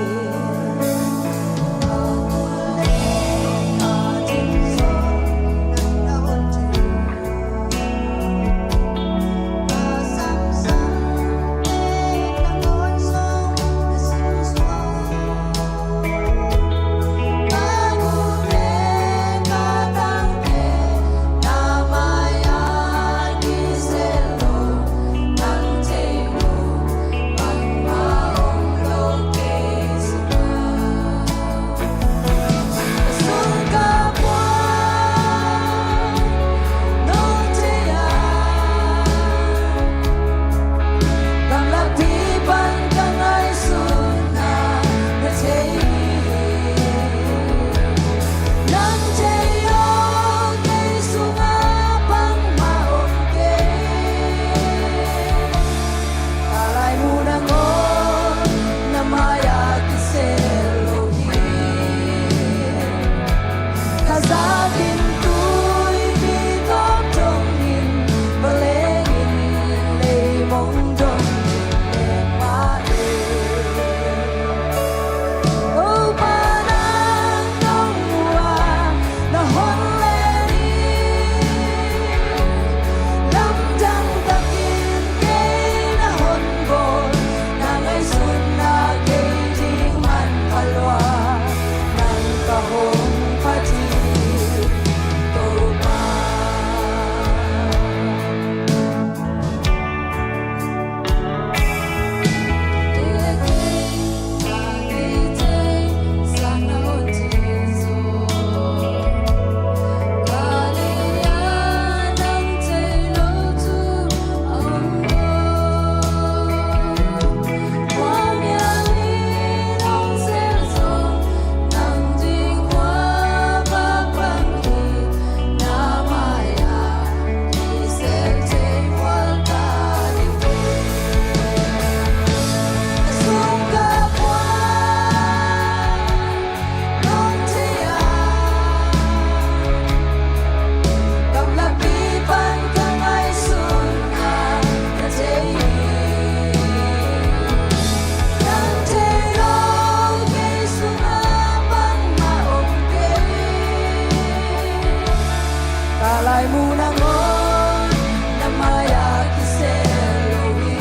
Lai mu nangawn na mai-ah kisel lo hi.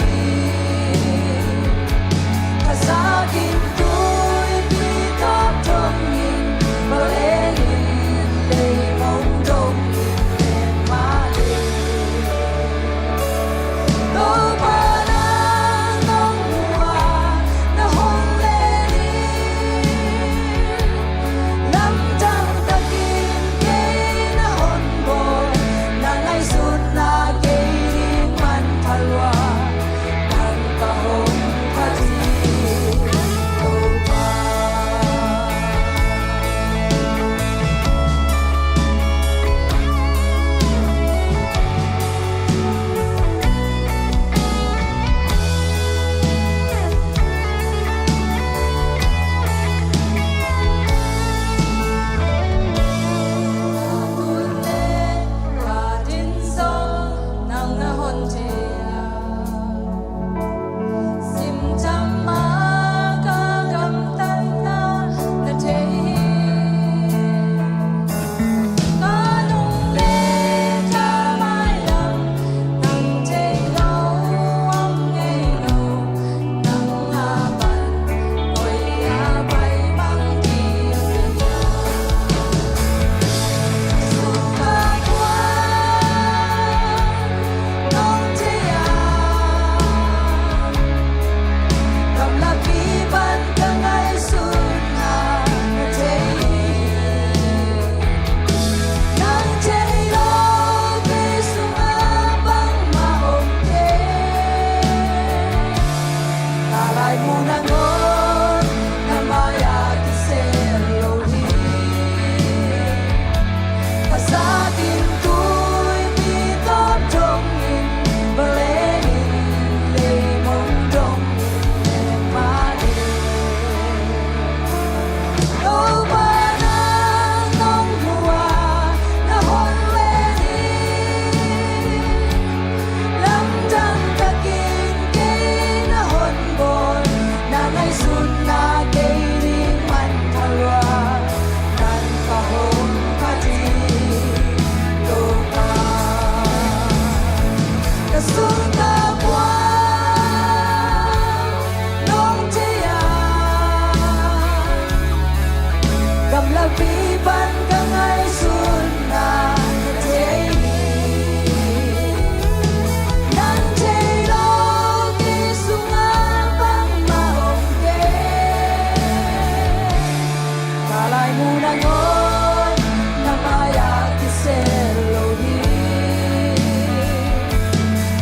Khazakin tuipi tawp dongin, vawlei in leimong dongin len mah hi. Topa nang nong mu a, na hong len in, lamdang takin kei na hon bawl, na ngaihsutna kei ding manpha lua, nang ka hong phat hi, Topa. Lamdang takin kei na hon bawl, na ngaihsutna kei ding manpha lua, nang ka hong phat hi, Topa. Ka sung ka puan nong thei a, gamlapi pan ka ngaihsutna na thei hi. Nang thei lo kei sungah bangmah om kei. Ka laimu nangawn na mai-ah kisel lo hi.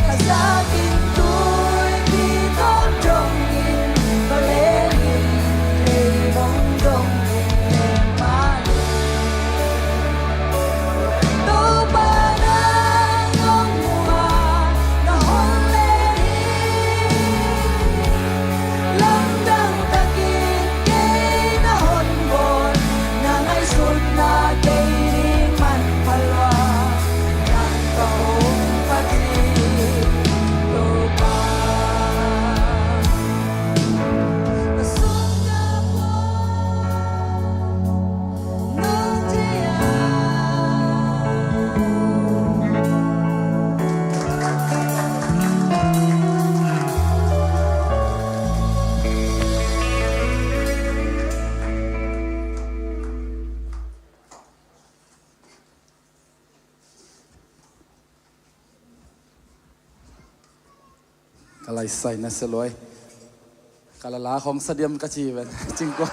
Ka zakin tuipi tawp dongin, vawlei in leimong dongin len mah hi. Topa nang hong mu a, na hong len hi. Lamdang takin kei na hon bawl, na ngaihsutna kei ding manpha lua, nang ka hong phat hi, Topa. Ka sung ka puan nong thei a. Ka laisai na se luai. Ka la la khong sa diam ka ci ven. Cingkua.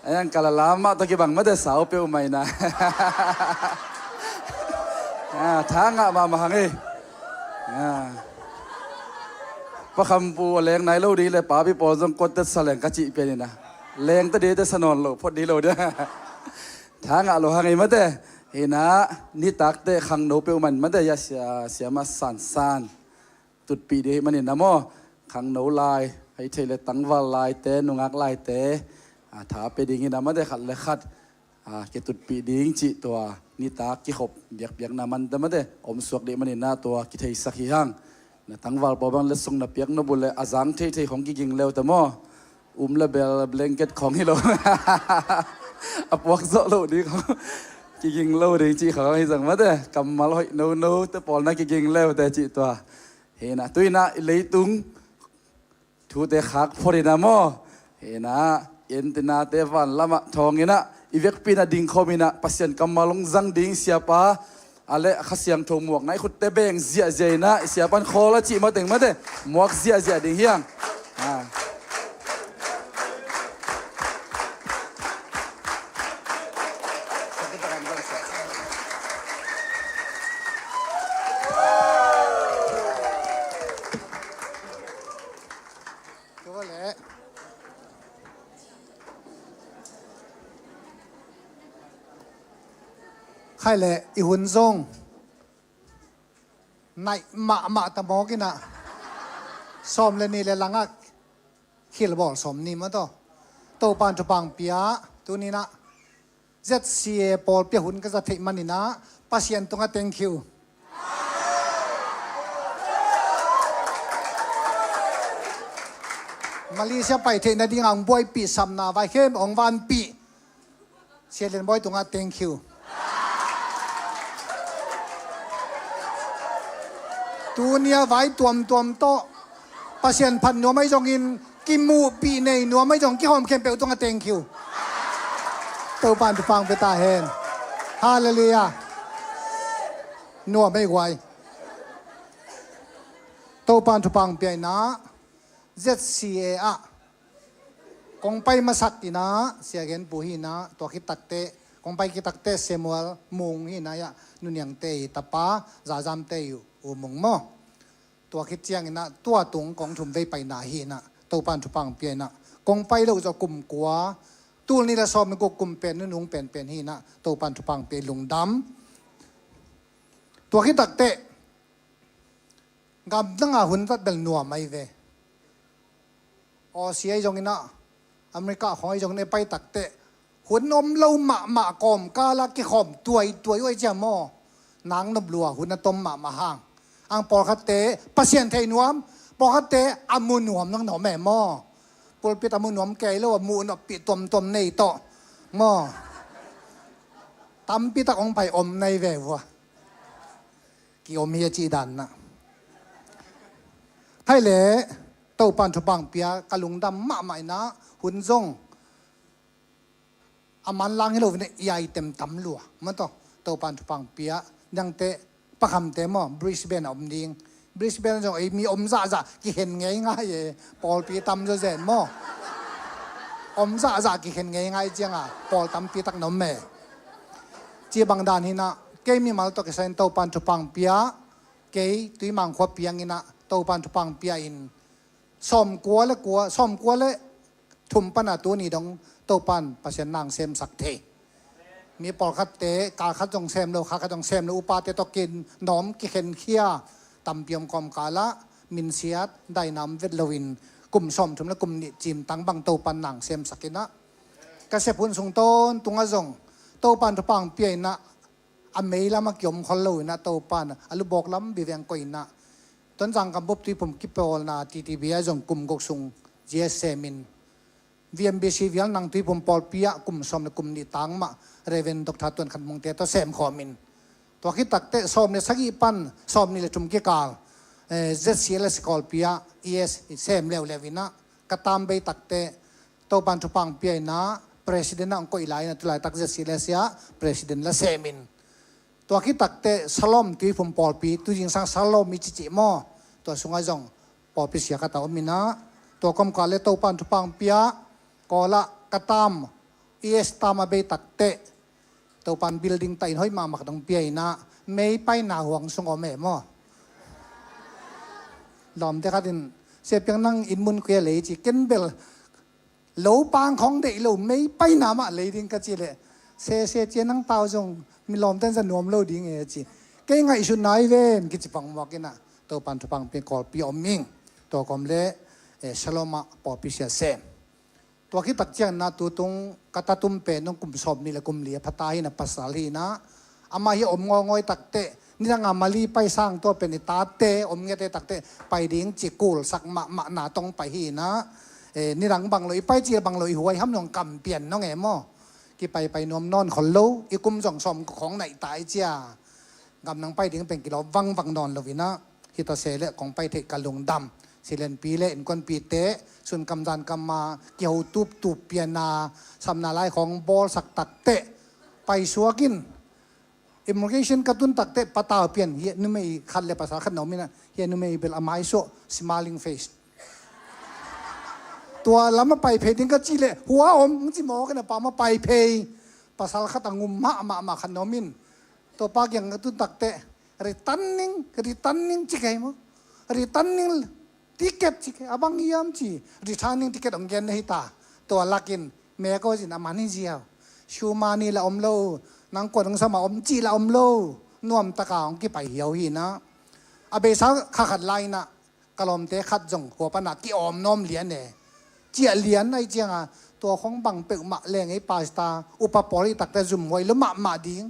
Ayang ka la la mah tawh kibang mate sau peuh mai na. Ah, tha ngah mahmah hang e. Ah. Pa Khampu a leng nai lo ding le papi pawl zong kottet sa leng ka cih pian ina. Leng ta ding te sa nawn lo, phot ding lo dia. Tha ngah lo hang ei mate. Hinah nitakte khangno peuhmah in mate, ya sia, siama sansan tutpih ding ahih manin a maw, khangno lai, hei thei le tangval laite, nungak laite, a, tha pe dingin a mate, khat le khat, a, kitutpih ding cih tua nitak kikhop biakpiakna mante mate om suak ding manin a tua kitheisak hi hang. Na tangval pawl bang letsong na piak nop uh leh a zang theithei khong kiging leute maw? Um le bel blanket khong hi lo. A puak zawh loh ding khong. kiging lo ding cih khawng hi zong mate, kammal hoih nono te pawl na kiging leute cih tua. Hi na, tu-in ah i leitung thute khak phot in ah maw. Hi na, i entinate van lamah thawng in ah, i vekpi in ah dingkhawm in ah, Pasian kammal hong zang ding siapa, a le a Kha Siangtho muakna i khutte beng ziahziah in ah, i siapa in khawl a cih mateng mate, muak ziahziah ding hi hang. Ah. Tua leh khai leh i hun zong naih mahmah ta mawk in ah, sawm le nih le langah khilbawl sawm ni maw taw. Topa'n thupha hong pia, tuni-in ah Z C A pawlpi ah hun ka za theih manin ah Pasian tungah thank you. Malaysia pai theih nading hong buaipih, sapna vai khempeuh hong vanpih Sia Lian Bawi tungah thank you. Tuni-a vai tuamtuam tawh Pasian phat nuam ahi zongin, kimuhpih nei nuam ahi zong, kihawm khempeuh tungah thank you. Topa'n thupha hong pia ta hen. Halleluiah. Nuam ei guai. Topa'n thupha hong pia in ah Z C A ah kong pai masak in ah, Sia Gen Pu hi in ah, tua khit takteh, kong pai khit takteh Samuel Mung hi in ah, ya, Nu Niang te i tapa, Za Zam te i u Mung maw. Tua khit ciangin ah, tua tung kong thum vei paina hi in ah, Topa'n thupha hong pia in ah, kong pai loh zawh kum kua, tul nih le sawm le guk kum pen, nunung penpen hi in ah, Topa'n thupha hong pia, lungdam. Tua khit takteh, gamdang ah hun zat bel nuam ahi ve. Aussie ahi zongin ah, America khawng ahi zongin ah, i pai takteh hun om lo mahmah, kawmkal ah kikhawm tuaituai uh ahi ciang maw, nang nop lua, hun a tom mahmah hang. Ang pawlkhatte Pasian thei nuam, pawlkhatte a mu nuam nang na om e maw. Pulpit a mu nuam kei lo, a mu noppi tuamtuam nei tawh maw. Tampi tak hong pai om nai ve vua. Ki-om hi a cih dan na. Hai leh, Topa'n thupha hong pia, ka lungdam mahmah in ah, hun zong a manlang hi lo in ah, i item tam lua. Maw taw, Topa'n thupha hong pia, nangte, Pa Kham te maw, Brisbane a om ding. Brisbane zong ei mi om zahzah kikhen ngeingai e, pawlpi tam zawzen maw. Om zahzah kikhen ngeingai ciang a, pawl tampi tak na om e. Ci bang dan hi in ah, kei mimal tawh kisai in Topa'n thupha hong pia, kei Tuimang khua piang in ah, Topa'n thupha hong pia in, sawmkua le kua, sawmkua le thum pan a tuni dong Topa'n Pasian na hong semsak thei. Mi pawlkhatte, kal khat zong sem lo, kha khat zong sem lo, upate tawh kinawm, kikhenkhia, tampi om kawmkal ah, minsiat, daina om vet lo in, kum sawmthum le kum nih cimtang bang Topa'n na hong semsak in ah. Ka sep hun sung tawntungah zong, Topa'n thupha hong pia in ah, a mei lamah kiom khol lo in ah, Topa'n a lubawk lam biveng koih in ah, Tonzang Kambup Tuiphum kipawlna T T B ah zong kum guk sung G S sem in, V M B C Vial Nang Tuiphum pawlpi ah kum sawm le kum nih tang mah Reverend Doctor Tuan Khan Mung te tawh sem khawm in, tua khit takteh sawm le sagih pan sawm nih le thum kikal, eh, Z C L S kawlpi ah E S sem leuleu in ah, ka tam bei takteh Topa'n thupha hong pia in ah, President ah hong koih lai in ah, tu laitak Z C L S ah President la sem in. Tua khit takteh Shalom Tuiphum pawlpi, tu zingsang Shalom i cicih maw, tua sungah zong pawlpi sia khat a om in ah, tua kawmkal leh Topa'n thupha hong pia, Kawl ah ka tam, E S tam a bei takteh, Topa'n building tah in hoih mahmah khat hong pia in ah, mei paina huang sung om e maw. Lawmte khat in, Sia Piang, nang inn mun koi a lei ci, ken bel lo pang khawng deih lo, mei paina mah lei ding ka cih leh, sese cia, nang tau zong mi lawmte in za nuam lo ding e ci. Kei ngaihsutna hi ven kici pang muak in ah, Topa'n thupha hong pia in kawlpi om ing. Tua kawm leh, eh, Shalom ah pawlpi sia sem. Tua khit tak ciangin ah, tutung ka tatum pen dong kum sawm nih le kum li a pha ta hi in ah, pasal hi in ah, amah hi a om ngawngawng takteh, nidang a Mali pai sang tua pen i tate om ngiat takteh, pai ding ci kulsak mahmah na tawh pai hi in ah, eh, nidang bang lo i pai cil, bang lo i huai ham, nong kam pian nong e maw. Kipaipai nuam nawn khol lo, i kum zong sawm khong naih ta i cia. Gam nang pai ding pen kilawm vangvang nawn lo inah, hi ta se le kong pai theih ka lungdam. Silenpi le innkuanpite, sun kam dan kam ma, kiho tuptup piana, samna lai khong bawlsak takteh, paisuak in, immigration ka tun takteh patau pian, hi numei khat le pasal khat na om inah, hi numei bel a maisuah, smiling face. Tua lam a pai phei ding ka cih leh, hua om, ci mawk inah pa ma pai phei. Pasal khat a ngum mahmah mah khat na om in. Tua pa kiang ka tun takteh, returning, returning ci kei maw. Returning ticket ci kei, a bang hiam ci. Returning ticket hong gen na hi ta. Tua lakin, me ko zin a man hi ziau. Sumani la om lo, nang kuan hong sama om ci la om lo. Nuamtaka hong kipai hiau hi na. A beisa kha khat lai na. Ka lawmte khat zong hua pana ki-awm nawm lian e. Ciah lian ahi cianga, tua khong bang peuhmah leng ei pasta, upa pawl i takte zumhuai lo mahmah ding.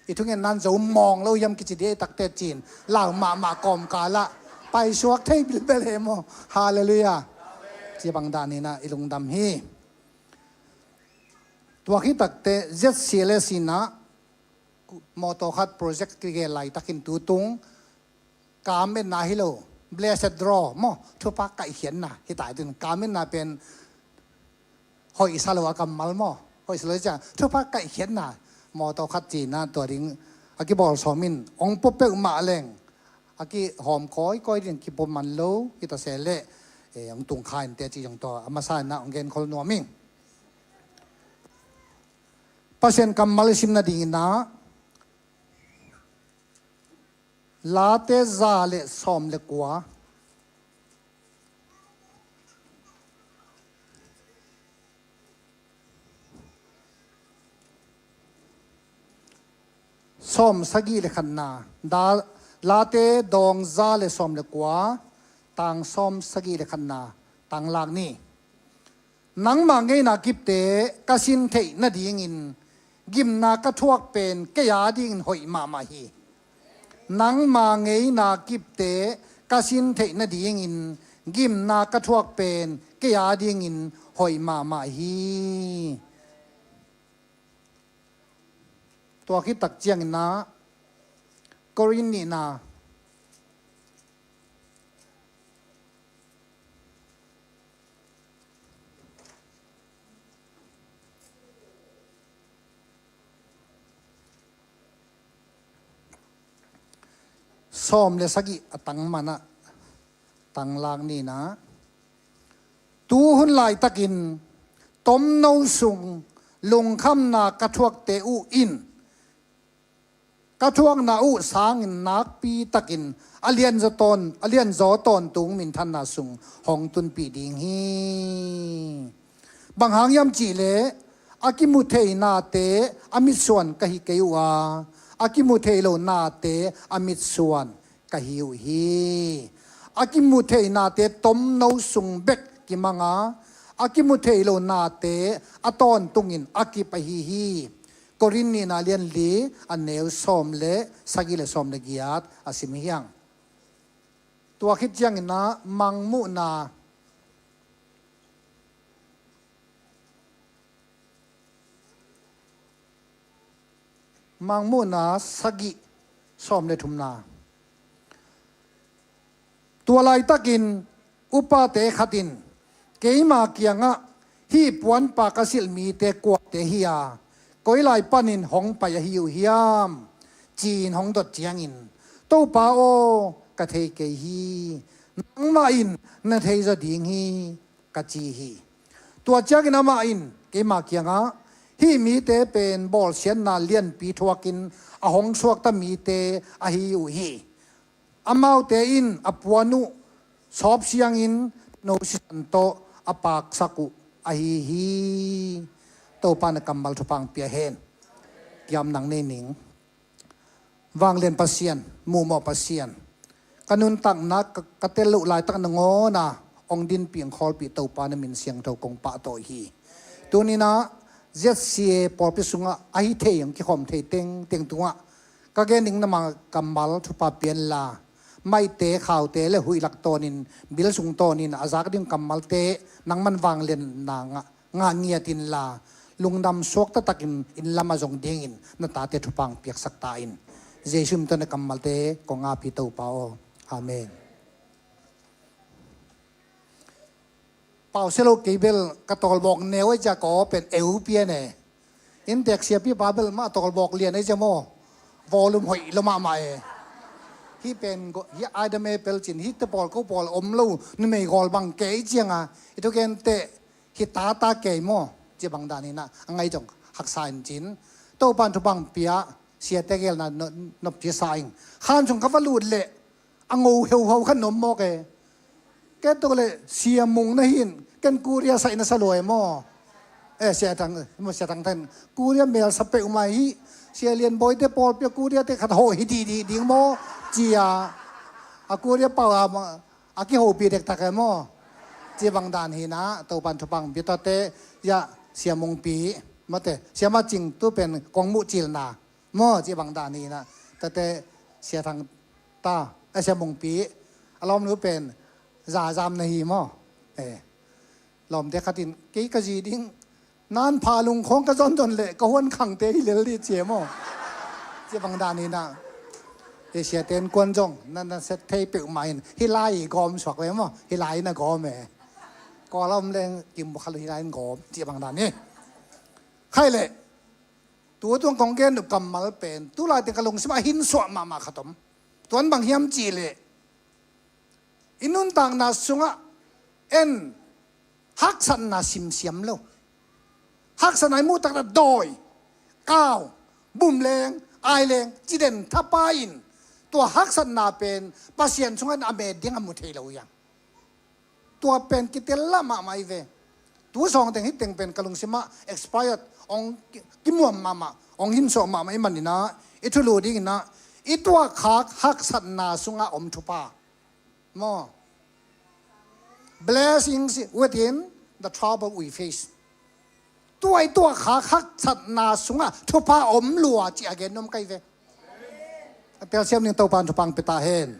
I thungen nan zo mawng lo hiam kici dih ei takte cin. Lau mahmah kawmkalah. Paisuak thei bilbel he maw. Halleluiah. Cia bang dan inah i lungdam hi. Tua hi takte Z C L S inah mawtaw khat project kigel laitakin tutung kam enna hi lo, blessed draw maw, thupha kaihkhiatna hi ta i tun. Kam enna pen hoihsa lo a kammal maw, hoihsa lo i ciang thupha kaihkhiatna, mawtaw khat cina tua ding a kibawl sawm in hong pua peuhmah leng a kihawm kawikawi ding kipua man lo hi ta se leh, eh, hong tung kha in te ci zong tua a masa inah hong genkhol nuam ing. Pasian kammal i sim nading inah Late za le sawm le kua. Sawm sagih le khatna. Da, Late dawng za le sawm le kua. Tang sawm sagih le khatna. Tang lak ni. Nangmah ngeina kipte ka sin theih nadingin gimna ka thuak pen kei a dingin hoih mahmah hi. Nangmah ngeina kipte ka sin theih nadingin gimna ka thuak pen kei a dingin hoih mahmah hi. Tua khit tak ciangin ah Korin nihna sawm le sagih a tang manah tang lak nina. Tu hun laitakin tomno sung lungkhamna ka thuakte uh in ka thuakna uh sangin nakpi takin a lianzaw tawn, a lianzaw tawntung minthanna sung hong tunpih ding hi. Bang hang hiam cihleh a kimu thei nate a mitsuan ka hi kei uh a, a kimu thei lo nate a mitsuan ka hi uh hi. A kimu thei nate tomno sung bek kimanga, a kimu thei lo nate a tawntungin a kip ahi hi. Korin nihna lian li a neu sawm le sagih le sawm le giat a sim hi hang. Tua khit ciangin ah mangmuhna Mangmuhna sagih sawm le thumna. Tua laitakin upate khat in keima kiangah hih puanpa ka silh mite kuate hi a, koi lai panin hong pai ahi uh hiam? Ci-in hong dot ciangin, Topa aw, ka thei kei hi. Nangmah in na thei zaw ding hi, ka ci hi. Tua ciangin amah in keima kiangah, hih mite pen bawlsiatna lianpi thuakin a hong suakta mite ahi uh hi. Amaute in a puan uh sawp siangin no sisan tawh a paksak uh ahi hi. Topa na kammal thupha hong pia hen. Kiam nang nei ning. Vanglian Pasian, muhmawh Pasian, ka nuntakna ka, ka tel loh laitak nangawn a hong dinpih hong khawlpih Topa na min siangtho kong pahtawi hi. Tuninah Z C A pawlpi sungah a hi thei hong kikhawm thei tengteng tungah ka gen ding na ma kammal thupha pianla, maihte khaute le huih lak tawnin bil sung tawnin a zak ding kammalte nangman vanglianna ngah ngah ngiat inla, lungdam suak taktakin inn lamah zong dingin na tate thupha piaksak ta in. Jesu min tawh na kammalte kong ap hi Topa aw. Amen. Pau sia lo kei bel ka tawlbawk neu ahi ciang ka aw pen eu pian e. Inntek siapipa bel mah tawlbawk lian ahi ciang maw, volume hoih lo mahmah e. Hih pen go-, hih Adam e pelcin, hih te pawl ko pawl om lo, numei gawl bang kei cianga i thugenteh hih tata kei maw, ci bang dan hinah a ngai zong haksa in cin. Topan thupha pia, siate gelna no-, nopci sa ing. Khan sung ka va lut leh a ngo heuhau kha nuam mawk e. Kei tuk le Sia Mung na hin ken Korea saih na sa lua e maw? Eh, Sia Thang, maw Sia Thang Thang Korea mel sa peuhmah hi. Sia Lian Bawi te pawlpi a Korea te khat hawh hi didi ding maw? Cia a Korea pau a, a kihopi dektak e maw? Ci bang dan hinah Topan thupha pia tawte, ya Sia Mung pi mate Sia Ma Cing tu pen kong muh cilna maw, ci bang dan hinah. Tate Sia Thang ta, a Sia Mungpi, a lawmnu pen Za Zam na hi maw? Eh, lawmte khatin kei ka zi ding, nan pha lungkhawng ka zonzon leh ka huan khangte hi lel dih cia maw? Ci bang dan hinah. Eh, siate in kuan zong na, na set thei peuhmah in hih lai i gawm suak ve maw? Hih lai na gawm e. Kawla om leng kim bu kha lo hih lai in gawm, ci bang dan hi. Khai leh, tu tuang kong gen nop kammal pen tu lai teng ka lungsim a hin suah mahmah khat om. Tuan bang hiam cih leh i nuntakna sungah en haksatna simsiam lo. Haksatna i muh taktak dawi, kau, bumleng, aileng, ci den thapa in tua haksatna pen Pasian sungah a met ding a mu thei lo hiang. Tua pen kitel lah mahmah i ve. Tu sawng teng hih teng pen ka lungsimah expired, ong ki-, kimuam mahmah, ong hinsuah mahmah i maninah i thulu dinginah i tuakkhak haksatna sungah om thupha maw? Blessings within the trouble we face. Tua i tuakkhak haksatna sungah thupha om lua ci a gen nuam kai ve. A telsiam ning Topan thupha pia ta hen.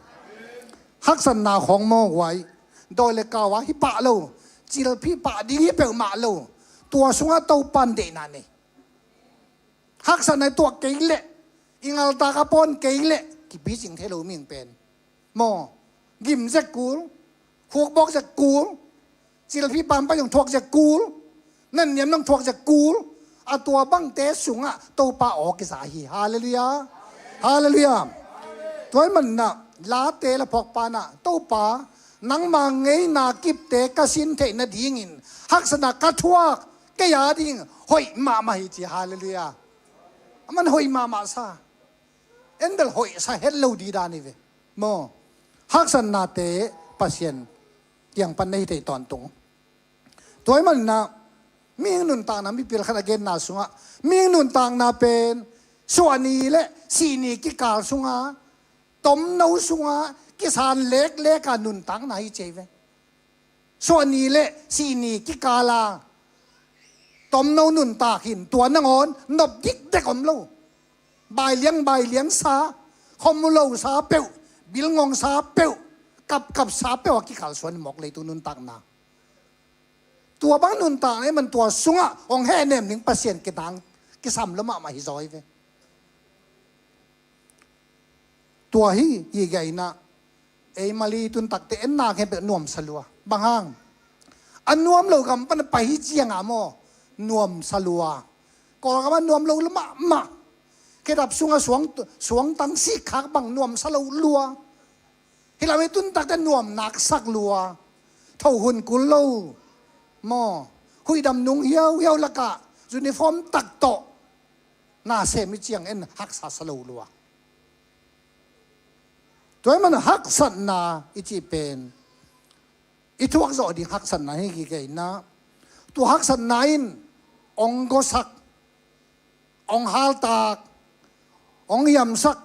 Haksatna khawng maw guai, dawi le kau a hi pah lo, cilphih pah ding hi peuhmah lo. Tua sungah Topan deihna nei. Haksatna i tuak kei leh, i ngaltak a pawn kei leh kipicing thei lo ming pen maw? Gim zek kul, khukbawk zek kul, cilphih pampai zong thuak zek kul, nanniam zong thuak zek kul. A tua bangte sungah Topa aw kiza hi. Halleluiah. Halleluiah. Tua i manah Late la phawk panah Topa, nangma ngeina kipte ka sin theih nadingin haksatna ka thuak, kei a ding hoih mahmah hi ci. Halleluiah. A man hoih mahmah sa. En bel hoih sa het lo di dan hi ve maw? Haksatnate Pasian kiang pan na hi thei tawntung. Tua i manah mihing nuntakna, mipil khat a genna sungah mihing nuntakna pen suahni le sihni kikal sunga, tomno sunga kisan lekleka nuntakna hi ci hi ve. Suahni le sihni kikala tomno nuntak hin tua nangawn nop dikdek om lo. Bailiang bailiang sa, khom lo sa peuh, bilngong sa peuh, kapkap sa peuh a kikalsuan mawk leitung nuntakna. Tua bang nuntakna i man tua sungah hong hehnem ding Pasian kidang kisam lo mahmah hi zaw hi ve. Tua hi, hi gaina. Ei Mali tun takte en nak hen pek nuamsa lua. Bang hang? A nuam lo gam pan a pai hi cianga maw? Nuamsa lua. Kawlgam a nuam lo mahmah. Khedap sunga suang, suangtang sikkhak bang nuamsa lo lua. Hi lam i tun takte nuam naksak lua. Tho hun kul lo maw? Huihdam nung hiauhiau lakah uniform tak tawh na sem i ciang en haksa sa lo lua. Tua i man haksatna i cih pen i thuak zawh ding haksatna hi kikei na. Tua haksatna in ong gosak, ong haltak, ong hiamsak.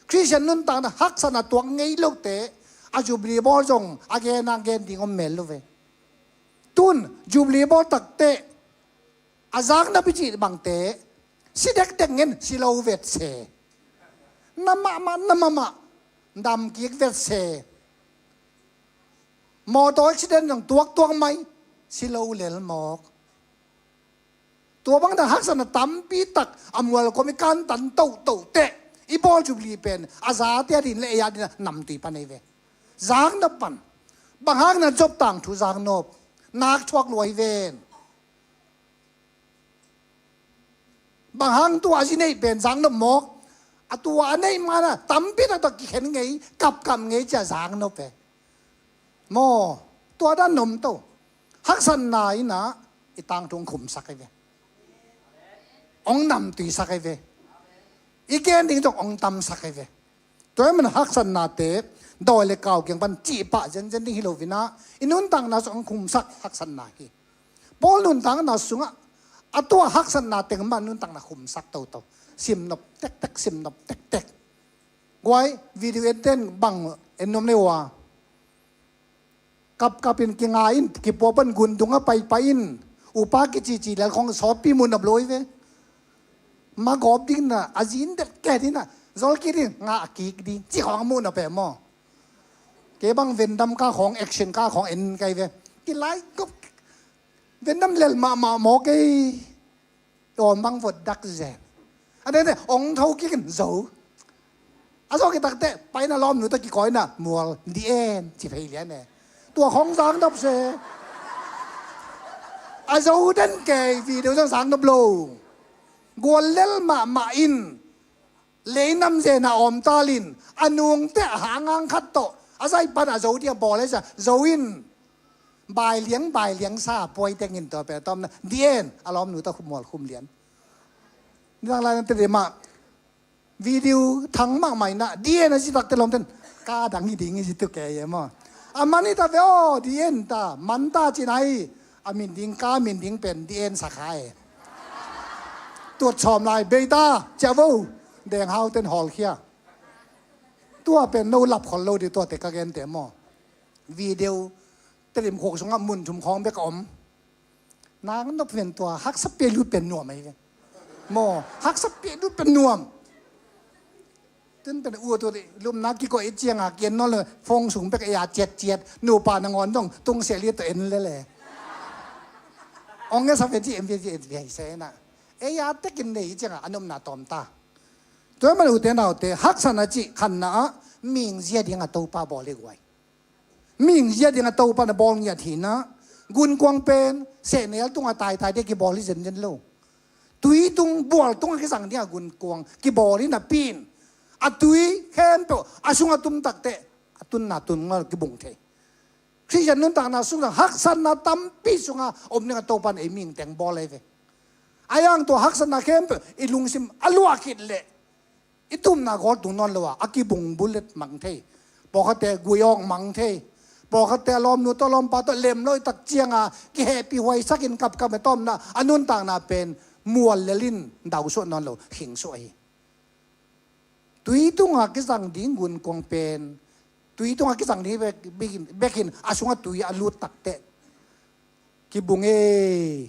Khristian nuntakna haksatna tuak ngei lote a Jubilee bawl zong a gen a gen ding om mel lo ve. Tun Jubilee bawl takte a zakna pi cih bangte si dekdek ngen si lo vet se. Na mahmah na mahmah dam kik vet se. Mawtaw accident zong tuaktuak mai si lo lel mawk. Tua bang dan haksatna tampi tak a mual kawm i kantan tohtoh teh i bawl Jubilee pen a zate a din le ei a din a namtui pan ei ve. Zaknop pan. Bang hang na Job tangthu zaknop nak thuak luai ven. Bang hang tua a zi neih pen zaknop mawk. A tua a neih mana tampi tak tawh kikhen ngei, kapkap ngei cia zaknop e. Maw, tua dan nom to. Haksatna in ah i tangthu hong khumsak ei ve. Hong namtuisak ei ve. I gen ding zong hong tamsak ei ve. Tua ahih manin haksatnate dawi le kau kiang pan cih pah zenzen ding hi lo in ah i nuntakna sung hong khumsak haksatna hi. Paul nuntakna sungah a tua haksatna teng mah nuntakna khumsak toto. Simnop tektek, simnop tektek. Guai, video en ten bang en nuam nei ua. Kapkap in kinga in, kipua pan gundung a paipai in, upa kicici lel khong sawtpi muh nop lo ei ve. Magawp ding na a zin det keh ding na zol kik ding, nga a kik ding ci khong a muh nop e maw. Kei bang Van Damme ka khong, action ka khong en kei ve. Kilai kop Van Damme lel mahmah maw kei. Aw, mang vot dak zen. A dene ong tho kik in zo. A zo kitak teh paina lawmnu tawh kikawina mual dih en ci phei lian e. Tua khong zaknop se. A zo den kei video zong zaknop lo. Gual lel mahmah in lei nam zen a awmtal in a nungte a hangang khat tawh a zai pan a zo dih a bawl e cia zo in. Bailiang, bailiang sa puai tengin tua pen tawmna dih en a lawmnu tawh mual khum lian. Nidang lai na te dih mah video thang mahmah in ah dih en a zitak te lawmten ka dang hi ding hi zituk kei e maw. A man hi ta ve aw, dih en ta man ta cin ai. A min ding ka min ding pen dih en sa kha e. Tuat sawm lai bei ta cia vo. Deng hau ten hawlkhia. Tua pen no lap khol lo dih tuate ka gente maw. Video Tedim khuk sungah mun thum khawng bek a om. Nang nop ven tua haksa pia lut pen nuam ahi ve. Maw, haksa pia lut pen nuam. Tun pen u tu lumna kiko i cianga kian nawn lo fong sung bek ei a ciat ciat nupa nangawn dong tung sia liat to en lele. Ong e sa ven ci em ven ci em ven se na. Ei a tekin nei i cianga a nopna tawm ta. Tua man ute naute haksatna cih khanna ah ming zia ding a Topa bawl i guai. Ming zia ding a Topa na bawl ngiat hi na. Gunkuang pen sehnel tunga taitai ding kibawl hi zenzen lo. Tui tung bual tunga kizang ding a gunkuang kibawl hi napi in a tui khempeuh a sung a tum takteh a tunna tun ngal kibung thei. Khristian nuntakna sungah haksatna tampi sunga om ding a Topa in ei ming teng bawl ei ve. A yang tua haksatna khempeuh i lungsim a luah khit leh i tumna gawl tung nawn lo a a kibung bullet mang thei. Pawlkhatte gui awk mang thei. Pawlkhatte a lawmnu tawh lawmpa tawh lem lo i tak cianga kihehpih huaisakin kapkap e tawmna a nuntakna pen mual lelin dausuah nawn lo khingsuah hi. Tui tunga kizang ding gunkuang pen tui tunga kizang ding bek, bekin, bekin a sungah tui a lut takteh kibung ei.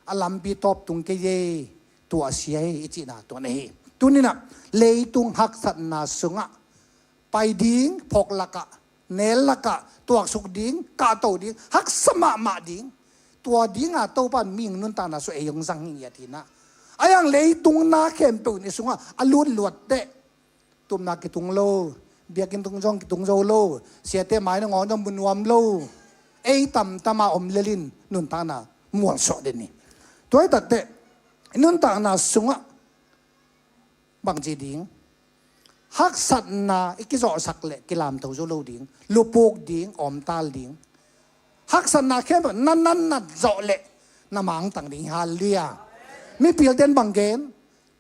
A lampi tawp tung kei ei. Tuahsia ei i cihna tua na hi. Tuninah leitung haksatna sungah pai ding phawk lakah nel lakah tuaksuk ding kahto ding haksa mahmah ding. Tua dinga Topa in ming nuntakna sungah ei hong zang hi ngiat hinah. A yang leitung na khempeuh in i sungah a lutluat teh tumna kitung lo, biakinn tung zong kitung zo lo, siate mai nangawn zong mu nuam lo. Ei tamtama om lelin nuntakna mualsuah den hi. Tua hi takteh i nuntakna sungah bangci ding haksatna i kizawhsak leh kilamto zo lo ding, lupuk ding, awmtal ding. Haksatna khempeuh na nannat zawh leh na mangtang ding hi. Halleluiah. Mipilten bang gen,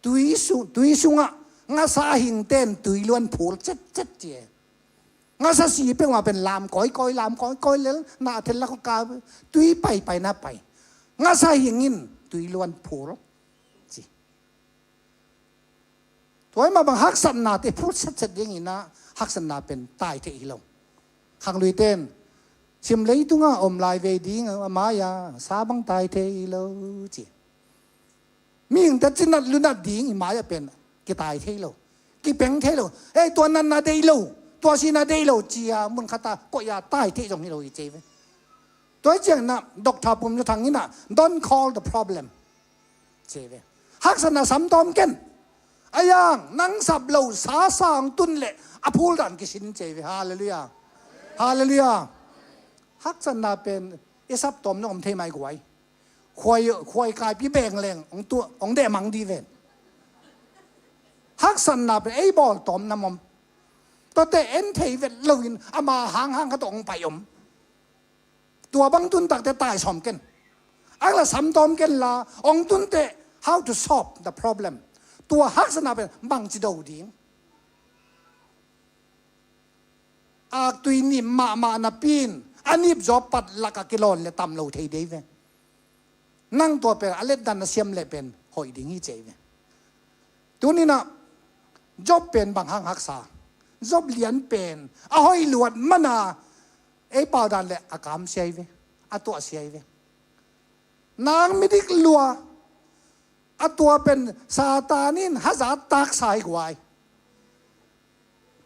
tui sung, tui sungah ngasa hingten tui luan phul cetcet ci e. Ngasa si peuhmah pen lam kawikawi, lam kawikawi lel na a thel lak ka tui paipai na pai. Ngasa hingin tui luan phul ci. Tua hi mah bang haksatnate phut setset dinginah haksatna pen tai thei hi lo. Khangluite in sim leitunga om lai vei ding a mai-a sa bang tai thei hi lo ci. Mihingte cinat lunat ding i mai-ah pen kitai thei lo, kipeng thei lo. Ei, tua natna deih lo, tua sihna deih lo cia mun khata koih-a tai thei zong hi lo hi cei ve. Tua hi cianginah Doctor Pum Za Thang inah don't call the problem. Ci ve. Haksatna sam tawm ken. A yang, nang sap lo sa sa hong tun leh a phul dan kisin ci ve. Halleluiah. Halleluiah. Haksatna pen i sap tawm nong om thei mai guai. Khuai, khuai kaipi beng leng hong tu, hong deh mang di ven. Haksatna pen ei bawl tawm nam om. Tuate en thei vet loin ama hanghang khat hong pai om. Tua bang tun takte tai sawm ken. Ang la sam tawm ken la, hong tun teh, how to solve the problem. Tua haksatna pen bangci do ding. Aktui nip mahmah napi in, a nip zaw pat lak a kilawn le tam lo thei dei ve. Nang tua pen a letdan na siam leh pen hoih ding hi ci ve. Tuni-in ah Job pen bang hang haksa? Job lian pen a hoih luat man a, ei pau dan leh a kamsia hi ve, a tuahsia hi ve. Nang midik lua, a tua pen Satan in hazat taksa hi guai.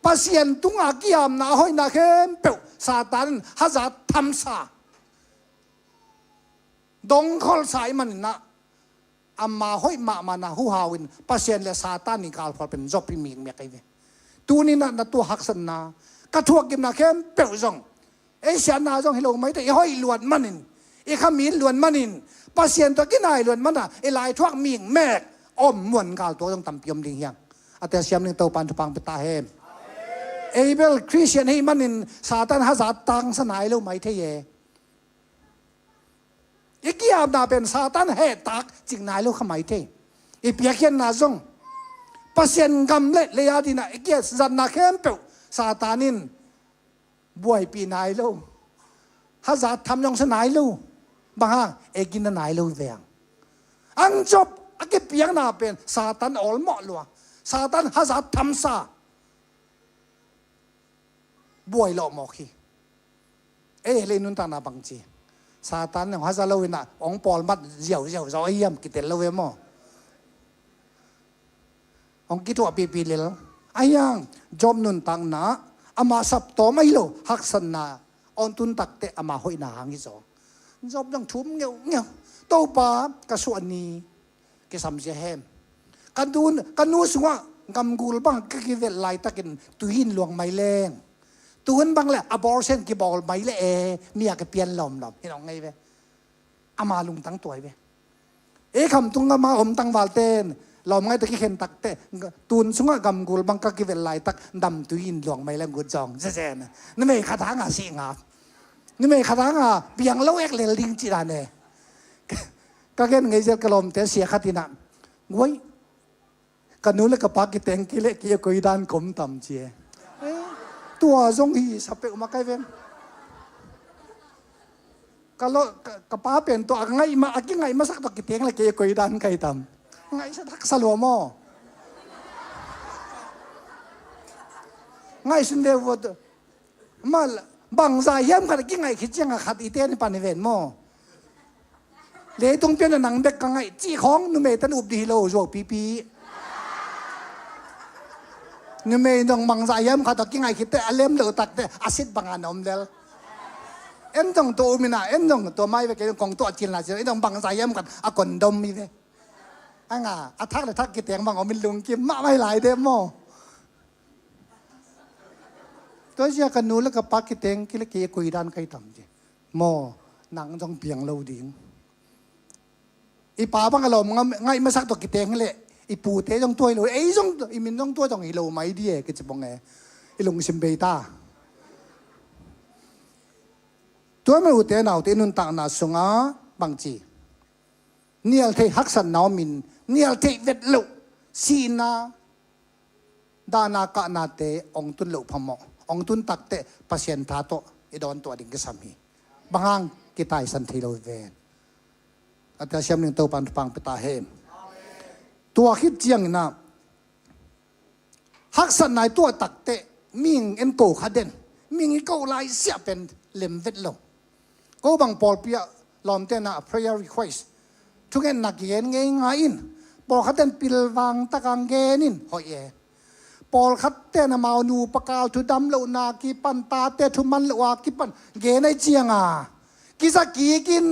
Pasian tunga kiamna a hoihna khempeuh Satan in hazat thamsa. Dongkholsa ahih manin ah, ama hoih mahmahna huhau in Pasian le Satan i galkhual pen Job hi mikmek ahi ve. Tuni-in ah na tuah haksatna, ka thuakgimna khempeuh zong, ei siatna zong hi lo maite, i hoih luat manin, i khamin luat manin, Pasian tawh kinai luat mana i laithuak mikmek om muan gal tua zong tampi om ding hi hang. A tel siam ding Topa'n thupha pia ta hen. Ei bel Khristian ahih manin Satan hazat tangsa nai lo mai thei e. I kiamna pen Satan hehtak cing nai lo kha mai thei. I piakkhiatna zong Pasian gam le lei a dingin ah i kiamna khempeuh Satan in buaipih nai lo. Hazat tham zong sa nai lo. Bang hang? Ei gina nai lo veng. Ang Job a kipiakna pen Satan awlmawh lua. Satan hazat thamsa. Buai lawh mawk hi. Ei le nuntakna bangci? Satan hong haza lo-in ah hong pawlmat ziauziau zaw a hiam kitel lo ve maw? Hong kithuahpihpih lel. A hiang Job nuntakna, ama saptawm ahi lo haksatna, hong tun takteh ama hoihna hang hi zaw. Job zong thum ngeungeu. Topa, ka suah ni kisam zia hen. Ka nu, ka nu sungah gamgul bang ka kivelh laitakin tui in luang mai leng, tuhun bang le abortion kibawl mai le e, mi a kipian lawmlawm hi nong ngei ve. Ama lungtang tuai ve. Ei khamtung gama om tangvalte in lawm ngaih tawh kikhen takteh, tun sungah gamgul bang ka kivelh laitak damtui in luang mai leng gut zong zezen. Numei khat hanga sih ngap, numei khat hanga piang lo ek lel ding cih dan e. Ka gen ngei zel ka lawmte sia khat in ah, guai, ka nu le ka pa kiteng kei leh kei a koi dan ka om tam ci e. Eh, tua zong hi sa peuhmah kai veng. Ka lo, ka, ka pa pen tua a ngaih ma, a kingaih masak tua kiteng leh kei a koi dan kai tam. Ngaihsa taksa lua maw? Ngaihsun ve vua tu. Ma, bangzah hiam khat a kingaih khit ciangah khat i ten i pan i ven maw? Leitung pian a nang bek ka ngaih cih khawng numei ten up dih hi lo, zuau pipi. Numei dong bangzah hiam khat a kingaih khit teh a lem lo tak teh a sit bangah na om lel. En dong tua um in ah, en dong tua mai ve kei dong kong tuah cil na cil, en dong bangzah hiam khat a kondom hi ve. Anga a thak le thak kiteng bang om in lungkim mahmah hi lai de maw? Tua zia ka nu le ka pa kiteng kei leh kei a koi dan kai tam ci. Maw, nang zong piang lo ding. I pa bang a lawm ngaih masak tua kiteng leh i pute zong tua hi lo, ei zong i min zong tua zong hi lo mai di e, kici bong e. I lungsim bei ta. Tua mah ute naute i nuntakna sungah bangci? Nial theih haksatna om in, nial theih vet loh sihna, dahna kahnate hong tun loh phamawh. Hong tun takteh Pasian tha tawh i dawn tuah ding kisam hi. Bang hang? Kitaisan thei lo hi ven. A tel siam ding Topa'n thupha pia ta hen. Tua khit ciangin ah haksatna i tuah takteh mihing en ko kha den. Mihing i ko lai siah pen lem vet lo. Ko bang pawlpi ah lawmte in ah prayer request, thungetna kigen ngeingai in. Pawlkhat ten pilvang taka gen in hoih e. Pawlkhat ten amau nupa kal thu dam lohna kipan, tate thu man loh a kipan gen ahih cianga kiza kik in.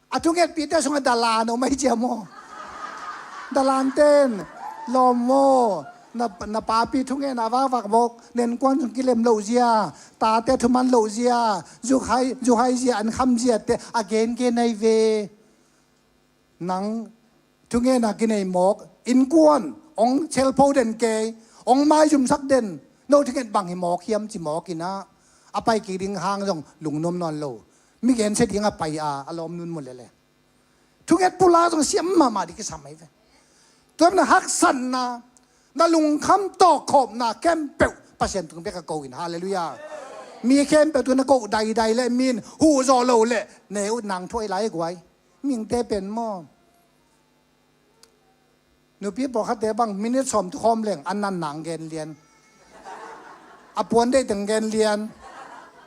A thungetpihte sungah dalan om ahi cia maw? Dalan ten lawm maw? Na, na papi thungetna vakvak mawk, na innkuan sung kilem loh zia, tate thuman loh zia, zukhai, zukhai zia, an kham ziate a gengen ahi ve. Nang thungetna kinei mawk, innkuan hong chelpho den kei, hong maizumsak den, no thunget bang hi mawk hiam ci mawk inah, a pai kik ding hang zong lungnuam nawn lo. Mi gensia ding a pai a, a lawm nun mu lele. Thunget pulak zong siam mahmah ding kisam ahi ve. Tua na haksatna, na lungkham tawkkhopna khempeuh Pasian tung bek a ko in. Halleluiah. Mi khempeuh tu na ko daidai le min huh zawh lo le ne uh nang thuai lai guai. Mingte pen maw? Nupi pawlkhatte bang minit sawm tu khawm leng an nan nang gen lian. A puan deih teng gen lian.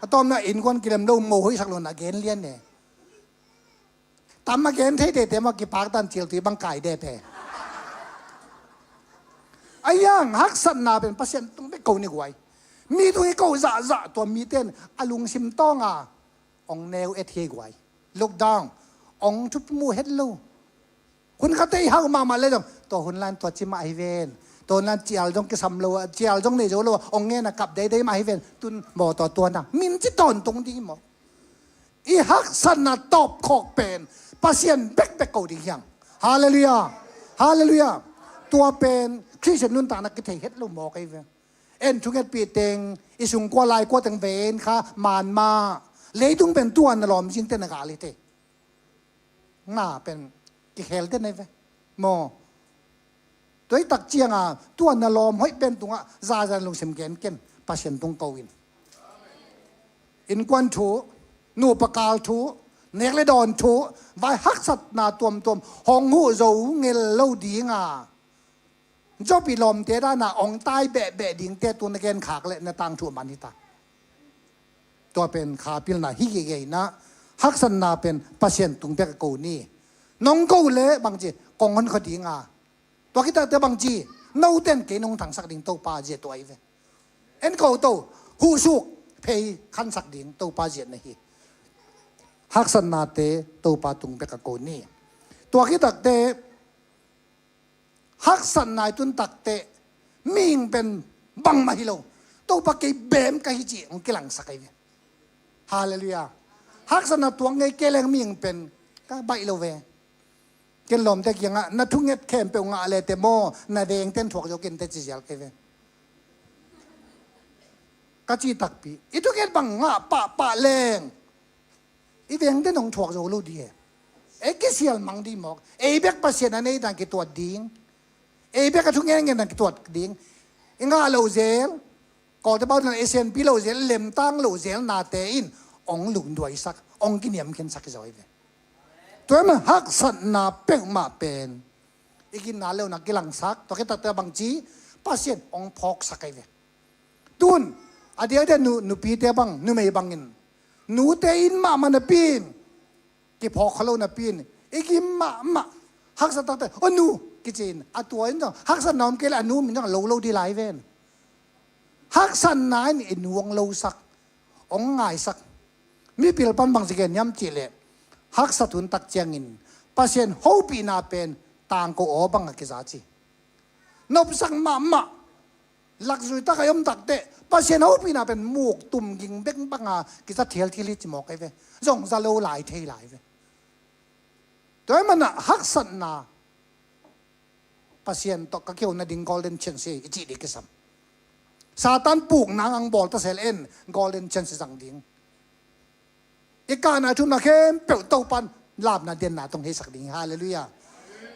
A tawmna innkuan kilem lo mo hoihsak lo na gen lian ne. Tam a gen thei tete maw, kipaktan cil tui bang kai dete. A iang haksatna pen Pasian tung bek ko ni guai. Mi tung i ko zahzah tua miten a lungsim tawnga ong neu et hi guai. Lockdown ong thup mu het lo. Hun khatte i hau mahmah le zong tua hun lan tua ci mah hi ven. Tua hun lan cial zong kisam lo a, cial zong nei zo lo a, ong ngen a kap deidei mah hi ven. Tun mawtaw tuan a min ci tawntung ding hi maw? I haksatna tawpkhawk pen Pasian bekbek ko ding hiang. Halleluiah. Halleluiah. Tua pen Khristian nuntakna kithei het lo mawk ahi ve. En thungetpih teng, i sungkua laikua teng ven kha manmah. Leitung pen tuan na lawm zinte na gal hi te. Na pen kikhel den ahi ve. Maw? Tua i tak cianga tuan na lawm hoih pen tungah zazan lungsim gen ken Pasian tung ko in. Innkuan thu, nupa kal thu, nek le dawn thu, vai haksatna tuamtuam hong huh zo ngel lo dinga Job i lawmte dana ong tai behbeh dingte tu na gen khak le na tangthu man hita. Tua pen kha pilna hi geigeina, haksatna pen Pasian tung bek a ko ni. Nong ko le bangci kong hon kho dinga. Tua khitakte bangci, noten kei nong thangsak ding Topa zia tua i ve. En ko to, huhsuk phei khansak ding Topa zia na hi. Haksatnate Topa tung bek a ko ni. Tua khitakte haksatna i tun takteh mihing pen bangmah hi lo. Topa kei bem ka hi ci hong kilangsak ahi ve. Halleluiah. Haksatna tuang ngei kei leng mihing pen ka baih lo ve. Ken lawmte kiangah na thunget khempeuh ngah le te maw, na vengten thuak zo kente ci zial kei ve. Ka ci takpi i thunget bang ngah pahpah leng i vengte nong thuak zo lo di he. Ei kisial mang di mawk. Ei bek Pasian a nei dan kituat ding. Ei bek a thu ngen ngen dan kituat ding. I ngah lo zel. Kawlte bau dan a senpi lo zel, lemtang lo zel nate in ong lungduaisak, ong kiniamkhiansak i zaw i ve. Tua i mah haksatna peuhmah pen i ginna leuna kilangsak, tua khitakteh bangci Pasian ong phawksak ahi ve. Tun a diakdiak nu, nupite bang, numei bangin nute in mahmah napi in kiphawk kha lo napi in i gim mahmah. Haksa takte o nu kici in a tua in zong haksatna om kei le a nu min zong a lo lo di lai ven. Haksatna in i nu ong losak, ong ngaisak. Mipil pan bangci gen hiam cihleh haksat hun tak ciangin Pasian hopihna pen tangko aw bang a kiza ci. Nopsak mahmah. Lakzui tak a i om takteh Pasian hopihna pen muk tum ging bek banga kiza thialthial hi ci mawk ahi ve. Zong za lo lai thei lai ve. Tua i manah haksatna Pasian tawh ka kihona ding golden chance hi i cih ding kisam. Satan pukna ang bawl tasel en golden chance zang ding. I kahna thumna khempeuh Topan lapna denna tong heisak ding hi. Halleluiah.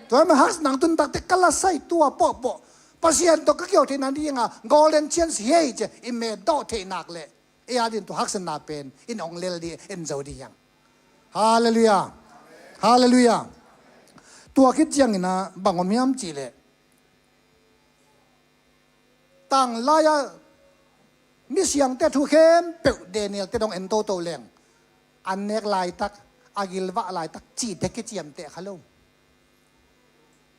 Tua i mah haksatna tun takteh ka lasai tua pawhpawh Pasian tawh ka kiho theihna dinga golden chance hi ei ci a i metdawh theih nak leh ei a din tua haksatna pen in ong lel ding en zo ding hiang. Halleluiah. Halleluiah. Tua khit ciangin a bang om hiam cihleh tanglai-a misiangte thu khempeuh Daniel te dong en toto leng an nek laitak, a gilvah laitak cihte kiciamteh kha lo.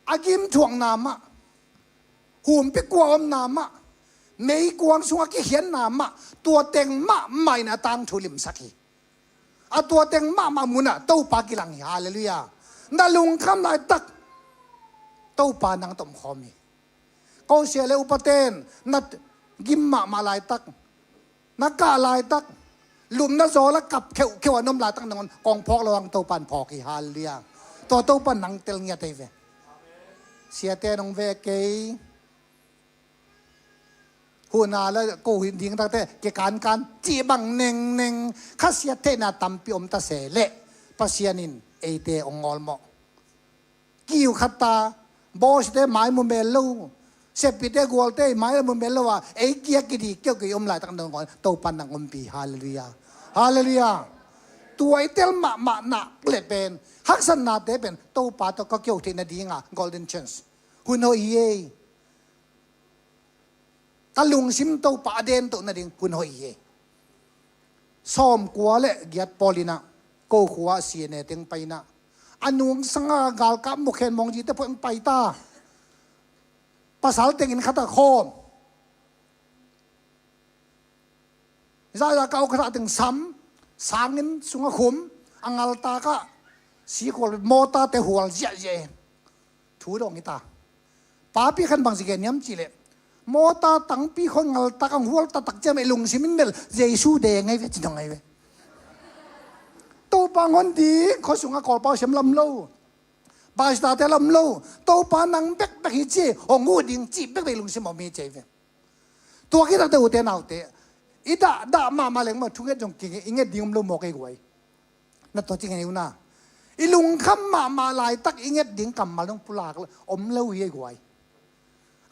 A gimthuakna mah, humpi kua omna mah, meikuang sungah kikhiatna mah, tua teng mahmah in a tangthu limsak hi. A tua teng mahmah munah Topa kilang hi. Halleluiah. Na lungkham laitak Topa nang tawh om khawm hi. Ko sia le upaten na gim mahmah laitak, na kah laitak, lupna zawl a kap kheuhkheuh a na om laitak nangawn kong phawk lo ang, Topan phawk hi. Halleluiah. Tua Topan nang tel ngiat ei ve. Siate nong ve kei. Huna la ko hi ding takte kikankan cih bang nengneng khasiat theihna tampi om ta se leh Pasian in eite hong ngawlmawh. Kiu khat ta, bawsite mai mu mel lo, sepite gualte mai mu mel lo a, ei kia kidi keu kei om laitak nangawn Topan nang ompih. Halleluiah. Halleluiah. Tua i tel mahmah nak le pen haksatnate pen Topa tawh ka keu theih nadinga golden chance, hun hoih hi ei. Ka lungsim Topa a den toh nading hun hoih hi. Sawmkua le giat pawl inah ko khua C N A teng pai inah a nungsanga galkap mukhen mawngzite phuah in pai ta. Pasal teng inn khatah khawm. Zahzah ka aukhatah teng sam, sangin sungah khum, a ngaltakah sikhual mawtate hual ziahziah e. Thu dawng hi ta. Papi khan bang ci gen hiam cihleh, mawta tangpi khawng ngaltak ang hual taktak ciam e, lungsim in bel Jesu deng ngai ve ci dong ngai ve. Topa ngawn ding khua sungah Kawlpau siam lam lo, Baistate lam lo, Topa nang bekbek hi ci, hong uh ding cih bekbek lungsim om hi ci ve. Tua khit takte ute naute, i dah dah mahmah leng mah thunget zong kinge i nget ding om lo mawk ei guai. Na tua ci ngen hi uh na. I lungkham mahmah laitak i nget ding kammal dong pulak om lo hi ei guai.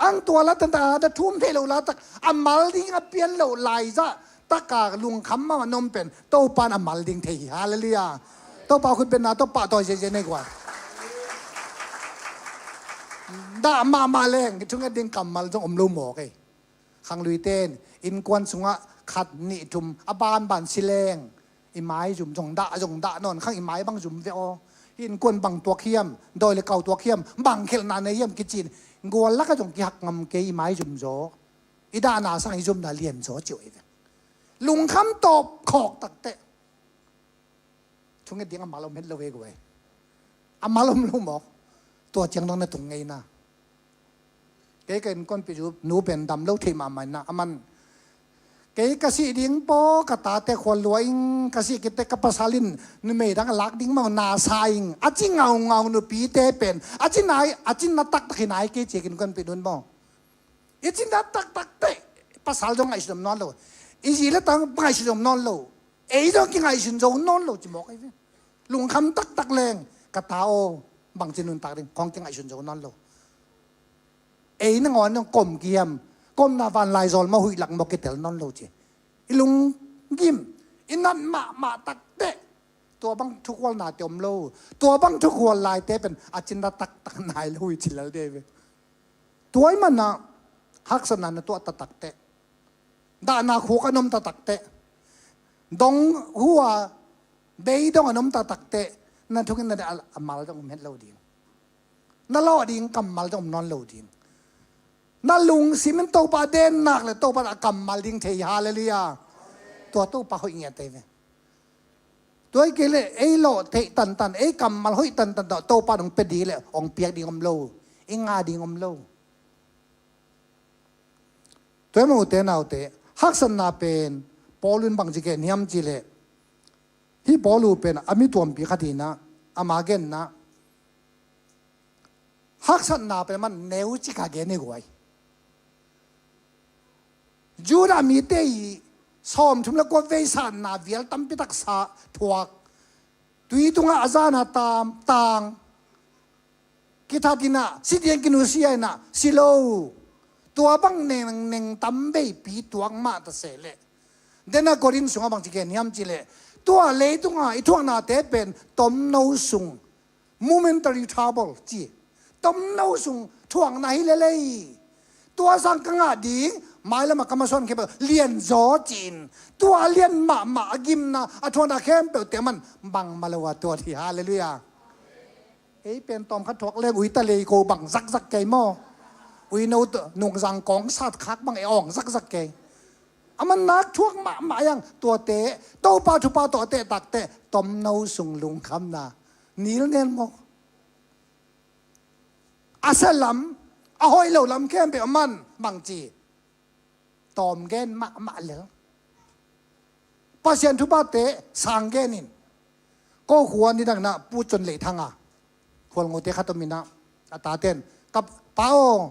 Ang tua la tanta da thum thei lo laitak a mal ding a pian lo laizah taka lungkham mahmah na om pen Topan a mal ding thei hi. Halleluiah. Topa khut betna tawh pahtawi ziahziah nei guai. Dah mahmah leng i thunget ding kammal zong om lo mawk ei. Khangluite in innkuan sungah khat nih thum a banban si leng i maizum zong dah zong dah nawn khang i mai bang zum ve aw. Hih innkuan bang tuak hiam, dawi le kau tuak hiam, bang khelhna nei hiam kici-in gual lakah zong kihak ngam kei i maizum zaw. I dahna sang i zumna lian zaw ci uh ei ve. Lungkham tawp khawk takteh thunget ding a mal om het lo ei guai. A mal om lo mawk. Tua ciang dong na tung ngeina. Kei ka innkuanpih nu pen dam lo thei mahmah inah a man. Kei ka sih ding paw ka tate khual lua ing, ka sih kitte ka pasal in numei dang a lak ding mah na sa ing a ci ngaungau nupite pen a ci nai, a ci na taktak hi nai kei ci ka innkuanpih nun maw. I cinna taktak teh pasal zong ngaihsun om nawn lo. I zi le tang ngaihsun om nawn lo. Ei zong kingaihsun zo nawn lo ci mawk ei ve. Lungkham taktak leng ka ta aw, bangci nuntak ding khong kingaihsun zo nawn lo. Ei nangawn zong kom kiam, komna vanlai zawl mah huih lak mawk kitel nawn lo ci. I lunggim i nat mahmah takteh tua bang thukhualnate om lo. Tua bang thukhual laite pen a cinna taktak nai lo hi ci lel dei ve. Tua ih manah haksatna na tuah taktakteh, dahna khuk a na om taktakteh, dong hua bei dong a na om taktakteh, na thungetna a mal dong om het lo ding. Na lawh ding kammal dong om nawn lo ding. Na lungsim in Topa den nak le Topa a kammal ding thei. Halleluiah. Tua Topa hoih ngiat ei ve. Tua hi kei leh ei lawh theih tantan, ei kammal hoih tantan tawh Topa in hong pia ding leh hong piak ding om lo, i nga ding om lo. Tua hi mah ute naute, haksatna pen Paul in bangci gen hiam cihleh, hih Paul uh pen a mi tuampi khat hinah ama genna haksatna pen man neucik a gen hi guai. Judah mite ih sawmthum le kua vei sanna vial tampi taksa thuak, tui tungah a zana tam tang, kithat inah, si ding kinusia inah si lo. Tua bang neng neng tam veipi tuak mah ta se leh, dena Korin sungah bangci gen hiam cihleh, tua leitunga i thuaknate pen tomno sung, momentary trouble ci, tomno sung thuakna hi lelei. Tua sang ka ngah ding, mailam a ka masuan khempeuh lianzaw ci-in, tua lian mahmah a gimna a thuakna khempeuh te man bangmah lo a tuat hi. Halleluiah. Ei pen tawmkhat thuak leng ui ta lei ko bang zakzak kei maw? Uino nungzang kawng sat khak bang e awng zakzak kei. A man nak thuak mahmah a, tuate Topa thupha tawh a tehtakte tomno sung lungkhamna nilnel mawk. A sa lam, a hoih lo lam khempeuh a man, bangci tawm gen mahmah lel. Pasian thuphate sang gen in. Ko khua nidang inah Pu Cun Leih Thang a, Khualngote khat om inah, a taten, ka pa aw,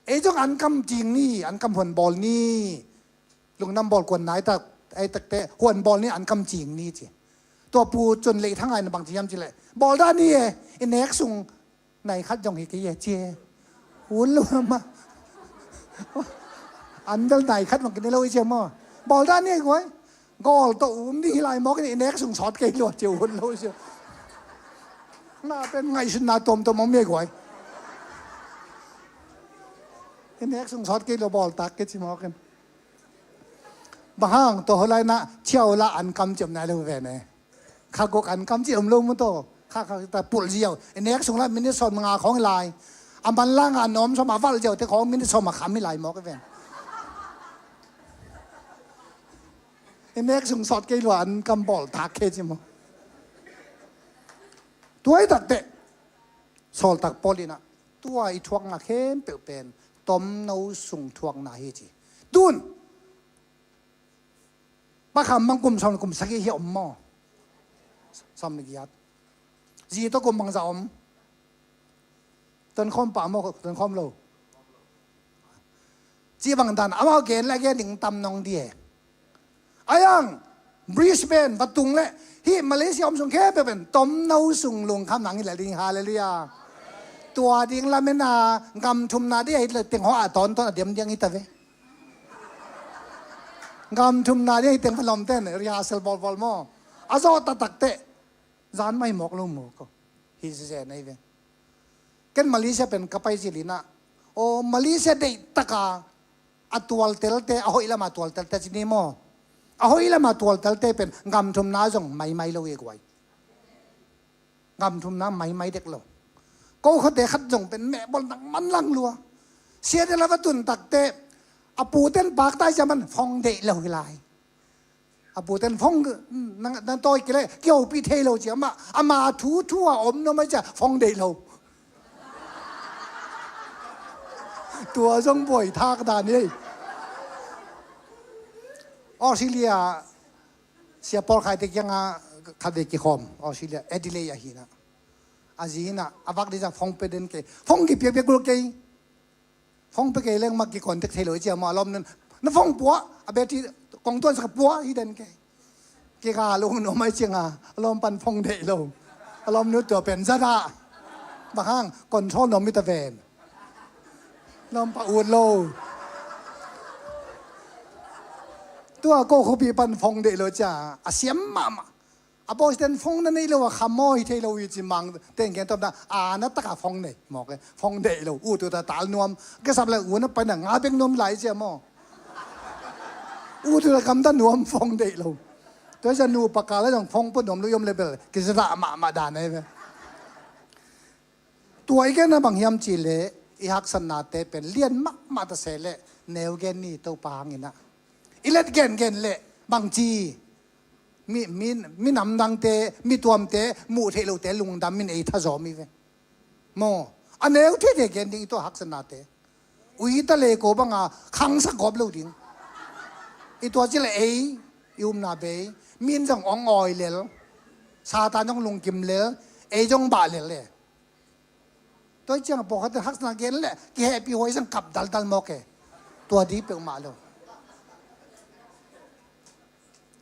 ei zong an kam cing ni, an kam huan bawl ni. Lungdam bawl kuan nai tak, ei takte huan bawl ni, an kam cing ni ci. Tua Pu Cun Leih Thang a in bangci hiam cileh, bawl dah ni e, i nek sung nai khat zong hi kei e ci e. Hun lo mah. An bel nai khat bang kine lo i ci e maw. Bawl dah ni e guai. Gawl tawh um ding hi lai mawk in, i nek sung sawt kei lua ci, hun lo ci. Na pen ngaihsutna tuamtuam om hi guai. I nek sung sawt kei lua, bawltak kei ci mawk in. Bang hang, tua holai na ciau la an kam ci om nai lo ve ne. Kha guk an kam ci om lo mu taw. Kha kha ta pulh ziau. I nek sung la minit sawm nga khawng lai. A man la nga nawm sawm a valh ziau te khawng minit sawm a kham hi lai mawk i ven. I nek sung sawt kei lua an kam bawltak kei ci maw. Tua i takte sawltak Paul inah, tua i thuakna khempeuh pen tomno sung thuakna hi ci. Tun Pa Kham bang kum sawm le kum sagih hi a om maw? Sawm le giat. Zi tawh kum bangzah om? Tonkhawm pah maw, tonkhawm lo? Ci bang dan amau gen le gen ding tam nong di e. A yang Brisbane va tung le hih Malaysia om sung khempeuh pen tomno sung lungkham nang hi le ding, halleluiah. Tua ding lamena gam thumna di a hi le teng haw a tawntawn a diamdiang hi ta ve. Gam thumna ding hi teng, lawmten rehearsal bawlbawl maw? A zawh taktakte zan mai mawk lo maw ko. Hi zen ahi ve. Ken Malaysia pen ka pai zil inah, aw, Malaysia deihtaka a tualtelte, a hoih lama tualtelte ci ni maw? A hoih lama tualtelte pen gam thumna zong maimai lo hi guai. Gam thumna maimai dek lo. Ko khuate khat zong pen mehbawl nang man lang lua. Siate lava tun takte a puten paktai cia man phong deih lo hi lai. A puten phong nang tawi kile kihopih thei lo cia mah, ama thu thu a om nuam a cia phong deih lo. Tua zong buai thak dan hi. Australia Sia Paul Khai te kiangah khatvei kikhawm, Australia, Adelaide ahi inah. A zi inah a vak dizah phong pe den kei, phong kipiakpiak gul kei. Phong pe kei leng mah kicontact thei lo i cia maw, a lawm nun na phong pua, a battery kong tuansak pua hi den kei. Kika lung nuam ai cianga a lawm pan phong deih lo. A lawm nu tua pen zadah. Bang hang control nuam mi ta ven. Lawm pa ut lo. Tua ko khuapi pan phong deih lo cia a siam mahmah. A boys ten phong na nei lo a kham maw hi thei lo hi ci mang ten gen tawpna a na taka phong nei mawk e, phong deih lo. U tu ta tal nuam ke sap le u na pai na nga bek nuam lai cia maw. U tu ta kam ta nuam phong deih lo. Tua cia nu paka la zong phong pun nuam lu yom le bel ki zata mahmah dan e ve. Tua i genna bang hiam cihleh i haksatnate pen lian mahmah ta se leh neu gen ni Topa hang inah. I let gengen leh bangci mi, mi, mi namdangte, mi tuamte, muh theih lote lungdam in ei thazawm i ve. Maw, a neu theite gen ding i tua haksatnate. Ui ta le ko banga khangsak gawp lo ding. I tua cihleh ei i umna bei, min zong ong awi lel, Satan zong lungkim lel, ei zong bah lel le. Tua ciang a pawlkhat haksatna gen le kihehpih huai sang kap daldal mawk e. Tua di peuhmah lo.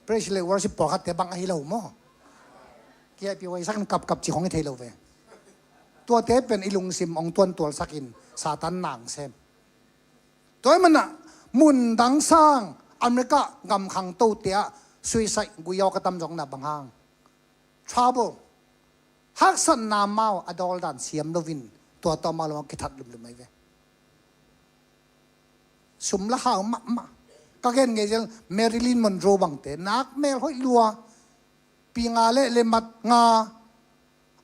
Praise le worship pawlkhatte bang ahi lo maw? Kihehpih huai sang kapkap ci khong i thei lo ve. Tuate pen i lungsim ong tuantualsakin Satan nang sem. Tua i manah mundang sang America gamkhang tote ah suicide guiawk a tam zong na bang hang. Trouble. Haksatna mau a dawldan siam loin tua tawh amau lamah kithat lumlum ahi ve. Sum la hau mahmah. Ka gen ngei zel Marilyn Monroe bangte nak mel hoih lua. Pi nga le le mat nga.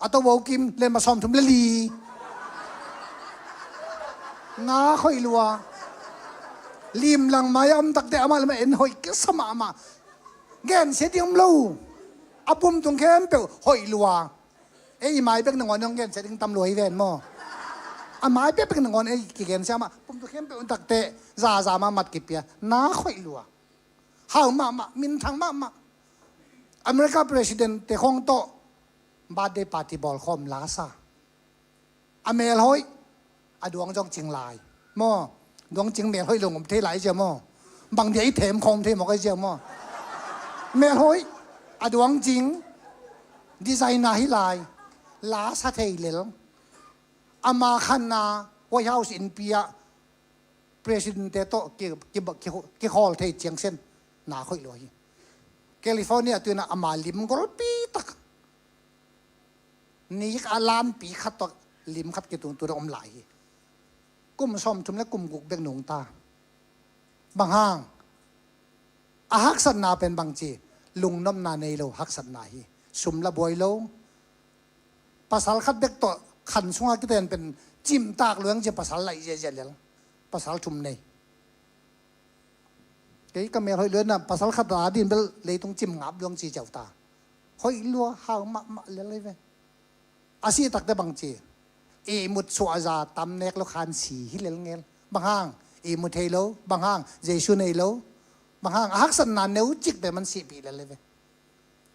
A to bo kim le ma sawm thum le li. Nak hoih lua. Limlang mai-ah om takte amah lamah en hoih kisa mahmah. Gensia ding om lo. A pumtung khempeuh hoih lua. Ei i mai bek nangawn hong gensia ding tam lua hi ven maw? A mai bek bek nangawn ei kigensia mah. Pumtung khempeuh om takte zaza mahmah kipia. Na hoih lua. Hau mahmah, minthang mahmah. America president te khawng tawh birthday party bawl khawm la sa. A mel hoih, a duang zong cing lai. Maw, duang cing mel hoih lo ngom thei lai zia maw. Bang dia i them khawm thei mawk ai zia maw. Mel hoih, a duang cing, designer hi lai. La sa thei lel. Ama khanna White House innpi ah president te tawh ki, ki, ki, kikhawl thei ciang sen na khoih lua hi. California tu-in ah ama lim golpi tak, nik a lanpi khat tawh lim khat kitung tu-in ah om lai hi. Kum sawmthum le kum guk bek nungta. Bang hang? A haksatna pen bangci, lungnopna nei lo haksatna hi. Sum la buai lo. Pasal khat bek tawh khan sungah kiten pen cimtak luang ci, pasal laih ziahziah lel. Pasal thum nei. Kei ka mel hoih luanna pasal khat a din bel leitung cim ngap luang ci ciau ta. Hoih lua, hau mahmah lel hi ve. A si takte bangci, ihmut suahza tam nek lo khan si hi lel ngel. Bang hang? Ihmut thei lo. Bang hang? Jesu nei lo. Bang hang? A haksatna neu cik pen man sihpih lel hi ve.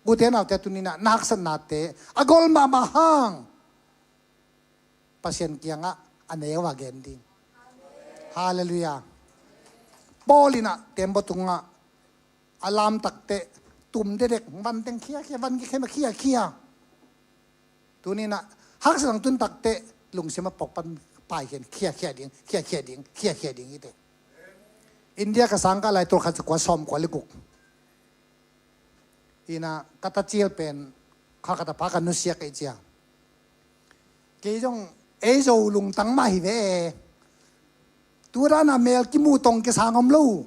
Ute naute, tuni-in ah na haksatnate a gol mahmah hang Pasian kiangah a neu a gen ding. Halleluiah. Paul in ah tembaw tungah a lamtakte tum dedek, van teng khiakhia, van kikhia khiakhia. Tuni-in ah haksatna tun takte lungsim a pok pan paikhian khiakhia ding, khiakhia ding, khiakhia ding hi teh. India ka sang kah lai tul khat za kua sawmkua le guk. Ina ka ta cil pen kha ka tapa ka nusia kei cia. Kei zong ei zo lungtang mah hi ve. Tu dana mel kimu tong kisang om lo.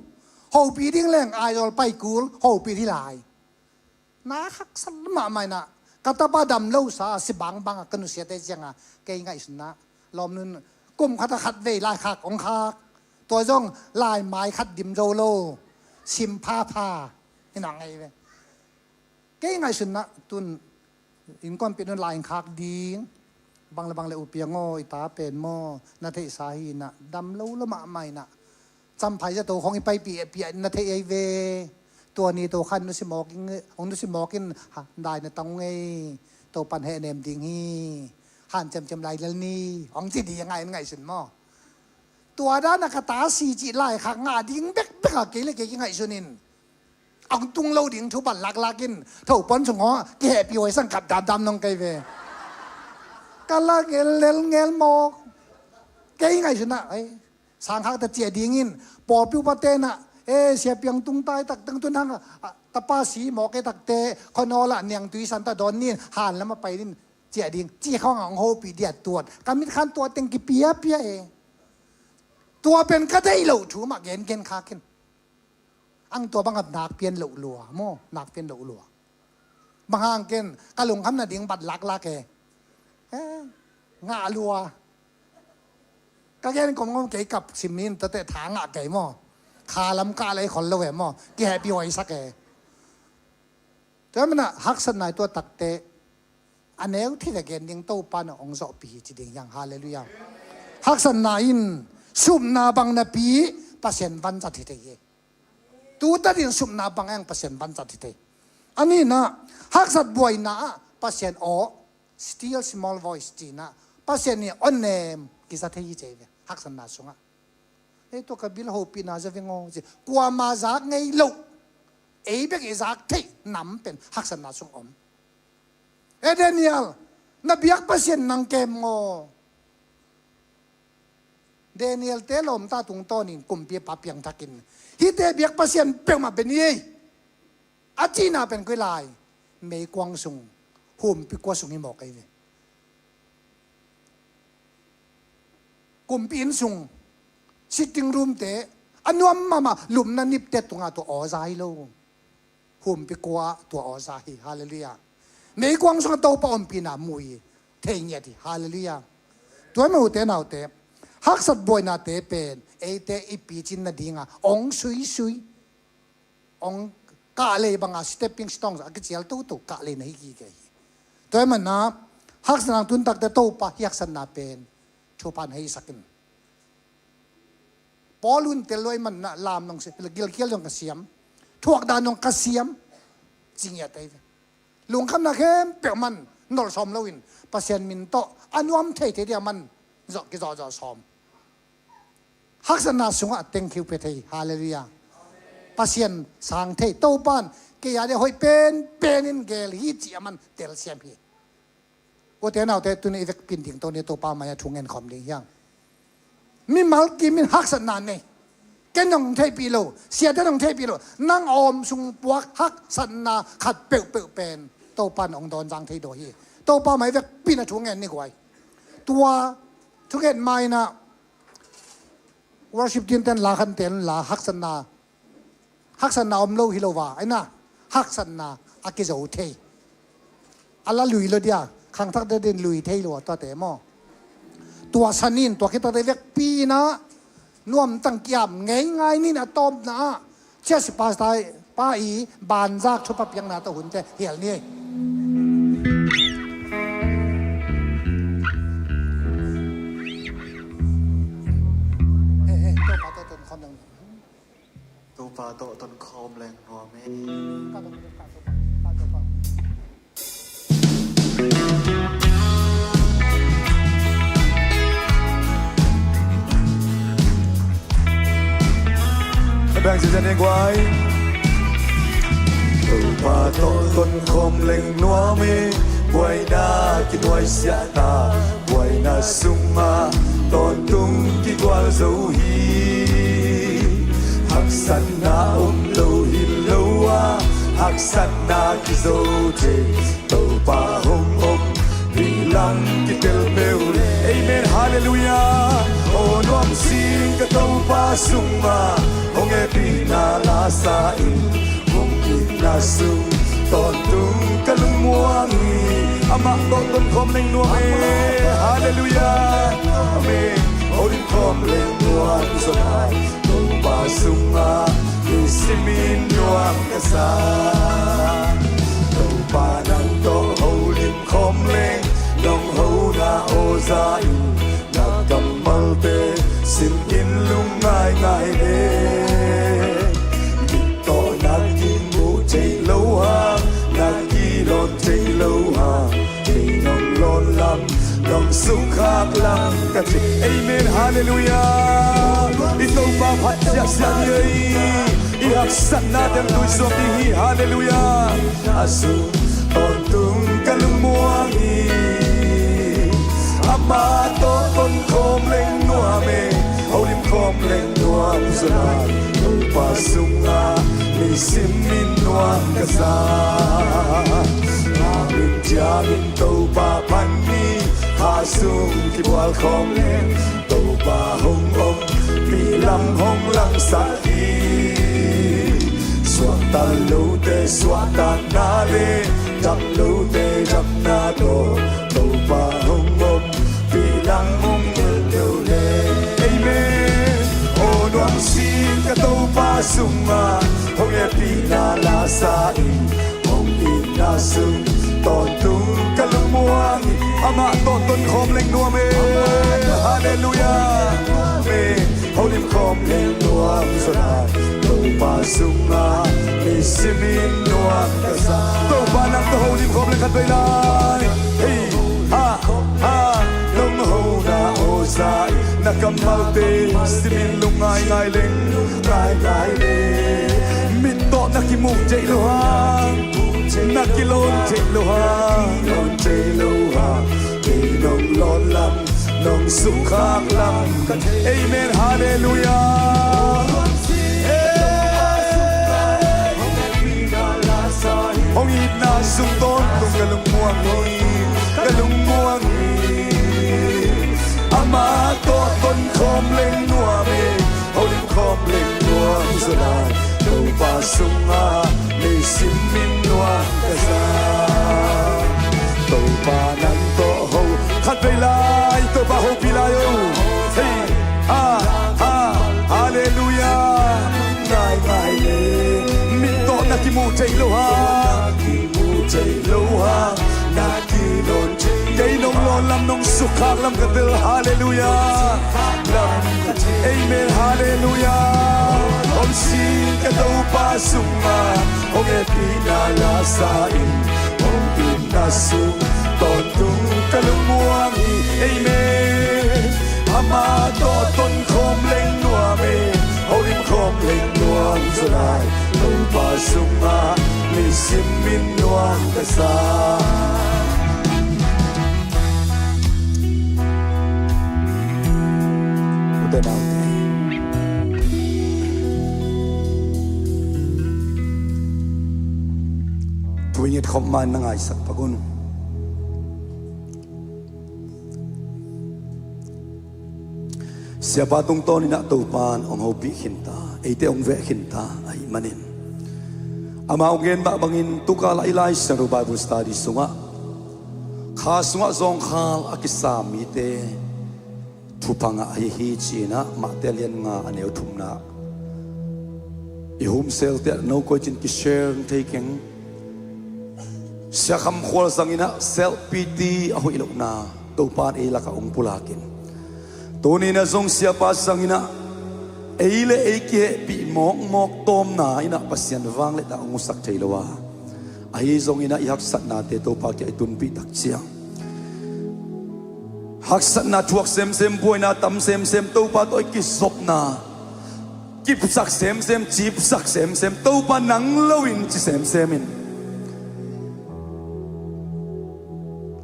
Hopih ding leng Aizawl pai kul hopih hi lai. Na haksa mahmah ina ka tapa dam lo sa si bangbang a ka nusiate cianga kei ngaihsunna lawmnun kum khat a khat vei laikhak ong khak. Tua zong laimai khat dim zo lo. Sim phapha. Ina ngei ve. Kei ngaihsunna tun innkuanpih nun lai khak ding. Bang le bang le u piang aw, i ta pen maw, na theihsa hi ina dam lo lo mahmah ina. Champhai zato khong i paipih piah na theih ei ve. Tua ni to khan nusi mawk in, hong nusi mawk in, ha, dai na tang ngei. To pan heh nem ding hi. Han ciamciam lai lel ni hong ci ding a ngai in ngaihsun maw. Tua dana ka ta si cih laikhak ngah ding bekbek a kei le kei kingaihsun in. Ang tung lo ding thu ban laklak in tho pon sung aw kihehpih huai sang kap damdam nong kei ve. Ka la ngel lel ngel mawk. Kei ngaihsun ah ei sangkhak ta ciah dingin pawlpi upa tenah e siapiang tung tai tak teng tun hang a tapa si mawk e takte khuanawl ah niangtui san ta dawn nin han lam a pai nin ciah ding ci khawng ang hopih dia tuat ka mit khan tua teng kipiapia e. Tua pen ka deih loh thu mah gengen khakin. Ang tua bangah nak pian loh lua maw, nak pian loh lua. Bang hang ken ka lungkham nading bat laklak e. Eh, ngah lua. Ka gen kong ngom kei kap simin tate tha ngah kei maw. Kha lam kah lei khol lo e maw. Kihehpih huaisak e. Tua mana haksatna i tuah takte a neu thei a gen ding Topa na ong zawhpih hi ci ding hiang. Halleluiah. Haksatna in supna bang napi Pasian vanzat hi thei hi. Tuta din supna bang eng Pasian vanzat hi thei. A nihna haksat buaina ah Pasian aw still small voice cihna Pasian nih aw nem kizat thei hi cei ve haksatna sungah. Ei tua ka bil hopihna za veng aw ci kuama zak ngei loh. Ei bek i zak theih nam pen haksatna sung om. E Daniel, na biak Pasian nang kem ngaw. Daniel te lawmta tungtawnin kumpi a pa piangthakin hihte biak Pasian peuhmah beni ei. A cihna pen koi lai meikuang sung humpi kua sung hi mawk ei ve. Kumpi inn sung sitting room te a nuam mahmah lumna nipte tungah tua awza hi lo. Humpi kua tua awza hi. Halleluiah. Meikuang sungah Topa ompihna mu hi. Thei ngiat hi. Halleluiah. Tua mah ute naute Haksat buainate pen eite i picin nadinga ong suisui, ong kahlei banga stepping stone a kicial toto kahlei na hi kikei hi. Tua ahih manin haksatna tuntakte Topa hih haksatna pen thupha na heisakin. Paul un tel luai manna lam nong si, gilkial zong ka siam, thuakdan nong ka siam, ci ngiat ahi ve. Lungkhamna khempeuh man nolh sawm loin Pasian min tawh a nuam theithei dia man zawh kizawhzawh sawm. Haksatna sungah tengkhiu pia thei. Halleluiah. Pasian sang thei Topan kei a dia hoih penpenin gel hi ci a man telsiam hi. Ute naute, tuni i vekpi in dingto ni, Topa mai-ah thu ngen khawm ding hi hang. Mimal kimin haksatna nei. Ken nong theihpih lo, siate nong theihpih lo, nang a om sung puak haksatna khat peuhpeuh pen Topa in hong dawnzang thei daw hi. Topa mai vekpi in a thu ngen ni guai. Tua thu ngen ma-in ah worship team ten la khan tel la, haksatna, haksatna om lo hi lo va, aina haksatna a kizo thei. A la lui lo dia, khangthakte din lui thei lo a tuate maw. Tua sanin, tua khit takte vekpi in ah nuamtang kiam ngeingai nin a tawpna ah Sia si pasta pa i banzak thupha piakna tawh hunte hial ni. Hei, hei, Topa tawh tonkhawm leng. Topa tawh tonkhawm leng nuam e. Bang si zan guai. Topa tawh tonkhawm leng nuam e, buaina kinuaisiahta, buaina sungah tawntung kigual zo hi. Haksatna om lo hi lo a, haksatna kizo thei, Topa hong om, bilang kitel peuh le. Amen, halleluiah. Aw nuam sing ka Topa sungah, hong hehpihna la sa in, hong itna sung tawntung ka lungmuang hi. Amah tawh tonkhawm leng nuam e. Halleluiah. Amen. Holim khawm leng nuam zaw lai, Topa sungah i simin nuam ka sa. Topa nang tawh holim khawm leng, nong hona aw za in, na kammalte simin lungngaingai le. Mit tawh na kimu thei lo hang, na kilawn thei lo hang, kei nong lawn lam, nong sukkhak lam ka ci. Amen, halleluiah. I Topa phat siahsiah ni ei. I haksatna teng tuisuak ding hi, halleluiah. A sung tawntung ka lungmuang hi. Amah tawh tonkhawm leng nuam e, holim khawm leng nuam zaw lai, Topa sungah i simin nuam ka sa. A min ciangin Topa phat ni, kha sung kibual khawm leng, Topa hong om, mi lam hong langsak hi. Suakta lote suahtakna le, dam lote damna tawh, Topa hong om, bilang hong ngelh deuh le. Amen. Aw nuam sing ka Topa sungah, hong hehpihna la sa in, hong itna sung tawntung ka lungmuang hi. Amah tawh tonkhawm leng nuam e. Halleluiah. Amen. Holim khawm leng nuam zaw lai, Topa sungah i simin nuam ka sa. Topa nang tawh holim khawm leng khatvei lai. Hei, ha, ha. Nong hona aw za in, na kammalte simin lungngaingai leng, ngaingai le. Mit tawh na kimu thei lo hang, na kilawn thei lo hang, lawn thei lo hang, kei nong lawn lam, nong sukkhak lam ka thei. Amen, halleluiah. Hong itna sung tawntung ka lungmuang hi, ka lungmuang hi. Amah tawh tonkhawm leng nuam e, holim khawm leng nuam zaw lai, Topa sungah i simin nuam ka sa. Topa nang tawh ho, khatvei lai, Topa hopih lai o. Hei. Muh theih lo hang, muh theih lo hang, na kilawn thei. Kei nong lawn lam nong sukkhak lam ka tel. Halleluiah. Lam ka tel. Amen. Halleluiah. Hong sin ka Topa sungah hong hehpihna la sa in, hong itna sung tawntung ka lungmuang hi. Amen. Amah tawh tonkhawm leng nuam e, holim khawm leng nuam zaw lai. Topa sungah nisim in nuam ka sa. Ute naute, thu i nget khop ma-in na ngaisak pak un. Siapa tungtawnin ah Topa in hong hopih khinta, eite hong veh khinta ahih manin, amah hong gen mah bangin tukal ah i Lai Siangtho Bible study sungah, kha sungah zawngkhal a kisam mite thupha ngah ahi hi ci-in ah Matthai lian nga a neu thumna i humselte ah no koici in kishare thei keng. Sia Kham Khual zangin ah self pity a hoih lohna Topa in ei lakah hong pulak in, tuni in ah zong Siapa zangin ah ei le ei kihehpih mawkmawk tawmna in ah Pasian vangliatna hong musak thei lo a, ahi zongin ah i haksatnate Topa kiang i tunpih tak ciang, haksatna thuak semsem, buaina tam semsem, Topa tawh i kizopna kipsak semsem, cipsak semsem, Topa nang loin ci semsem in,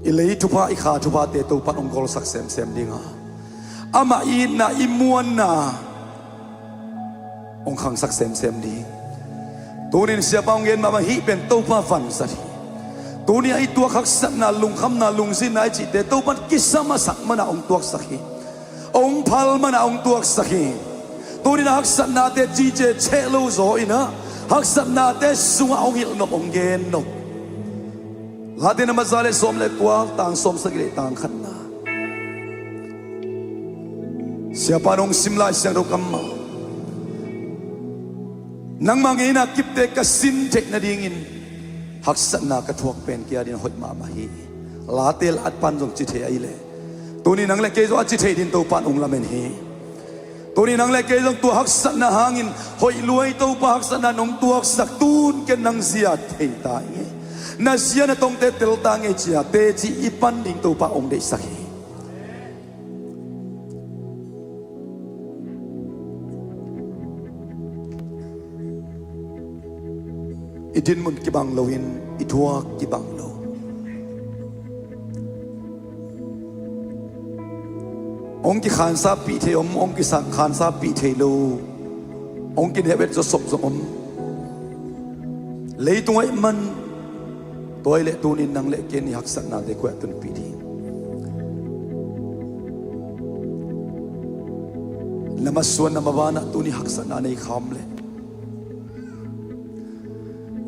i lei thupha, i kha thuphate Topa in hong golsak semsem ding a, amah i itna, i muanna hong khangsak semsem ding. Tunin Siapa hong gen mah bang hih pen Topa vanzat hi. Tuni a i tuak haksatna, lungkhamna, lungzinna i cihte Topa in kisam a sak man ah hong tuaksak hi. Hong phal man ah hong tuaksak hi. Tunin a haksatnate cice cheh lo zaw in ah, haksatnate sungah hong hilh nop, hong gen nop. Late na ma za le sawm le kua, tang sawmsagih le tang khatna. Siapa in hong sim Lai Siangtho kammal, nangmah ngeina kipte ka sin theih nadingin haksatna ka thuak pen kei adingin hoih mahmah hi. Late la-at pan zong ci thei ahih leh, tuni nang le kei zong a ci theih dingin Topa in hong lamen hi. Tuni nang le kei zong tua haksatna hangin hoih lua hi. Topa haksatna nong tuaksak, tun ken nang zia thei ta ing ei, na zia na tongte tel ta ing ei ci-a teci i pan ding Topa hong deihsak hi. I dinmun kibang loin, i thuak kibang lo. Hong kikhansapih thei om, hong kisa-, khansapih thei lo, hong kinepbet zawsop zong om. Leitung ahih man, tua ahih leh tunin nang le kei in i haksatnate koi-ah tunpih ding? Na masuan, na maban ah tuni haksatna nei kha om leh,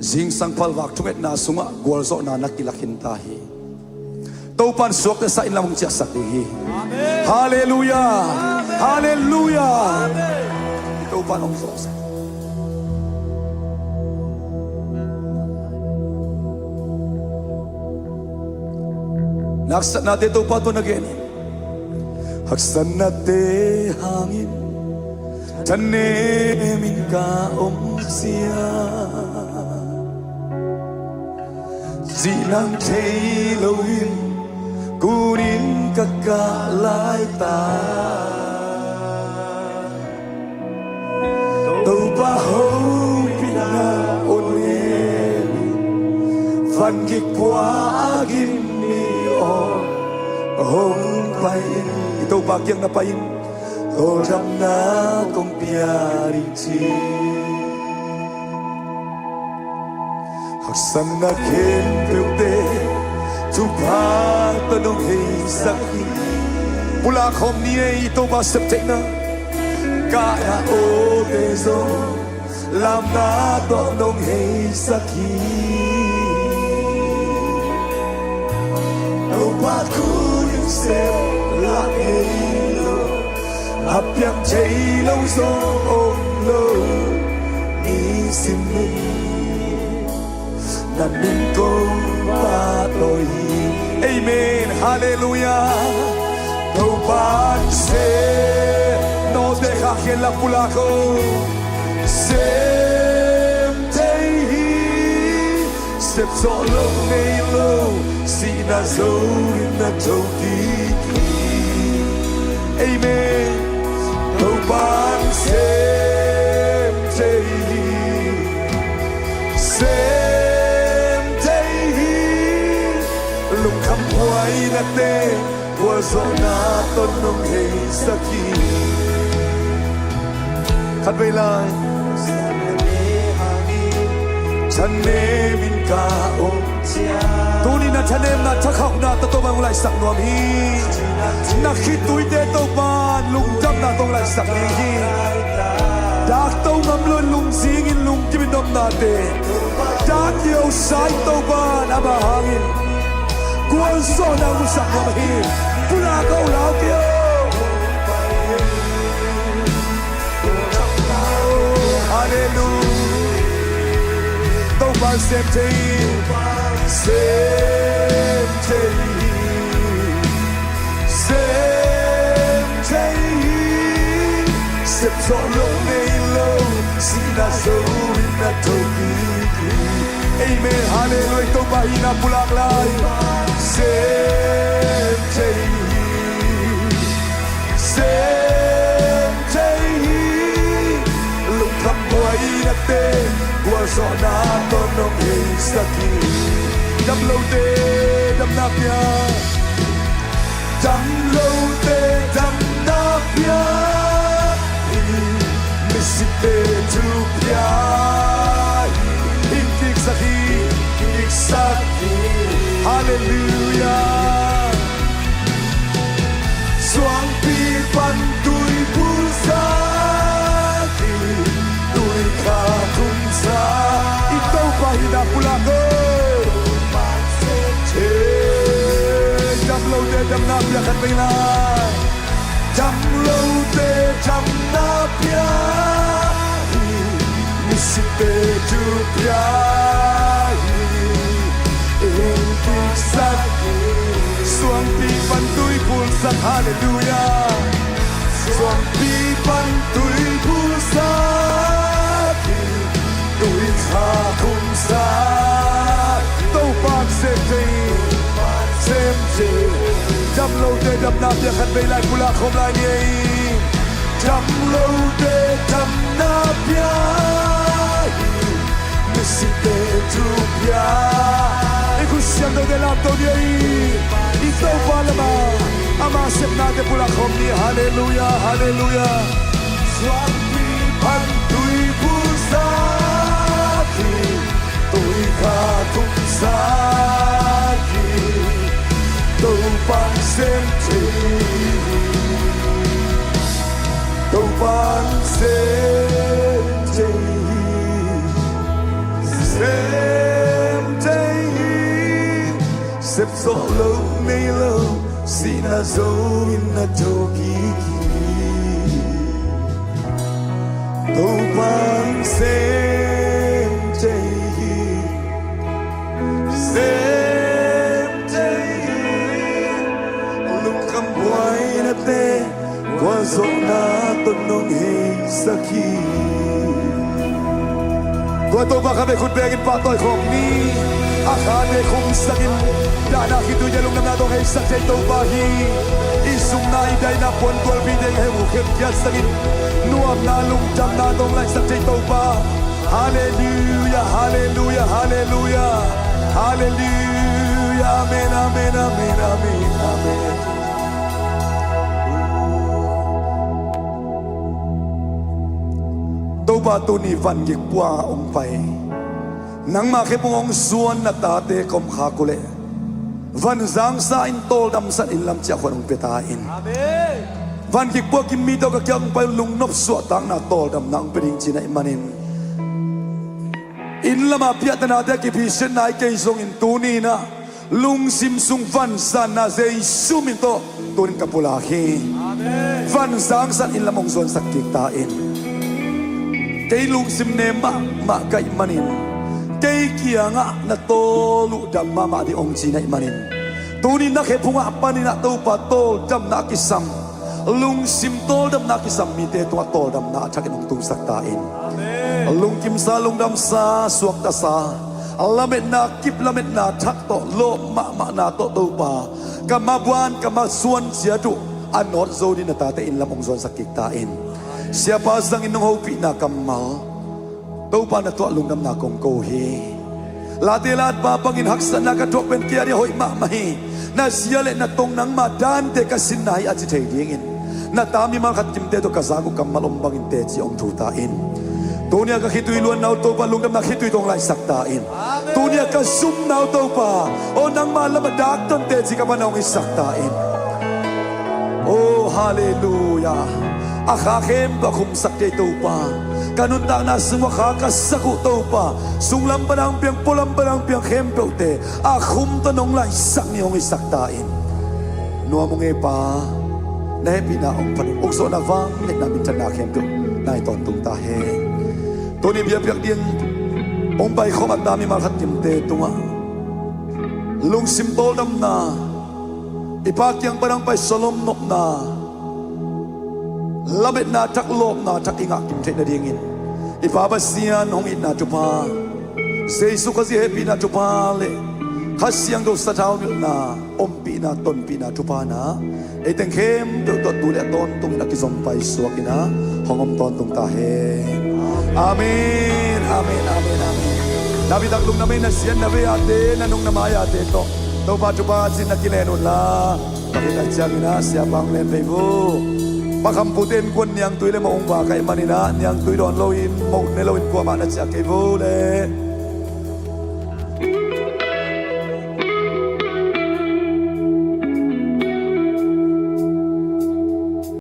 zingsang phalvak thungetna sungah gualzawhna na kilak khin ta hi. Topa in suakta sa in lam hong ciahsak ding hi. Amen. Halleluiah. Amen. Halleluiah. Amen. Topa in hong zawhsak. Na haksatnate Topa tawh na gen in. Haksatnate hangin thanemin ka om sia, cih nang thei loin kunin ka kah laitak. Topa hopihna aw, ngenin vangik pua a gim mi aw, hong pai in. I Topa kiang na pai in, tawldamna kong pia ding ci. Haksatna khempeuhte thupha tawh nong heisak hi. Pulak khawm ni ei, i Topa sep theihna. Ka-ap awte zong lamna tawh nong heisak hi. Topa thu in sep lah ngei lo, a piang thei lo zong om lo, nisim in. Amen. Halleluia. Topa in sem, nawte khak khin la pulak o. Sem thei hi, sep zawh loh nei lo, sihna zo in na tho kik hi. Amen. Topa in sem thei hi, sem thei hi. Lungkham buaina te, gualzawhna tawh nong heisak hi. Khat vei lai. Thanem in ka om. Tuni na thanemna, thakhauhna tawh Topa hong laisak nuam hi. Na khituite Topa lungdamna tawh hong laisak ding hi. Dak to ngam lo in lungzing in lungkim in dopnate, dak kiosa in Topa ama hangin gualzawhna hong musak nuam hi. Pulak o, lau kei o. Halleluia. Topa in sem thei hi, sem thei hi, sem thei hi. Sep zawh loh nei lo, sihna zo in na tho kik hi. Amen. Halleluia. Topa hihna pulak lai. Sem thei hi, sem thei hi. Lungkham buaina te, gualzawhna tawh nong heisak hi. Dam lote damna pia, dam lote damna pia hi. Misite thu pia hi. Hing kiksak hi, kiksak hi. Halleluia. Suangpi pan tuiphum sak hi, tuikhak hum sak. I Topa hihna pulak o. Ei, dam lote damna pia khat vei lai. Dam lote damna pia hi, misite thu pia hi. Hing kiksak hi. Suangpi pan tuiphum sak, halleluia. Suangpi pan tuiphum sak hi, tuikhak hum sak. Topa in sem thei, sem thei. Dam lote damna pia khat vei lai, pulak khawm lai ni ei. Dam lote damna pia hi, misite thu pia. I khut siangthote lamto ni ei. I Topa lamah ama sepnate pulak khawm ni. Halleluia, halleluia. Suangpi pan tuiphum sak hi, tuikhak hum sak hi. Topa in sem thei hi. Topa in sem thei hi, sem thei hi. Sep zawh loh nei lo, sihna zo in na tho kik hi. Topa in sem thei hi, sem thei hi. Lungkham buaina te, gualzawhna tawh nong heisak hi. Tua Topa kha ve khut bengin pahtawi khawm ni. A khate khumsakin, dahna khituite lungdamna tawh heisak thei Topa hi. I sumna i daina puantualpi teng heuh khemkhiatsakin, nuamna lungdamna tawh laisak thei Topa. Halleluia, halleluia, halleluia. Halleluia. Amen, amen, amen, amen, amen. Topa tuni van gik pua hong pai. Nangmah khempeuh hong suan na tate ka om khak uh leh, van zangsa in tawldamsan inn lam ciahkhuan hong pia ta in. Amen. Van gik pua kim mite aw, ka kiang hong pai un lungnop suahtakna tawldamna hong pia ding ci-in ahih manin, inn lamah piahtana te a kiphisiatna hi kei zongin tuni-in ah lungsim sung vansanna Jesu min tawh tunin ka pulak hi. Amen. Van zangsan inn lam hong zuansak kik ta in. Kei lungsim nem mahmah ka hih manin, Kei kiangah na tawl uh dam mahmah ding hong ci na hih manin, tuni na khephungah paninah Topa tawldamna a kisam, lungsim tawldamna a kisam mite tungah tawldamna a thakin hong tungsak ta in. Lungkimsa, lungdamsa, suaktasa, lametna kip, lametna thak tawh, lawp mahmahna tawh Topa, ka mabuan ka masuan ciat uh a nawt zo ding na tate inn lam hong zuansak kik ta in. Siapa zangin nong hopihna kammal Topa na tuah lungdamna kong ko hi. Late latpa bangin haksatna ka thuak pen kei a dia hoih mahmah hi. Na zia le na tong nangma dante ka sinna hi a ci thei dingin na ta mimal khat kimte tawh ka zak uh kammal om bangin teci hong thu ta in. Tunia ka khitui luanna uh Topa lungdamna khitui tawh hong laihsak ta in. Tunia ka zumna uh Topa aw nangma lam a dak tawn teci ka pan a hong hisak ta in. Oh, halleluia. A kha khempeuh a khumsak thei Topa, ka nuntakna sung a kha ka sak uh Topa, sunglam padang piang, pualam padang piang khempeuhte a khum tawh nong laihsak ni hong hisak ta in. Nuam ung e Pa, na hehpihna hong phat ung. Ukzawhna, vangliatna, minthanna khempeuh nai tawntung ta hen. Tuni biakpiak ding hong paikhawm a ta mimal khat kimte tungah lungsim tawldamna, i Pa kiang pan hong pai sawlom nopna, lametna thak, lawpna thak i ngah kim theih nadingin i Pa Pasian hong itna thupha, Jesu Khazih hehpihna thupha le Kha Siangtho sathau nilhna, ompihna, tonpihna thupha na ei teng khempeuh tawh tu le a tawntungin a kizom paisuak in a hong om tawntung ta hen. Amen, amen, amen, amen. Na bitak lungdam ei, na sian na vei ate, na nung na mai ate tawh Topa thupha cin na kilen unla, ka bitak ciangin a siapa hong len pei vo. Pakhampute innkuan niangtui le moh hong va ka hih manin a niangtui dawn loin moh ne loin kuamah na ciah kei vo le.